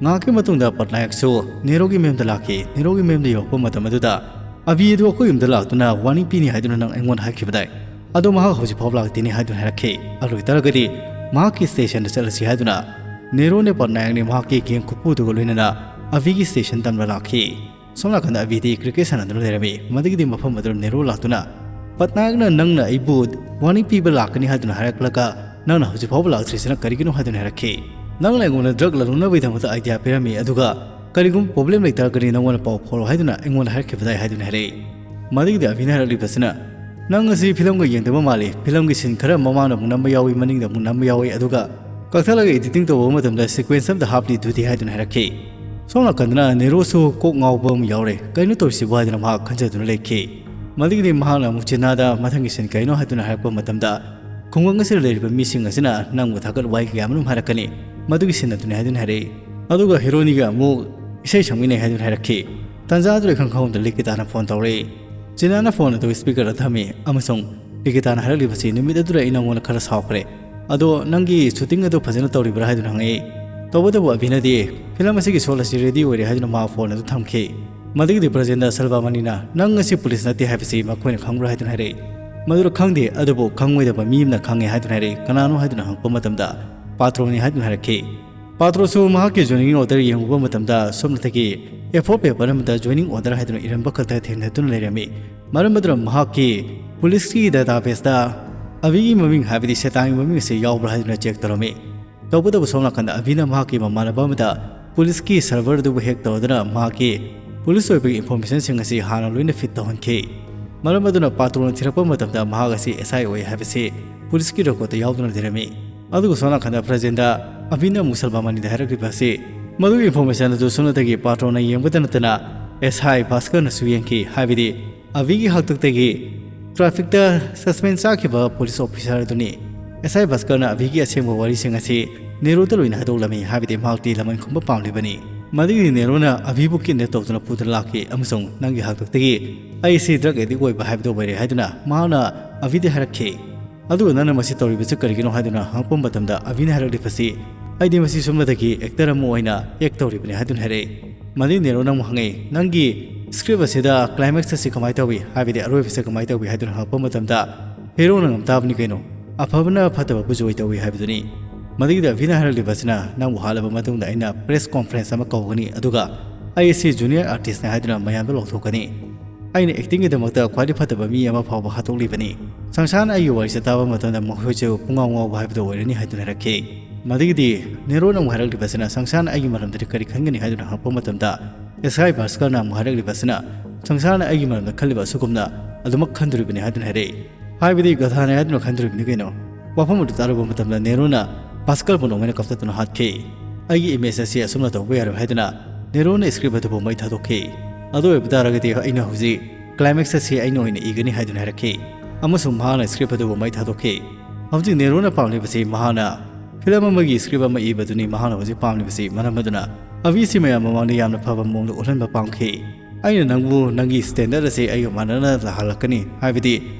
ꯉꯥꯏꯍꯥꯛꯀꯤ ꯃꯇꯨꯡꯗ ꯄꯠꯅꯥꯌꯛꯁꯨ ꯅꯦꯔꯣꯒꯤ ꯃꯌꯨꯝꯗ ꯂꯥꯛꯈꯤ꯫ ꯅꯦꯔꯣꯒꯤ ꯃꯌꯨꯝꯗ ꯌꯧꯔꯛꯄ ꯃꯇꯝ ꯑꯗꯨꯗ ꯑꯚꯤ ꯑꯗꯨ ꯑꯩꯈꯣꯏ ꯌꯨꯝꯗ ꯂꯥꯛꯇꯨꯅ ꯋꯥꯔꯅꯤꯡ ꯄꯤꯅꯤ ꯍꯥꯏꯗꯨꯅ ꯅꯪ ꯑꯩꯉꯣꯟꯗ ꯍꯥꯏꯈꯤꯕꯗꯥꯏ? ꯑꯗꯣ ꯃꯍꯥꯛ ꯍꯧꯖꯤꯛ ꯐꯥꯎꯕ ꯂꯥꯛꯇꯦꯅꯦ ꯍꯥꯏꯗꯨꯅ ꯍꯥꯏꯔꯛꯈꯤ꯫ ꯑꯗꯨ ꯑꯣꯏꯇꯥꯔꯒꯗꯤ ꯃꯍꯥꯛꯀꯤ ꯁ꯭ꯇꯦꯁꯟꯗ ꯆꯠꯂꯁꯤ ꯍꯥꯏꯗꯨꯅ ꯅꯦꯔꯣꯅꯦ ꯄꯠꯅꯥꯌꯛꯅꯦ ꯃꯍꯥꯛꯀꯤ ꯒꯦꯡ ꯈꯨꯄꯨꯗꯨꯒ ꯂꯣꯏꯅꯅ ꯑꯚꯤꯒꯤ ꯁ꯭ꯇꯦꯁꯟ ꯇꯝꯅ ꯂꯥꯛꯈꯤ꯫ ꯁꯣꯝ ꯅꯥꯀꯟꯗ ꯑꯚꯤꯗꯤ ꯀ꯭ꯔꯤꯀꯦꯠ ꯁꯥꯟꯅꯗꯨꯅ ꯂꯩꯔꯝꯃꯤ꯫ ꯃꯗꯨꯒꯤꯗꯤ ꯃꯐꯝ ꯑꯗꯨꯗ ꯅꯦꯔꯣ ꯂꯥꯛꯇꯨꯅ, "ꯄꯠꯅꯥꯌꯛꯅ ꯅꯪꯅ ꯑꯩꯕꯨ ꯋꯥꯔꯅꯤꯡ ꯄꯤꯕ ꯂꯥꯛꯀꯅꯤ ꯍꯥꯏꯗꯨꯅ ꯍꯥꯏꯔꯛꯂꯒ ꯅꯪꯅ ꯍꯧꯖꯤꯛ ꯐꯥꯎꯕ ꯂꯥꯛꯇ꯭ꯔꯤꯁꯤꯅ ꯀꯔꯤꯒꯤꯅꯣ?" ꯍꯥꯏꯗꯨꯅ ꯍꯥꯏꯔꯛꯈꯤ꯫ "ꯅꯪꯅ ꯑꯩꯉꯣꯟꯗ ꯗ꯭ꯔꯒ ꯂꯂꯣꯟꯅꯕꯒꯤꯗꯃꯛꯇ ꯑꯥꯏꯗꯤꯌꯥ ꯄꯤꯔꯝꯃꯤ, ꯑꯗꯨꯒ ꯀꯔꯤꯒꯨꯝꯕ ꯄ꯭ꯔꯣꯕ꯭ꯂꯦꯝ ꯂꯩꯇꯥꯔꯒꯗꯤ ꯅꯪꯉꯣꯟꯗ ꯄꯥꯎ ꯐꯥꯎꯔꯣ ꯍꯥꯏꯗꯨꯅ ꯑꯩꯉꯣꯟꯗ ꯍꯥꯏꯔꯛꯈꯤꯕꯗꯥꯏ?" ꯍꯥꯏꯗꯨꯅ ꯍꯥꯏꯔꯛꯏ꯫ ꯃꯗꯨꯒꯤꯗꯤ ꯑꯚꯤꯅ ꯍꯥꯏꯔꯛꯂꯤꯕꯁꯤꯅ, "ꯅꯪ ꯑꯁꯤ ꯐꯤꯂꯝꯒ ꯌꯦꯡꯗꯕ ꯃꯥꯜꯂꯤ꯫ ꯐꯤꯂꯝꯒꯤ ꯁꯤꯟ ꯈꯔ ꯃꯃꯥꯡꯗ ꯑꯃꯨꯛ ꯅꯝꯕ ꯌꯥꯎꯏ, ꯃꯅꯤꯡꯗ ꯑꯃꯨꯛ ꯅꯝꯕ ꯌꯥꯎꯏ, ꯑꯗꯨꯒ ꯀꯛꯊꯠꯂꯒ ꯏꯗꯤꯇꯤꯡ ꯇꯧꯕ ꯃꯇꯝꯗ ꯁꯤꯀ꯭ꯋꯦꯟꯁ ꯑꯃꯗ ꯍꯥꯞꯂꯤꯗꯨꯗꯤ" ꯍꯥꯏꯗꯨꯅ ꯍꯥꯏꯔꯛꯈꯤ꯫ ꯁꯣꯝ ꯅꯥꯀꯟꯗꯅ ꯅꯦꯔꯣꯁꯨ ꯀꯣꯛ ꯉꯥꯎꯕ ꯑꯃ ꯌꯥꯎꯔꯦ꯫ "ꯀꯩꯅꯣ ꯇꯧꯔꯤꯁꯤꯕꯨ?" ꯍꯥꯏꯗꯨꯅ ꯃꯍꯥꯛ ꯈꯟꯖꯗꯨꯅ ꯂꯩꯈꯤ꯫ ꯃꯗꯨꯒꯤꯗꯤ ꯃꯍꯥꯛꯅ ꯑꯃꯨꯛ ꯆꯤꯅꯥꯗ ꯃꯊꯪꯒꯤ ꯁꯤꯟ ꯀꯩꯅꯣ ꯍꯥꯏꯗꯨꯅ ꯍꯥꯏꯔꯛꯄ ꯃꯇꯝꯗ, "ꯈꯨꯡꯒꯪ ꯑꯁꯤꯗ ꯂꯩꯔꯤꯕ ꯃꯤꯁꯤꯡ ꯑꯁꯤꯅ ꯅꯪꯕꯨ ꯊꯥꯒꯠ ꯋꯥꯍꯩ ꯀꯌꯥ ꯑꯃꯔꯣꯝ ꯍꯥꯏꯔꯛꯀꯅꯤ꯫ ꯃꯗꯨꯒꯤ ꯁꯤꯟ ꯑꯗꯨꯅꯤ" ꯍꯥꯏꯗꯨꯅ ꯍꯥꯏꯔꯛꯏ꯫ ꯑꯗꯨꯒ ꯍꯦꯔꯣꯅꯤꯒ ꯑꯃꯨꯛ ꯏꯁꯩ ꯁꯛꯃꯤꯟꯅꯩ ꯍꯥꯏꯗꯨꯅ ꯍꯥꯏꯔꯛꯈꯤ꯫ ꯇꯥꯟꯖꯥ ꯑꯗꯨꯗ ꯏꯈꯪ ꯈꯪꯍꯧꯗꯅ ꯂꯤꯀꯤꯇꯥꯅ ꯐꯣꯟ ꯇꯧꯔꯛꯏ꯫ ꯆꯤꯅꯥꯅ ꯐꯣꯟ ꯑꯗꯨ ꯁ꯭ꯄꯤꯀꯔꯗ ꯊꯝꯃꯤ ꯑꯃꯁꯨꯡ ꯂꯤꯀꯤꯇꯥꯅ ꯍꯥꯏꯔꯛꯂꯤꯕꯁꯤ, "ꯅꯨꯃꯤꯠ ꯑꯗꯨꯗ ꯑꯩ ꯅꯉꯣꯟꯗ ꯈꯔ ꯁꯥꯎꯈ꯭ꯔꯦ꯫ ꯑꯗꯣ ꯅꯪꯒꯤ ꯁꯨꯇꯤꯡ ꯑꯗꯨ ꯐꯖꯅ ꯇꯧꯔꯤꯕ꯭ꯔꯥ?" ꯍꯥꯏꯗꯨꯅ ꯍꯪꯉꯛꯏ꯫ ꯇꯧꯕꯇꯕꯨ ꯑꯚꯤꯅꯗꯤ, "ꯐꯤꯂꯝ ꯑꯁꯤꯒꯤ ꯁꯣꯜ ꯑꯁꯤ ꯔꯦꯗꯤ ꯑꯣꯏꯔꯦ" ꯍꯥꯏꯗꯨꯅ ꯃꯍꯥꯛ ꯐꯣꯟ ꯑꯗꯨ ꯊꯝꯈꯤ꯫ ꯃꯗꯨꯒꯤꯗꯤ ꯄ꯭ꯔꯖꯦꯟꯗ ꯁꯜꯚꯥꯃꯅꯤꯅ, "ꯅꯪ ꯑꯁꯤ ꯄꯨꯂꯤꯁ ꯅꯠꯇꯦ ꯍꯥꯏꯕꯁꯤ ꯃꯈꯣꯏꯅ ꯈꯪꯕ꯭ꯔꯥ?" ꯍꯥꯏꯗꯨꯅ ꯍꯥꯏꯔꯛꯏ꯫ "ꯃꯗꯨꯗ ꯈꯪꯗꯦ, ꯑꯗꯨꯕꯨ ꯈꯪꯉꯣꯏꯗꯕ ꯃꯤ ꯑꯃꯅ ꯈꯪꯉꯦ" ꯍꯥꯏꯗꯨꯅ ꯍꯥꯏꯔꯛꯏ꯫ "ꯀꯅꯥꯅꯣ?" ꯍꯥꯏꯗꯨꯅ ꯍꯪꯉꯛꯄ ꯃꯇꯝꯗ, "ꯄꯥꯇ꯭ꯔꯣꯅꯤ" ꯍꯥꯏꯗꯨꯅ ꯍꯥꯏꯔꯛꯈꯤ꯫ ꯄꯥꯇ꯭ꯔꯣꯁꯨ ꯃꯍꯥꯛꯀꯤ ꯖꯣꯏꯅꯤꯡ ꯑꯣꯔꯗꯔ ꯌꯦꯡꯉꯨꯕ ꯃꯇꯝꯗ, ꯁꯣꯝꯗꯒꯤ ꯑꯦ ꯐꯣꯔ ꯄꯦꯄꯔ ꯑꯃꯗ ꯖꯣꯏꯅꯤꯡ ꯑꯣꯔꯗꯔ ꯍꯥꯏꯗꯨꯅ ꯏꯔꯝꯕ ꯈꯛꯇ ꯊꯦꯡꯅꯗꯨꯅ ꯂꯩꯔꯝꯃꯤ꯫ ꯃꯔꯝ ꯑꯗꯨꯅ ꯃꯍꯥꯛꯀꯤ ꯄꯨꯂꯤꯁꯀꯤ ꯗꯦꯇꯥꯕꯦꯁꯇ ꯑꯚꯤꯒꯤ ꯃꯃꯤꯡ, ꯍꯥꯏꯕꯗꯤ ꯁꯦꯇꯥꯟꯒꯤ ꯃꯃꯤꯡ ꯑꯁꯤ ꯌꯥꯎꯕ꯭ꯔꯥ ꯍꯥꯏꯗꯨꯅ ꯆꯦꯛ ꯇꯧꯔꯝꯃꯤ꯫ ꯇꯧꯕꯇꯕꯨ ꯁꯣꯝ ꯅꯥꯀꯟꯗ ꯑꯚꯤꯅ ꯃꯍꯥꯛꯀꯤ ꯃꯃꯥꯟꯅꯕ ꯑꯃꯗ ꯄꯨꯂꯤꯁꯀꯤ ꯁꯔꯚꯔ ꯑꯗꯨꯕꯨ ꯍꯦꯛ ꯇꯧꯗꯨꯅ ꯃꯍꯥꯛꯀꯤ ꯄꯨꯂꯤꯁ ꯑꯣꯏꯕꯒꯤ ꯏꯟꯐꯣꯔꯃꯦꯁꯟꯁꯤꯡ ꯑꯁꯤ ꯍꯥꯟꯅ ꯂꯣꯏꯅ ꯐꯤꯠ ꯇꯧꯍꯟꯈꯤ꯫ ꯃꯔꯝ ꯑꯗꯨꯅ ꯄꯥꯇ꯭ꯔꯣꯅ ꯊꯤꯔꯛꯄ ꯃꯇꯝꯗ ꯃꯍꯥꯛ ꯑꯁꯤ ꯑꯦꯁ ꯑꯥꯏ ꯑꯣꯏ ꯍꯥꯏꯕꯁꯤ ꯄꯨꯂꯤꯁꯀꯤ ꯔꯦꯀꯣꯔꯗꯇ ꯌꯥꯎꯗꯨꯅ ꯂꯩꯔꯝꯃꯤ꯫ ꯑꯗꯨꯒ ꯁꯣꯝ ꯅꯥꯀꯟꯗ ꯄ꯭ꯔꯖꯦꯟꯗ ꯑꯚꯤꯅ ꯑꯃꯨꯛ ꯁꯜꯚꯥꯃꯅꯤꯗ ꯍꯥꯏꯔꯛꯂꯤꯕ ꯑꯁꯤ, ꯃꯗꯨꯒꯤ ꯏꯟꯐꯣꯔꯃꯦꯁꯟ ꯑꯗꯨ ꯁꯣꯝꯗꯒꯤ ꯄꯥꯇ꯭ꯔꯣꯅ ꯌꯦꯡꯕꯇ ꯅꯠꯇꯅ ꯑꯦꯁ ꯑꯥꯏ ꯚꯥꯁꯀꯔꯅꯁꯨ ꯌꯦꯡꯈꯤ, ꯍꯥꯏꯕꯗꯤ ꯑꯚꯤꯒꯤ ꯍꯥꯛꯇꯛꯇꯒꯤ ꯇ꯭ꯔꯥꯐꯤꯛꯇ ꯁꯁꯄꯦꯟꯁ ꯆꯥꯈꯤꯕ ꯄꯨꯂꯤꯁ ꯑꯣꯐꯤꯁꯥꯔ ꯑꯗꯨꯅꯤ꯫ ꯑꯦꯁ ꯑꯥꯏ ꯚꯥꯁꯀꯔꯅ ꯑꯚꯤꯒꯤ ꯑꯁꯦꯡꯕ ꯋꯥꯔꯤꯁꯤꯡ ꯑꯁꯤ ꯅꯦꯔꯣꯗ ꯂꯣꯏꯅ ꯍꯥꯏꯗꯣꯛꯂꯝꯃꯤ, ꯍꯥꯏꯕꯗꯤ ꯃꯍꯥꯛꯇꯤ ꯂꯃꯟ ꯈꯨꯝꯕ ꯄꯥꯝꯂꯤꯕꯅꯤ꯫ ꯃꯗꯨꯒꯤ ꯅꯦꯔꯣꯅ ꯑꯚꯤꯕꯨ ꯀꯤꯗꯅꯦꯞ ꯇꯧꯗꯨꯅ ꯄꯨꯗꯨꯅ ꯂꯥꯛꯈꯤ ꯑꯃꯁꯨꯡ ꯅꯪꯒꯤ ꯍꯥꯛꯇꯛꯇꯒꯤ ꯑꯩꯁꯤ ꯗ꯭ꯔꯒ ꯑꯦꯗꯤꯛ ꯑꯣꯏꯕ ꯍꯥꯏꯕꯗꯨ ꯑꯣꯏꯔꯦ ꯍꯥꯏꯗꯨꯅ ꯃꯍꯥꯛꯅ ꯑꯚꯤꯗ ꯍꯥꯏꯔꯛꯈꯤ꯫ ꯑꯗꯨꯒ ꯅꯪꯅ ꯃꯁꯤ ꯇꯧꯔꯤꯕꯁꯤ ꯀꯔꯤꯒꯤꯅꯣ ꯍꯥꯏꯗꯨꯅ ꯍꯪꯉꯛꯄ ꯃꯇꯝꯗ ꯑꯚꯤꯅ ꯍꯥꯏꯔꯛꯂꯤꯕꯁꯤ, "ꯑꯩꯗꯤ ꯃꯁꯤ ꯁꯨꯞꯅꯇꯒꯤ ꯑꯦꯛꯇꯔ ꯑꯃ ꯑꯣꯏꯅ ꯑꯦꯛ ꯇꯧꯔꯤꯕꯅꯤ" ꯍꯥꯏꯗꯨꯅ ꯍꯥꯏꯔꯛꯏ꯫ ꯃꯗꯨꯒꯤ ꯅꯦꯔꯣꯅ ꯑꯃꯨꯛ ꯍꯪꯉꯛꯏ, "ꯅꯪꯒꯤ ꯁ꯭ꯀ꯭ꯔꯤꯞ ꯑꯁꯤꯗ ꯀ꯭ꯂꯥꯏꯃꯦꯛꯁ ꯑꯁꯤ ꯀꯃꯥꯏꯅ ꯇꯧꯏ, ꯍꯥꯏꯕꯗꯤ ꯑꯔꯣꯏꯕꯁꯤ ꯀꯃꯥꯏꯅ ꯇꯧꯏ?" ꯍꯥꯏꯗꯨꯅ ꯍꯪꯉꯛꯄ ꯃꯇꯝꯗ ꯍꯦꯔꯣꯅ ꯉꯝꯇꯥꯕꯅꯤ ꯀꯩꯅꯣ, "ꯑꯐꯕꯅ ꯐꯠꯇꯕꯕꯨ ꯖꯣꯏ ꯇꯧꯏ" ꯍꯥꯏꯕꯗꯨꯅꯤ꯫ ꯃꯗꯨꯒꯤꯗ ꯑꯚꯤꯅ ꯍꯥꯏꯔꯛꯂꯤꯕꯁꯤꯅ, "ꯅꯪꯕꯨ ꯍꯥꯠꯂꯕ ꯃꯇꯨꯡꯗ ꯑꯩꯅ ꯄ꯭ꯔꯦꯁ ꯀꯣꯟꯐ꯭ꯔꯦꯟꯁ ꯑꯃ ꯀꯧꯒꯅꯤ, ꯑꯗꯨꯒ ꯑꯩ ꯑꯁꯤ ꯖꯨꯅꯤꯌꯔ ꯑꯥꯔꯇꯤꯁꯅꯦ ꯍꯥꯏꯗꯨꯅ ꯃꯌꯥꯝꯗ ꯂꯥꯎꯊꯣꯛꯀꯅꯤ꯫ ꯑꯩꯅ ꯑꯦꯛꯇꯤꯡꯒꯤꯗꯃꯛꯇ ꯈ꯭ꯋꯥꯏꯗꯒꯤ ꯐꯠꯇꯕ ꯃꯤ ꯑꯃ ꯐꯥꯎꯕ ꯍꯥꯠꯇꯣꯛꯂꯤꯕꯅꯤ꯫ ꯁꯪꯁꯥꯔꯅ ꯑꯩꯒꯤ ꯋꯥꯔꯤꯁꯦ ꯇꯥꯕ ꯃꯇꯝꯗ ꯃꯈꯣꯏꯁꯨ ꯄꯨꯡꯉꯥꯎ ꯉꯥꯎꯕ ꯍꯥꯏꯕꯗꯨ ꯑꯣꯏꯔꯅꯤ" ꯍꯥꯏꯗꯨꯅ ꯍꯥꯏꯔꯛꯈꯤ꯫ ꯃꯗꯨꯒꯤꯗꯤ ꯅꯦꯔꯣꯅ ꯑꯃꯨꯛ ꯍꯥꯏꯔꯛꯂꯤꯕꯁꯤꯅ, "ꯁꯪꯁꯥꯔꯅ ꯑꯩꯒꯤ ꯃꯔꯝꯗꯗꯤ ꯀꯔꯤ ꯈꯟꯒꯅꯤ?" ꯍꯥꯏꯗꯨꯅ ꯍꯪꯉꯛꯄ ꯃꯇꯝꯗ, ꯁ꯭ꯀꯥꯏ ꯚꯥꯁꯀꯔꯅ ꯑꯃꯨꯛ ꯍꯥꯏꯔꯛꯂꯤꯕꯁꯤꯅ, "ꯁꯪꯁꯥꯔꯅ ꯑꯩꯒꯤ ꯃꯔꯝꯗ ꯈꯜꯂꯤꯕ ꯑꯁꯤꯒꯨꯝꯅ ꯑꯗꯨꯃꯛ ꯈꯟꯗꯣꯔꯤꯕꯅꯤ" ꯍꯥꯏꯗꯨꯅ ꯍꯥꯏꯔꯛꯏ꯫ ꯍꯥꯏꯕꯗꯤ ꯒꯙꯥꯅꯦ ꯍꯥꯏꯗꯨꯅ ꯈꯟꯗꯣꯔꯤꯕꯅꯤ ꯀꯩꯅꯣ꯫ ꯋꯥꯐꯝ ꯑꯗꯨ ꯇꯥꯔꯨꯕ ꯃꯇꯝꯗ ꯅꯦꯔꯣꯅ ꯚꯥꯁꯀꯔꯕꯨ ꯅꯣꯡꯃꯩꯅ ꯀꯥꯞꯊꯠꯇꯨꯅ ꯍꯥꯠꯈꯤ꯫ "ꯑꯩꯒꯤ ꯏꯃꯦꯖ ꯑꯁꯤ ꯑꯁꯨꯝꯅ ꯇꯧꯕ ꯌꯥꯔꯣꯏ" ꯍꯥꯏꯗꯨꯅ ꯅꯦꯔꯣꯅ ꯁ꯭ꯀ꯭ꯔꯤꯞ ꯑꯗꯨꯕꯨ ꯃꯩ ꯊꯥꯗꯣꯛꯈꯤ꯫ "ꯑꯗꯨ ꯑꯣꯏꯕ ꯇꯥꯔꯒꯗꯤ ꯑꯩꯅ ꯍꯧꯖꯤꯛ ꯀ꯭ꯂꯥꯏꯃꯦꯛꯁ ꯑꯁꯤ ꯑꯩꯅ ꯑꯣꯏꯅ ꯏꯒꯅꯤ" ꯍꯥꯏꯗꯨꯅ ꯍꯥꯏꯔꯛꯈꯤ꯫ ꯑꯃꯁꯨꯡ ꯃꯍꯥꯛꯅ ꯁ꯭ꯀ꯭ꯔꯤꯞ ꯑꯗꯨꯕꯨ ꯃꯩ ꯊꯥꯗꯣꯛꯈꯤ꯫ ꯍꯧꯖꯤꯛ ꯅꯦꯔꯣꯅ ꯄꯥꯝꯂꯤꯕꯁꯤ ꯃꯍꯥꯛꯅ ꯐꯤꯂꯝ ꯑꯃꯒꯤ ꯁ꯭ꯀ꯭ꯔꯤꯞ ꯑꯃ ꯏꯕꯗꯨꯅꯤ ꯃꯍꯥꯛꯅ ꯍꯧꯖꯤꯛ ꯄꯥꯝꯂꯤꯕꯁꯤ꯫ ꯃꯔꯝ ꯑꯗꯨꯅ ꯑꯚꯤꯁꯤ ꯃꯌꯥꯝ ꯃꯃꯥꯡꯗ ꯌꯥꯝꯅ ꯐꯕ ꯃꯑꯣꯡꯗ ꯎꯠꯍꯟꯕ ꯄꯥꯝꯈꯤ꯫ "ꯑꯩꯅ ꯅꯪꯕꯨ ꯅꯪꯒꯤ ꯁ꯭ꯇꯦꯟꯗꯔꯗ ꯑꯁꯤ ꯑꯩꯒ ꯃꯥꯟꯅꯅ ꯂꯥꯛꯍꯜꯂꯛꯀꯅꯤ, ꯍꯥꯏꯕꯗꯤ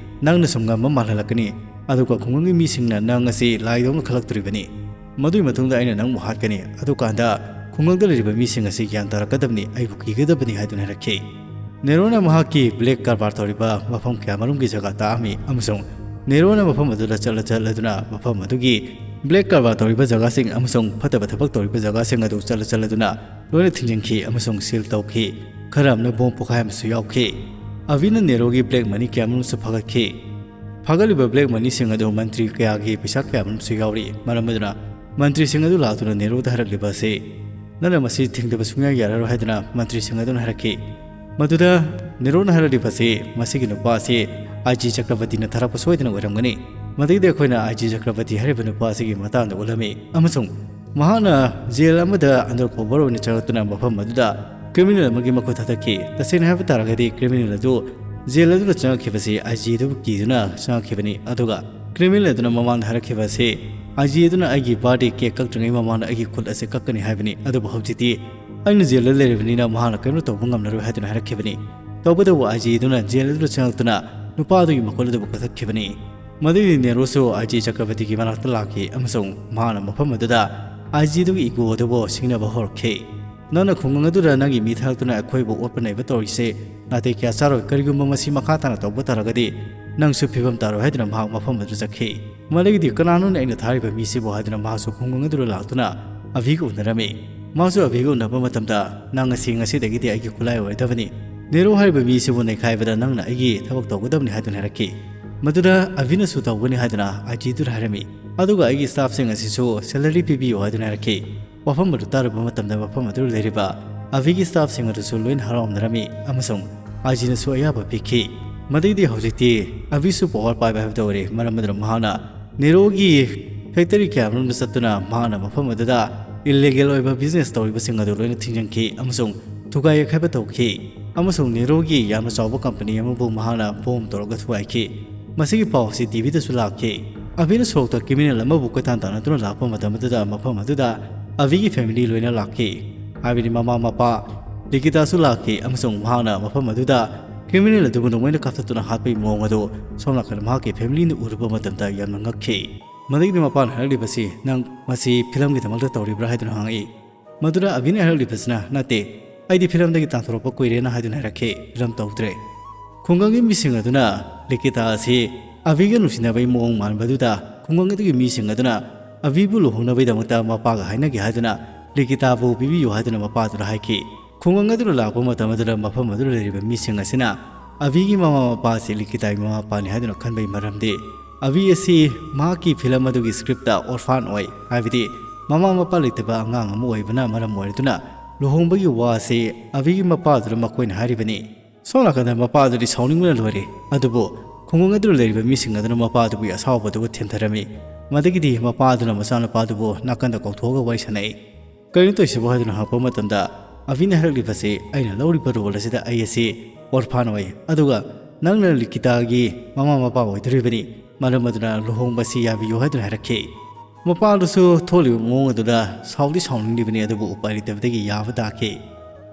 ꯅꯪꯅ ꯁꯨꯝ ꯉꯝꯕ ꯃꯥꯜꯍꯜꯂꯛꯀꯅꯤ, ꯑꯗꯨꯒ ꯈꯨꯡꯒꯪꯒꯤ ꯃꯤꯁꯤꯡꯅ ꯅꯪ ꯑꯁꯤ ꯂꯥꯏꯗꯧꯅ ꯈꯜꯂꯛꯇꯣꯔꯤꯕꯅꯤ꯫ ꯃꯗꯨꯒꯤ ꯃꯇꯨꯡꯗ ꯑꯩꯅ ꯅꯪꯕꯨ ꯍꯥꯠꯀꯅꯤ, ꯑꯗꯨꯀꯥꯟꯗ ꯈꯨꯡꯒꯪꯗ ꯂꯩꯔꯤꯕ ꯃꯤꯁꯤꯡ ꯑꯁꯤ ꯒ꯭ꯌꯥꯟ ꯇꯥꯔꯛꯀꯗꯕꯅꯤ, ꯑꯩꯕꯨ ꯀꯤꯒꯗꯕꯅꯤ" ꯍꯥꯏꯗꯨꯅ ꯍꯥꯏꯔꯛꯈꯤ꯫ ꯅꯦꯔꯣꯅ ꯃꯍꯥꯛꯀꯤ ꯕ꯭ꯂꯦꯛ ꯀꯔꯕꯥꯔ ꯇꯧꯔꯤꯕ ꯃꯐꯝ ꯀꯌꯥꯃꯔꯨꯝꯒꯤ ꯖꯒꯥ ꯇꯥꯛꯑꯝꯃꯤ ꯑꯃꯁꯨꯡ ꯅꯦꯔꯣꯅ ꯃꯐꯝ ꯑꯗꯨꯗ ꯆꯠꯂ ꯆꯠꯂꯗꯨꯅ ꯃꯐꯝ ꯑꯗꯨꯒꯤ ꯕ꯭ꯂꯦꯛ ꯀꯔꯕꯥꯔ ꯇꯧꯔꯤꯕ ꯖꯒꯥꯁꯤꯡ ꯑꯃꯁꯨꯡ ꯐꯠꯇꯕ ꯊꯕꯛ ꯇꯧꯔꯤꯕ ꯖꯒꯥꯁꯤꯡ ꯑꯗꯨ ꯆꯠꯂ ꯆꯠꯂꯗꯨꯅ ꯂꯣꯏꯅ ꯊꯤꯡꯖꯤꯟꯈꯤ ꯑꯃꯁꯨꯡ ꯁꯤꯜ ꯇꯧꯈꯤ꯫ ꯈꯔ ꯑꯃꯅ ꯕꯣꯝ ꯄꯣꯈꯥꯏ ꯑꯃꯁꯨ ꯌꯥꯎꯈꯤ꯫ ꯑꯚꯤꯅ ꯅꯦꯔꯣꯒꯤ ꯕ꯭ꯂꯦꯛ ꯃꯅꯤ ꯀꯌꯥꯃꯔꯨꯝꯁꯨ ꯐꯥꯒꯠꯈꯤ꯫ ꯐꯥꯒꯠꯂꯤꯕ ꯕ꯭ꯂꯦꯛ ꯃꯅꯤꯁꯤꯡ ꯑꯗꯨ ꯃꯟꯇ꯭ꯔꯤ ꯀꯌꯥꯒꯤ ꯄꯩꯁꯥ ꯀꯌꯥꯃꯔꯨꯝꯁꯨ ꯌꯥꯎꯔꯤ꯫ ꯃꯔꯝ ꯑꯗꯨꯅ ꯃꯟꯇ꯭ꯔꯤꯁꯤꯡ ꯑꯗꯨ ꯂꯥꯛꯇꯨꯅ ꯅꯦꯔꯣꯗ ꯍꯥꯏꯔꯛꯂꯤꯕ ꯑꯁꯤ, "ꯅꯪꯅ ꯃꯁꯤ ꯊꯤꯡꯗꯕ ꯁꯨꯡꯌꯥ ꯌꯥꯔꯔꯣꯏ" ꯍꯥꯏꯗꯨꯅ ꯃꯟꯇ꯭ꯔꯤꯁꯤꯡ ꯑꯗꯨꯅ ꯍꯥꯏꯔꯛꯈꯤ꯫ ꯃꯗꯨꯗ ꯅꯦꯔꯣꯅ ꯍꯥꯏꯔꯛꯂꯤꯕ ꯑꯁꯤ, "ꯃꯁꯤꯒꯤ ꯅꯨꯄꯥ ꯑꯁꯤ ꯑꯥꯏ ꯖꯤ ꯆꯀ꯭ꯔꯕꯇꯤꯅ ꯊꯥꯔꯛꯄ ꯁꯣꯏꯗꯅ ꯑꯣꯏꯔꯝꯒꯅꯤ꯫ ꯃꯗꯨꯒꯤꯗꯤ ꯑꯩꯈꯣꯏꯅ ꯑꯥꯏ ꯖꯤ ꯆꯀ꯭ꯔꯕꯇꯤ ꯍꯥꯏꯔꯤꯕ ꯅꯨꯄꯥ ꯑꯁꯤꯒꯤ ꯃꯇꯥꯡꯗ ꯎꯠꯂꯝꯃꯤ ꯑꯃꯁꯨꯡ ꯃꯍꯥꯛꯅ ꯖꯦꯜ ꯑꯃꯗ ꯑꯟꯗꯔ ꯀꯣꯚꯔ ꯑꯣꯏꯅ ꯆꯪꯂꯛꯇꯨꯅ ꯃꯐꯝ ꯑꯗꯨꯗ ꯀ꯭ꯔꯤꯃꯤꯅꯦꯜ ꯑꯃꯒꯤ ꯃꯈꯨꯠ ꯊꯥꯊꯠꯈꯤ꯫ ꯇꯁꯦꯡꯅ ꯍꯥꯏꯕ ꯇꯥꯔꯒꯗꯤ ꯀ꯭ꯔꯤꯃꯤꯅꯦꯜ ꯑꯗꯨ ꯖꯦꯜ ꯑꯗꯨꯗ ꯆꯪꯉꯛꯈꯤꯕꯁꯤ ꯑꯥꯏ ꯖꯤ ꯑꯗꯨꯕꯨ ꯀꯤꯗꯨꯅ ꯆꯪꯉꯛꯈꯤꯕꯅꯤ꯫ ꯑꯗꯨꯒ ꯀ꯭ꯔꯤꯃꯤꯅꯦꯜ ꯑꯗꯨꯅ ꯃꯃꯥꯡꯗ ꯍꯥꯏꯔꯛꯈꯤꯕ ꯑꯁꯤ, "ꯑꯥꯏ ꯖꯤ ꯑꯗꯨꯅ ꯑꯩꯒꯤ ꯕꯥꯔꯗꯦ ꯀꯦꯛ ꯀꯛꯇ꯭ꯔꯤꯉꯩ ꯃꯃꯥꯡꯗ ꯑꯩꯒꯤ ꯈꯨꯠ ꯑꯁꯤ ꯀꯛꯀꯅꯤ" ꯍꯥꯏꯕꯅꯤ꯫ ꯑꯗꯨꯕꯨ ꯍꯧꯖꯤꯛꯇꯤ ꯑꯩꯅ ꯖꯦꯜꯗ ꯂꯩꯔꯕꯅꯤꯅ ꯃꯍꯥꯛꯅ ꯀꯔꯤꯝꯇ ꯇꯧꯕ ꯉꯝꯂꯔꯣꯏ ꯍꯥꯏꯗꯨꯅ ꯍꯥꯏꯔꯛꯈꯤꯕꯅꯤ꯫ ꯇꯧꯕꯇꯕꯨ ꯑꯥꯏ ꯖꯤ ꯑꯗꯨꯅ ꯖꯦꯜ ꯑꯗꯨꯗ ꯆꯪꯂꯛꯇꯨꯅ ꯅꯨꯄꯥ ꯑꯗꯨꯒꯤ ꯃꯈꯨꯠ ꯑꯗꯨꯕꯨ ꯀꯛꯊꯠꯈꯤꯕꯅꯤ꯫ ꯃꯗꯨꯗꯤ ꯅꯦꯔꯣꯁꯨ ꯑꯥꯏ ꯖꯤ ꯆꯀ꯭ꯔꯕꯇꯤꯒꯤ ꯃꯅꯥꯛꯇ ꯂꯥꯛꯈꯤ ꯑꯃꯁꯨꯡ ꯃꯍꯥꯛꯅ ꯃꯐꯝ ꯑꯗꯨꯗ ꯑꯥꯏ ꯖꯤ ꯑꯗꯨꯒꯤ ꯏꯒꯣ ꯑꯗꯨꯕꯨ ꯁꯤꯡꯅꯕ ꯍꯧꯔꯛꯈꯤ꯫ "ꯅꯪꯅ ꯈꯨꯡꯒꯪ ꯑꯗꯨꯗ ꯅꯪꯒꯤ ꯃꯤ ꯊꯥꯔꯛꯇꯨꯅ ꯑꯩꯈꯣꯏꯕꯨ ꯑꯣꯠꯄ ꯅꯩꯕ ꯇꯧꯔꯤꯁꯦ ꯅꯥꯇꯩ ꯀꯌꯥ ꯆꯥꯔꯣꯏ꯫ ꯀꯔꯤꯒꯨꯝꯕ ꯃꯁꯤ ꯃꯈꯥ ꯇꯥꯅ ꯇꯧꯕ ꯇꯥꯔꯒꯗꯤ ꯅꯪꯁꯨ ꯐꯤꯕꯝ ꯇꯥꯔꯣꯏ" ꯍꯥꯏꯗꯨꯅ ꯃꯍꯥꯛ ꯃꯐꯝ ꯑꯗꯨ ꯆꯠꯈꯤ꯫ ꯃꯗꯨꯒꯤꯗꯤ "ꯀꯅꯥꯅꯣꯅꯦ ꯑꯩꯅ ꯊꯥꯔꯤꯕ ꯃꯤꯁꯤꯕꯨ?" ꯍꯥꯏꯗꯨꯅ ꯃꯍꯥꯛꯁꯨ ꯈꯨꯡꯒꯪ ꯑꯗꯨꯗ ꯂꯥꯛꯇꯨꯅ ꯑꯚꯤꯒ ꯎꯅꯔꯝꯃꯤ꯫ ꯃꯍꯥꯛꯁꯨ ꯑꯚꯤꯒ ꯎꯅꯕ ꯃꯇꯝꯗ, "ꯅꯪ ꯑꯁꯤ ꯉꯁꯤꯗꯒꯤꯗꯤ ꯑꯩꯒꯤ ꯈꯨꯠꯂꯥꯏ ꯑꯣꯏꯔꯗꯕꯅꯤ꯫ ꯅꯦꯔꯣ ꯍꯥꯏꯔꯤꯕ ꯃꯤꯁꯤꯕꯨ ꯅꯩꯈꯥꯏꯕꯗ ꯅꯪꯅ ꯑꯩꯒꯤ ꯊꯕꯛ ꯇꯧꯒꯗꯕꯅꯤ" ꯍꯥꯏꯗꯨꯅ ꯍꯥꯏꯔꯛꯈꯤ꯫ ꯃꯗꯨꯗ ꯑꯚꯤꯅꯁꯨ "ꯇꯧꯒꯅꯤ" ꯍꯥꯏꯗꯨꯅ ꯑꯥꯏ ꯖꯤꯗꯨꯗ ꯍꯥꯏꯔꯝꯃꯤ꯫ ꯑꯗꯨꯒ "ꯑꯩꯒꯤ ꯁ꯭ꯇꯥꯐꯁꯤꯡ ꯑꯁꯤꯁꯨ ꯁꯦꯂꯔꯤ ꯄꯤꯕꯤꯌꯨ" ꯍꯥꯏꯗꯨꯅ ꯍꯥꯏꯔꯛꯈꯤ꯫ ꯋꯥꯐꯝ ꯑꯗꯨ ꯇꯥꯔꯨꯕ ꯃꯇꯝꯗ ꯃꯐꯝ ꯑꯗꯨꯗ ꯂꯩꯔꯤꯕ ꯑꯚꯤꯒꯤ ꯁ꯭ꯇꯥꯐꯁꯤꯡ ꯑꯗꯨꯁꯨ ꯂꯣꯏꯅ ꯍꯔꯥꯎꯅꯔꯝꯃꯤ ꯑꯃꯁꯨꯡ ꯑꯥꯏ ꯖꯤꯅꯁꯨ ꯑꯌꯥꯕ ꯄꯤꯈꯤ꯫ ꯃꯗꯨꯒꯤꯗꯤ ꯍꯧꯖꯤꯛꯇꯤ ꯑꯚꯤꯁꯨ ꯄꯋꯥꯔ ꯄꯥꯏꯕ ꯍꯥꯏꯕꯗꯨ ꯑꯣꯏꯔꯦ, ꯃꯔꯝ ꯑꯗꯨꯅ ꯃꯍꯥꯛꯅ ꯅꯦꯔꯣꯒꯤ ꯐꯦꯛꯇꯔꯤ ꯀꯌꯥ ꯃꯅꯨꯡꯗ ꯆꯠꯇꯨꯅ ꯃꯍꯥꯛꯅ ꯃꯐꯝ ꯑꯗꯨꯗ ꯏꯜꯂꯤꯒꯦꯜ ꯑꯣꯏꯕ ꯕꯤꯖꯤꯅꯦꯁ ꯇꯧꯔꯤꯕꯁꯤꯡ ꯑꯗꯨ ꯂꯣꯏꯅ ꯊꯤꯡꯖꯤꯟꯈꯤ ꯑꯃꯁꯨꯡ ꯊꯨꯒꯥꯏ ꯌꯩꯈꯥꯏꯕ ꯇꯧꯈꯤ꯫ ꯑꯃꯁꯨꯡ ꯅꯦꯔꯣꯒꯤ ꯌꯥꯝꯅ ꯆꯥꯎꯕ ꯀꯝꯄꯅꯤ ꯑꯃꯕꯨ ꯃꯍꯥꯛꯅ ꯕꯣꯝ ꯇꯧꯔꯒ ꯊꯨꯒꯥꯏꯈꯤ꯫ ꯃꯁꯤꯒꯤ ꯄꯥꯎ ꯑꯁꯤ ꯇꯤ ꯚꯤꯗꯁꯨ ꯂꯥꯛꯈꯤ꯫ ꯑꯚꯤꯅ ꯁꯣꯔꯣꯛꯇ ꯀ꯭ꯔꯤꯃꯤꯅꯦꯜ ꯑꯃꯕꯨ ꯀꯣꯏꯇꯥꯟ ꯇꯥꯟꯅꯗꯨꯅ ꯂꯥꯛꯄ ꯃꯇꯝ ꯑꯗꯨꯗ ꯃꯐꯝ ꯑꯗꯨꯗ ꯑꯚꯤꯒꯤ ꯐꯦꯃꯤꯂꯤ ꯂꯣꯏꯅ ꯂꯥꯛꯈꯤ, ꯍꯥꯏꯕꯗꯤ ꯃꯃꯥ ꯃꯄꯥ, ꯂꯤꯀꯤꯇꯥꯁꯨ ꯂꯥꯛꯈꯤ ꯑꯃꯁꯨꯡ ꯃꯍꯥꯛꯅ ꯃꯐꯝ ꯑꯗꯨꯗ ꯀ꯭ꯔꯤꯃꯤꯅꯦꯜ ꯑꯗꯨꯕꯨ ꯅꯣꯡꯃꯩꯅ ꯀꯥꯞꯊꯠꯇꯨꯅ ꯍꯥꯠꯄꯒꯤ ꯃꯑꯣꯡ ꯑꯗꯨ ꯁꯣꯝ ꯅꯥꯀꯟꯗ ꯃꯍꯥꯛꯀꯤ ꯐꯦꯃꯤꯂꯤꯅ ꯎꯔꯨꯕ ꯃꯇꯝꯗ ꯌꯥꯝꯅ ꯉꯛꯈꯤ꯫ ꯃꯗꯨꯒꯤꯗꯤ ꯃꯄꯥꯅ ꯍꯥꯏꯔꯛꯂꯤꯕꯁꯤ, "ꯅꯪ ꯃꯁꯤ ꯐꯤꯂꯝꯒꯤꯗꯃꯛꯇ ꯇꯧꯔꯤꯕ꯭ꯔꯥ?" ꯍꯥꯏꯗꯨꯅ ꯍꯪꯉꯛꯏ꯫ ꯃꯗꯨꯗ ꯑꯚꯤꯅ ꯍꯥꯏꯔꯛꯂꯤꯕꯁꯤꯅ, "ꯅꯠꯇꯦ, ꯑꯩꯗꯤ ꯐꯤꯂꯝꯗꯒꯤ ꯇꯥꯟꯊꯣꯔꯛꯄ ꯀꯨꯏꯔꯦꯅ" ꯍꯥꯏꯗꯨꯅ ꯍꯥꯏꯔꯛꯈꯤ꯫ ꯐꯤꯂꯝ ꯇꯧꯗ꯭ꯔꯦ꯫ ꯈꯨꯡꯒꯪꯒꯤ ꯃꯤꯁꯤꯡ ꯑꯗꯨꯅ ꯂꯤꯀꯤꯇꯥ ꯑꯁꯤ ꯑꯚꯤꯒ ꯅꯨꯡꯁꯤꯅꯕꯒꯤ ꯃꯑꯣꯡ ꯃꯥꯟꯕꯗꯨꯗ ꯈꯨꯡꯒꯪ ꯑꯗꯨꯒꯤ ꯃꯤꯁꯤꯡ ꯑꯗꯨꯅ ꯑꯚꯤꯕꯨ ꯂꯨꯍꯣꯡꯅꯕꯒꯤꯗꯃꯛꯇ ꯃꯄꯥꯒ ꯍꯥꯏꯅꯒꯦ ꯍꯥꯏꯗꯨꯅ ꯂꯤꯀꯤꯇꯥꯕꯨ ꯄꯤꯕꯤꯌꯨ ꯍꯥꯏꯗꯨꯅ ꯃꯄꯥꯗꯨꯗ ꯍꯥꯏꯈꯤ꯫ ꯈꯨꯡꯒꯪ ꯑꯗꯨꯗ ꯂꯥꯛꯄ ꯃꯇꯝ ꯑꯗꯨꯗ ꯃꯐꯝ ꯑꯗꯨꯗ ꯂꯩꯔꯤꯕ ꯃꯤꯁꯤꯡ ꯑꯁꯤꯅ ꯑꯚꯤꯒꯤ ꯃꯃꯥ ꯃꯄꯥ ꯑꯁꯤ ꯂꯤꯀꯤꯇꯥꯒꯤ ꯃꯃꯥ ꯃꯄꯥꯅꯤ ꯍꯥꯏꯗꯨꯅ ꯈꯟꯕꯒꯤ ꯃꯔꯝꯗꯤ ꯑꯚꯤ ꯑꯁꯤ ꯃꯍꯥꯛꯀꯤ ꯐꯤꯂꯝ ꯑꯗꯨꯒꯤ ꯁ꯭ꯀ꯭ꯔꯤꯞꯇ ꯑꯣꯔꯐꯥꯟ ꯑꯣꯏ, ꯍꯥꯏꯕꯗꯤ ꯃꯃꯥ ꯃꯄꯥ ꯂꯩꯇꯕ ꯑꯉꯥꯡ ꯑꯃ ꯑꯣꯏꯕꯅ ꯃꯔꯝ ꯑꯣꯏꯔꯗꯨꯅ ꯂꯨꯍꯣꯡꯕꯒꯤ ꯋꯥ ꯑꯁꯤ ꯑꯚꯤꯒꯤ ꯃꯄꯥꯗꯨꯗ ꯃꯈꯣꯏꯅ ꯍꯥꯏꯔꯤꯕꯅꯤ꯫ ꯁꯣꯝ ꯅꯥꯀꯟꯗ ꯃꯄꯥ ꯑꯗꯨꯗꯤ ꯁꯥꯎꯅꯤꯡꯕꯅ ꯂꯣꯏꯔꯦ, ꯑꯗꯨꯕꯨ ꯈꯨꯡꯒꯪ ꯑꯗꯨꯗ ꯂꯩꯔꯤꯕ ꯃꯤꯁꯤꯡ ꯑꯗꯨꯅ ꯃꯄꯥ ꯑꯗꯨꯕꯨ ꯑꯁꯥꯎꯕꯗꯨꯕꯨ ꯊꯦꯝꯊꯔꯝꯃꯤ꯫ ꯃꯗꯨꯒꯤꯗꯤ ꯃꯄꯥ ꯑꯗꯨꯅ ꯃꯆꯥꯅꯨꯄꯥ ꯑꯗꯨꯕꯨ ꯅꯥꯀꯟꯗ ꯀꯧꯊꯣꯛꯑꯒ ꯋꯥꯔꯤ ꯁꯥꯟꯅꯩ꯫ "ꯀꯔꯤꯅꯣ ꯇꯧꯔꯤꯁꯤꯕꯣ?" ꯍꯥꯏꯗꯨꯅ ꯍꯪꯉꯛꯄ ꯃꯇꯝꯗ, ꯑꯚꯤꯅ ꯍꯥꯏꯔꯛꯂꯤꯕꯁꯤ, "ꯑꯩꯅ ꯂꯧꯔꯤꯕ ꯔꯣꯜ ꯑꯁꯤꯗ ꯑꯩ ꯑꯁꯤ ꯑꯣꯔꯐꯥꯟ ꯑꯣꯏ, ꯑꯗꯨꯒ ꯅꯪꯅ ꯂꯤꯀꯤꯇꯥꯒꯤ ꯃꯃꯥ ꯃꯄꯥ ꯑꯣꯏꯗꯣꯔꯤꯕꯅꯤ, ꯃꯔꯝ ꯑꯗꯨꯅ ꯂꯨꯍꯣꯡꯕꯁꯤ ꯌꯥꯕꯤꯌꯨ" ꯍꯥꯏꯗꯨꯅ ꯍꯥꯏꯔꯛꯈꯤ꯫ ꯃꯄꯥꯗꯨꯁꯨ ꯊꯣꯛꯂꯤꯕ ꯃꯑꯣꯡ ꯑꯗꯨꯗ ꯁꯥꯎꯗꯤ ꯁꯥꯎꯅꯤꯡꯂꯤꯕꯅꯤ, ꯑꯗꯨꯕꯨ ꯎꯄꯥꯏ ꯂꯩꯇꯕꯗꯒꯤ ꯌꯥꯕ ꯇꯥꯈꯤ꯫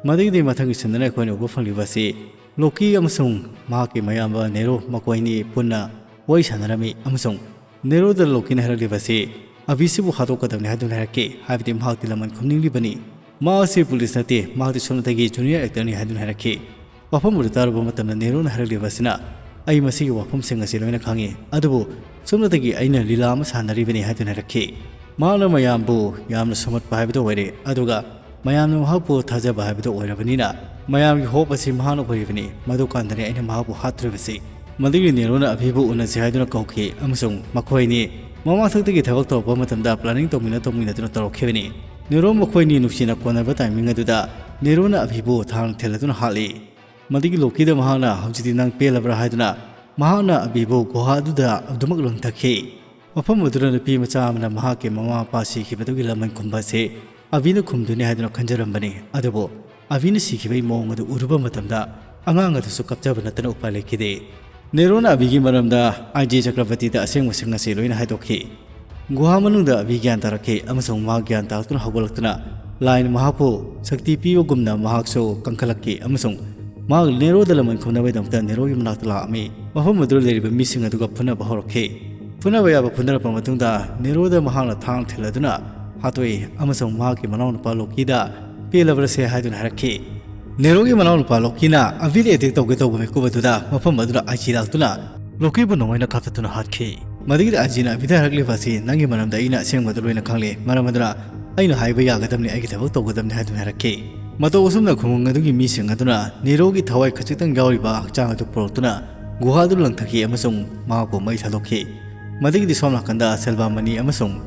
ꯃꯗꯒꯤꯗꯤ ꯃꯊꯪꯒꯤ ꯁꯤꯟꯗꯅ ꯑꯩꯈꯣꯏꯅ ꯎꯕ ꯐꯪꯂꯤꯕ ꯑꯁꯤ ꯂꯣꯀꯤ ꯑꯃꯁꯨꯡ ꯃꯍꯥꯛꯀꯤ ꯃꯌꯥꯝꯕ ꯅꯦꯔꯣ ꯃꯈꯣꯏ ꯑꯅꯤ ꯄꯨꯟꯅ ꯋꯥꯔꯤ ꯁꯥꯟꯅꯔꯝꯃꯤ ꯑꯃꯁꯨꯡ ꯅꯦꯔꯣꯗ ꯂꯣꯀꯤꯅ ꯍꯥꯏꯔꯛꯂꯤꯕ ꯑꯁꯤ ꯑꯕꯤꯁꯤꯕꯨ ꯍꯥꯠꯇꯣꯛꯀꯗꯕꯅꯤ ꯍꯥꯏꯗꯨꯅ ꯍꯥꯏꯔꯛꯈꯤ, ꯍꯥꯏꯕꯗꯤ ꯃꯍꯥꯛꯇꯤ ꯂꯃꯟ ꯈꯨꯝꯅꯤꯡꯂꯤꯕꯅꯤ꯫ ꯃꯍꯥꯛ ꯑꯁꯤ ꯄꯨꯂꯤꯁ ꯅꯠꯇꯦ, ꯃꯍꯥꯛꯇꯤ ꯁꯣꯝꯗꯒꯤ ꯖꯨꯅꯤꯌꯔ ꯑꯦꯛꯇꯔꯅꯤ ꯍꯥꯏꯗꯨꯅ ꯍꯥꯏꯔꯛꯈꯤ꯫ ꯋꯥꯐꯝ ꯑꯗꯨ ꯇꯥꯔꯨꯕ ꯃꯇꯝꯗ ꯅꯦꯔꯣꯅ ꯍꯥꯏꯔꯛꯂꯤꯕ ꯑꯁꯤꯅ, "ꯑꯩ ꯃꯁꯤꯒꯤ ꯋꯥꯐꯝꯁꯤꯡ ꯑꯁꯤ ꯂꯣꯏꯅ ꯈꯪꯏ, ꯑꯗꯨꯕꯨ ꯁꯣꯝꯗꯒꯤ ꯑꯩꯅ ꯂꯤꯂꯥ ꯑꯃ ꯁꯥꯟꯅꯔꯤꯕꯅꯤ" ꯍꯥꯏꯗꯨꯅ ꯍꯥꯏꯔꯛꯈꯤ꯫ ꯃꯍꯥꯛꯅ ꯃꯌꯥꯝꯕꯨ ꯌꯥꯝꯅ ꯁꯨꯝꯍꯠꯄ ꯍꯥꯏꯕꯗꯨ ꯑꯣꯏꯔꯦ, ꯑꯗꯨꯒ ꯃꯌꯥꯝꯅ ꯃꯍꯥꯛꯄꯨ ꯊꯥꯖꯕ ꯍꯥꯏꯕꯗꯨ ꯑꯣꯏꯔꯕꯅꯤꯅ ꯃꯌꯥꯝꯒꯤ ꯍꯣꯞ ꯑꯁꯤ ꯃꯍꯥꯛꯅ ꯑꯣꯏꯔꯤꯕꯅꯤ꯫ ꯃꯗꯨꯀꯥꯟꯗꯅꯤ ꯑꯩꯅ ꯃꯍꯥꯛꯄꯨ ꯍꯥꯠꯇ꯭ꯔꯤꯕꯁꯤ꯫ ꯃꯗꯨꯒꯤ ꯅꯦꯔꯣꯅ ꯑꯕꯤꯕꯨ ꯎꯅꯁꯤ ꯍꯥꯏꯗꯨꯅ ꯀꯧꯈꯤ ꯑꯃꯁꯨꯡ ꯃꯈꯣꯏ ꯑꯅꯤ ꯃꯃꯥꯡꯊꯛꯇꯒꯤ ꯊꯕꯛ ꯇꯧꯔꯛꯄ ꯃꯇꯝꯗ planning ꯇꯧꯃꯤꯟꯅ ꯇꯧꯃꯤꯟꯅꯗꯨꯅ ꯇꯧꯔꯛꯈꯤꯕꯅꯤ꯫ ꯅꯦꯔꯣ ꯃꯈꯣꯏꯅꯤ ꯅꯨꯡꯁꯤꯅ ꯀꯣꯟꯅꯕ timing ꯑꯗꯨꯗ ꯅꯦꯔꯣꯅ ꯑꯕꯤꯕꯨ ꯊꯥꯡꯅ ꯊꯤꯜꯂꯗꯨꯅ ꯍꯥꯠꯂꯤ꯫ ꯃꯗꯨꯒꯤ ꯂꯣꯀꯤꯗ ꯃꯍꯥꯛꯅ "ꯍꯧꯖꯤꯛꯇꯤ ꯅꯪ ꯄꯦꯜꯂꯕ꯭ꯔꯥ?" ꯍꯥꯏꯗꯨꯅ ꯃꯍꯥꯛꯅ ꯑꯕꯤꯕꯨ ꯒꯨꯍꯥ ꯑꯗꯨꯗ ꯑꯗꯨꯃꯛ ꯂꯪꯊꯈꯤ꯫ ꯃꯐꯝ ꯑꯗꯨꯗ ꯅꯨꯄꯤ ꯃꯆꯥ ꯑꯃꯅ ꯃꯍꯥꯛꯀꯤ ꯃꯃꯥ ꯃꯄꯥ ꯁꯤꯈꯤꯕꯗꯨꯒꯤ ꯂꯃꯟ ꯈꯨꯝꯕ ꯑꯁꯤ ꯑꯕꯤꯅ ꯈꯨꯝꯗꯣꯏꯅꯤ ꯍꯥꯏꯗꯨꯅ ꯈꯟꯖꯔꯝꯕꯅꯤ, ꯑꯗꯨꯕꯨ ꯑꯕꯤꯅ ꯁꯤꯈꯤꯕꯒꯤ ꯃꯑꯣꯡ ꯑꯗꯨ ꯎꯔꯨꯕ ꯃꯇꯝꯗ ꯑꯉꯥꯡ ꯑꯗꯨꯁꯨ ꯀꯞꯆꯕ ꯅꯠꯇꯅ ꯎꯄꯥꯏ ꯂꯩꯈꯤꯗꯦ꯫ ꯅꯦꯔꯣꯅ ꯑꯕꯤꯒꯤ ꯃꯔꯝꯗ ꯑꯥꯏ ꯖꯤ ꯆꯀ꯭ꯔꯕꯇꯤꯗ ꯑꯁꯦꯡꯕꯁꯤꯡ ꯑꯁꯤ ꯂꯣꯏꯅ ꯍꯥꯏꯗꯣꯛꯈꯤ꯫ ꯒꯨꯍꯥ ꯃꯅꯨꯡꯗ ꯑꯕꯤ ꯒ꯭ꯌꯥꯟ ꯇꯥꯔꯛꯈꯤ ꯑꯃꯁꯨꯡ ꯃꯍꯥꯛ ꯒ꯭ꯌꯥꯟ ꯇꯥꯔꯛꯇꯨꯅ ꯍꯧꯒꯠꯂꯛꯇꯨꯅ ꯂꯥꯏꯅ ꯃꯍꯥꯛꯄꯨ ꯁꯛꯇꯤ ꯄꯤꯕꯒꯨꯝꯅ ꯃꯍꯥꯛꯁꯨ ꯀꯟꯈꯠꯂꯛꯈꯤ ꯑꯃꯁꯨꯡ ꯃꯍꯥꯛ ꯅꯦꯔꯣꯗ ꯂꯃꯟ ꯈꯨꯝꯅꯕꯒꯤꯗꯃꯛꯇ ꯅꯦꯔꯣꯒꯤ ꯃꯅꯥꯛꯇ ꯂꯥꯛꯑꯝꯃꯤ꯫ ꯃꯐꯝ ꯑꯗꯨꯗ ꯂꯩꯔꯤꯕ ꯃꯤꯁꯤꯡ ꯑꯗꯨꯒ ꯐꯨꯅꯕ ꯍꯧꯔꯛꯈꯤ꯫ ꯐꯨꯅꯕ ꯌꯥꯕ ꯐꯨꯅꯔꯛꯄ ꯃꯇꯨꯡꯗ ꯅꯦꯔꯣꯗ ꯃꯍꯥꯛꯅ ꯊꯥꯡ ꯊꯤꯜꯂꯗꯨꯅ ꯍꯥꯠꯇꯣꯛꯏ ꯑꯃꯁꯨꯡ ꯃꯍꯥꯛꯀꯤ ꯃꯅꯥꯎꯅꯨꯄꯥ ꯂꯣꯀꯤꯗ "ꯄꯦꯜꯂꯕ꯭ꯔꯁꯦ?" ꯍꯥꯏꯗꯨꯅ ꯍꯥꯏꯔꯛꯈꯤ꯫ ꯅꯦꯔꯣꯒꯤ ꯃꯅꯥꯎꯅꯨꯄꯥ ꯂꯣꯀꯤꯅ ꯑꯕꯤꯗ attack ꯇꯧꯒꯦ ꯇꯧꯕ ꯃꯤꯀꯨꯞ ꯑꯗꯨꯗ ꯃꯐꯝ ꯑꯗꯨꯗ ꯑꯥꯏ ꯖꯤ ꯂꯥꯛꯇꯨꯅ ꯂꯣꯀꯤꯕꯨ ꯅꯣꯡꯃꯩꯅ ꯀꯥꯞꯊꯠꯇꯨꯅ ꯍꯥꯠꯈꯤ꯫ ꯃꯗꯨꯒꯤꯗꯤ ꯑꯥꯏ ꯖꯤꯅ ꯑꯕꯤꯗ ꯍꯥꯏꯔꯛꯂꯤꯕ ꯑꯁꯤ, "ꯅꯪꯒꯤ ꯃꯔꯝꯗ ꯑꯩꯅ ꯑꯁꯦꯡꯕꯗꯨ ꯂꯣꯏꯅ ꯈꯪꯂꯦ, ꯃꯔꯝ ꯑꯗꯨꯅ ꯑꯩꯅ ꯍꯥꯏꯕ ꯌꯥꯒꯗꯕꯅꯤ, ꯑꯩꯒꯤ ꯊꯕꯛ ꯇꯧꯒꯗꯕꯅꯤ" ꯍꯥꯏꯗꯨꯅ ꯍꯥꯏꯔꯛꯈꯤ꯫ ꯃꯇꯧ ꯑꯁꯨꯝꯅ ꯈꯨꯡꯒꯪ ꯑꯗꯨꯒꯤ ꯃꯤꯁꯤꯡ ꯑꯗꯨꯅ ꯅꯦꯔꯣꯒꯤ ꯊꯋꯥꯏ ꯈꯖꯤꯛꯇꯪ ꯌꯥꯎꯔꯤꯕ ꯍꯛꯆꯥꯡ ꯑꯗꯨ ꯄꯨꯔꯛꯇꯨꯅ ꯒꯨꯍꯥꯗꯨ ꯂꯪꯊꯈꯤ ꯑꯃꯁꯨꯡ ꯃꯍꯥꯛꯄꯨ ꯃꯩ ꯊꯥꯗꯣꯛꯈꯤ꯫ ꯃꯗꯨꯒꯤꯗꯤ ꯁꯣꯝ ꯅꯥꯀꯟꯗ ꯁꯦꯜꯕꯥꯃꯅꯤ ꯑꯃꯁꯨꯡ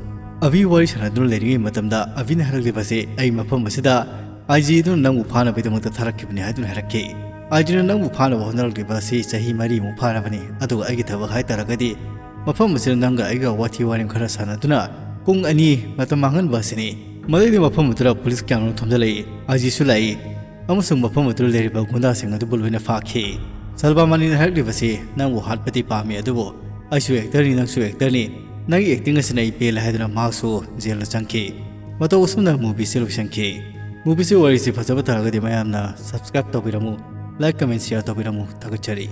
ꯑꯕꯤ ꯋꯥꯔꯤ ꯁꯥꯟꯅꯗꯨꯅ ꯂꯩꯔꯤꯉꯩ ꯃꯇꯝꯗ ꯑꯕꯤꯅ ꯍꯥꯏꯔꯛꯂꯤꯕ ꯑꯁꯤ, "ꯑꯩ ꯃꯐꯝ ꯑꯁꯤꯗ ꯑꯥꯏ ꯖꯤ ꯑꯗꯨꯅ ꯅꯪꯕꯨ ꯐꯥꯅꯕꯒꯤꯗꯃꯛꯇ ꯊꯥꯔꯛꯈꯤꯕꯅꯤ" ꯍꯥꯏꯗꯨꯅ ꯍꯥꯏꯔꯛꯈꯤ꯫ ꯑꯥꯏ ꯖꯤꯅ ꯅꯪꯕꯨ ꯐꯥꯅꯕ ꯍꯣꯠꯅꯔꯛꯂꯤꯕ ꯑꯁꯤ ꯆꯍꯤ ꯃꯔꯤꯃꯨꯛ ꯐꯥꯔꯕꯅꯤ, ꯑꯗꯨꯒ ꯑꯩꯒꯤ ꯊꯕꯛ ꯍꯥꯏꯇꯥꯔꯒꯗꯤ ꯃꯐꯝ ꯑꯁꯤꯗ ꯅꯪꯒ ꯑꯩꯒ ꯋꯥꯊꯤ ꯋꯥꯔꯦꯝ ꯈꯔ ꯁꯥꯟꯅꯗꯨꯅ ꯄꯨꯡ ꯑꯅꯤ ꯃꯇꯝ ꯃꯥꯡꯍꯟꯕ ꯑꯁꯤꯅꯤ꯫ ꯃꯗꯨꯒꯤ ꯃꯐꯝ ꯑꯗꯨꯗ ꯄꯨꯂꯤꯁ ꯀꯌꯥꯃꯔꯨꯝ ꯊꯣꯝꯖꯤꯜꯂꯛꯏ꯫ ꯑꯥꯏ ꯖꯤꯁꯨ ꯂꯥꯛꯏ ꯑꯃꯁꯨꯡ ꯃꯐꯝ ꯑꯗꯨꯗ ꯂꯩꯔꯤꯕ ꯒꯨꯟꯗꯥꯁꯤꯡ ꯑꯗꯨꯕꯨ ꯂꯣꯏꯅ ꯐꯥꯈꯤ꯫ ꯁꯜꯕꯥꯃꯅꯤꯅ ꯍꯥꯏꯔꯛꯂꯤꯕꯁꯤ, "ꯅꯪꯕꯨ ꯍꯥꯠꯄꯗꯤ ꯄꯥꯝꯃꯤ, ꯑꯗꯨꯕꯨ ꯑꯩꯁꯨ ꯑꯦꯛꯇꯔꯅꯤ, ꯅꯪꯁꯨ ꯑꯦꯛꯇꯔꯅꯤ꯫ ꯅꯪꯒꯤ ꯑꯦꯛꯇꯤꯡ ꯑꯁꯤꯅ ꯑꯩ ꯄꯦꯜꯂꯦ ꯍꯥꯏꯗꯨꯅ ꯃꯍꯥꯛꯁꯨ ꯖꯦꯜꯗ ꯆꯪꯈꯤ꯫ ꯃꯇꯧ ꯑꯁꯨꯝꯅ ꯃꯨꯚꯤꯁꯤ ꯂꯣꯏꯁꯤꯟꯈꯤ꯫ ꯃꯨꯚꯤꯁꯤ ꯋꯥꯔꯤꯁꯤ ꯐꯖꯕ ꯇꯥꯔꯒꯗꯤ ꯃꯌꯥꯝꯅ subscribe ꯇꯧꯕꯤꯔꯝꯃꯨ, like, comment, share ꯇꯧꯕꯤꯔꯝꯃꯨ꯫ ꯊꯥꯒꯠꯆꯔꯤ꯫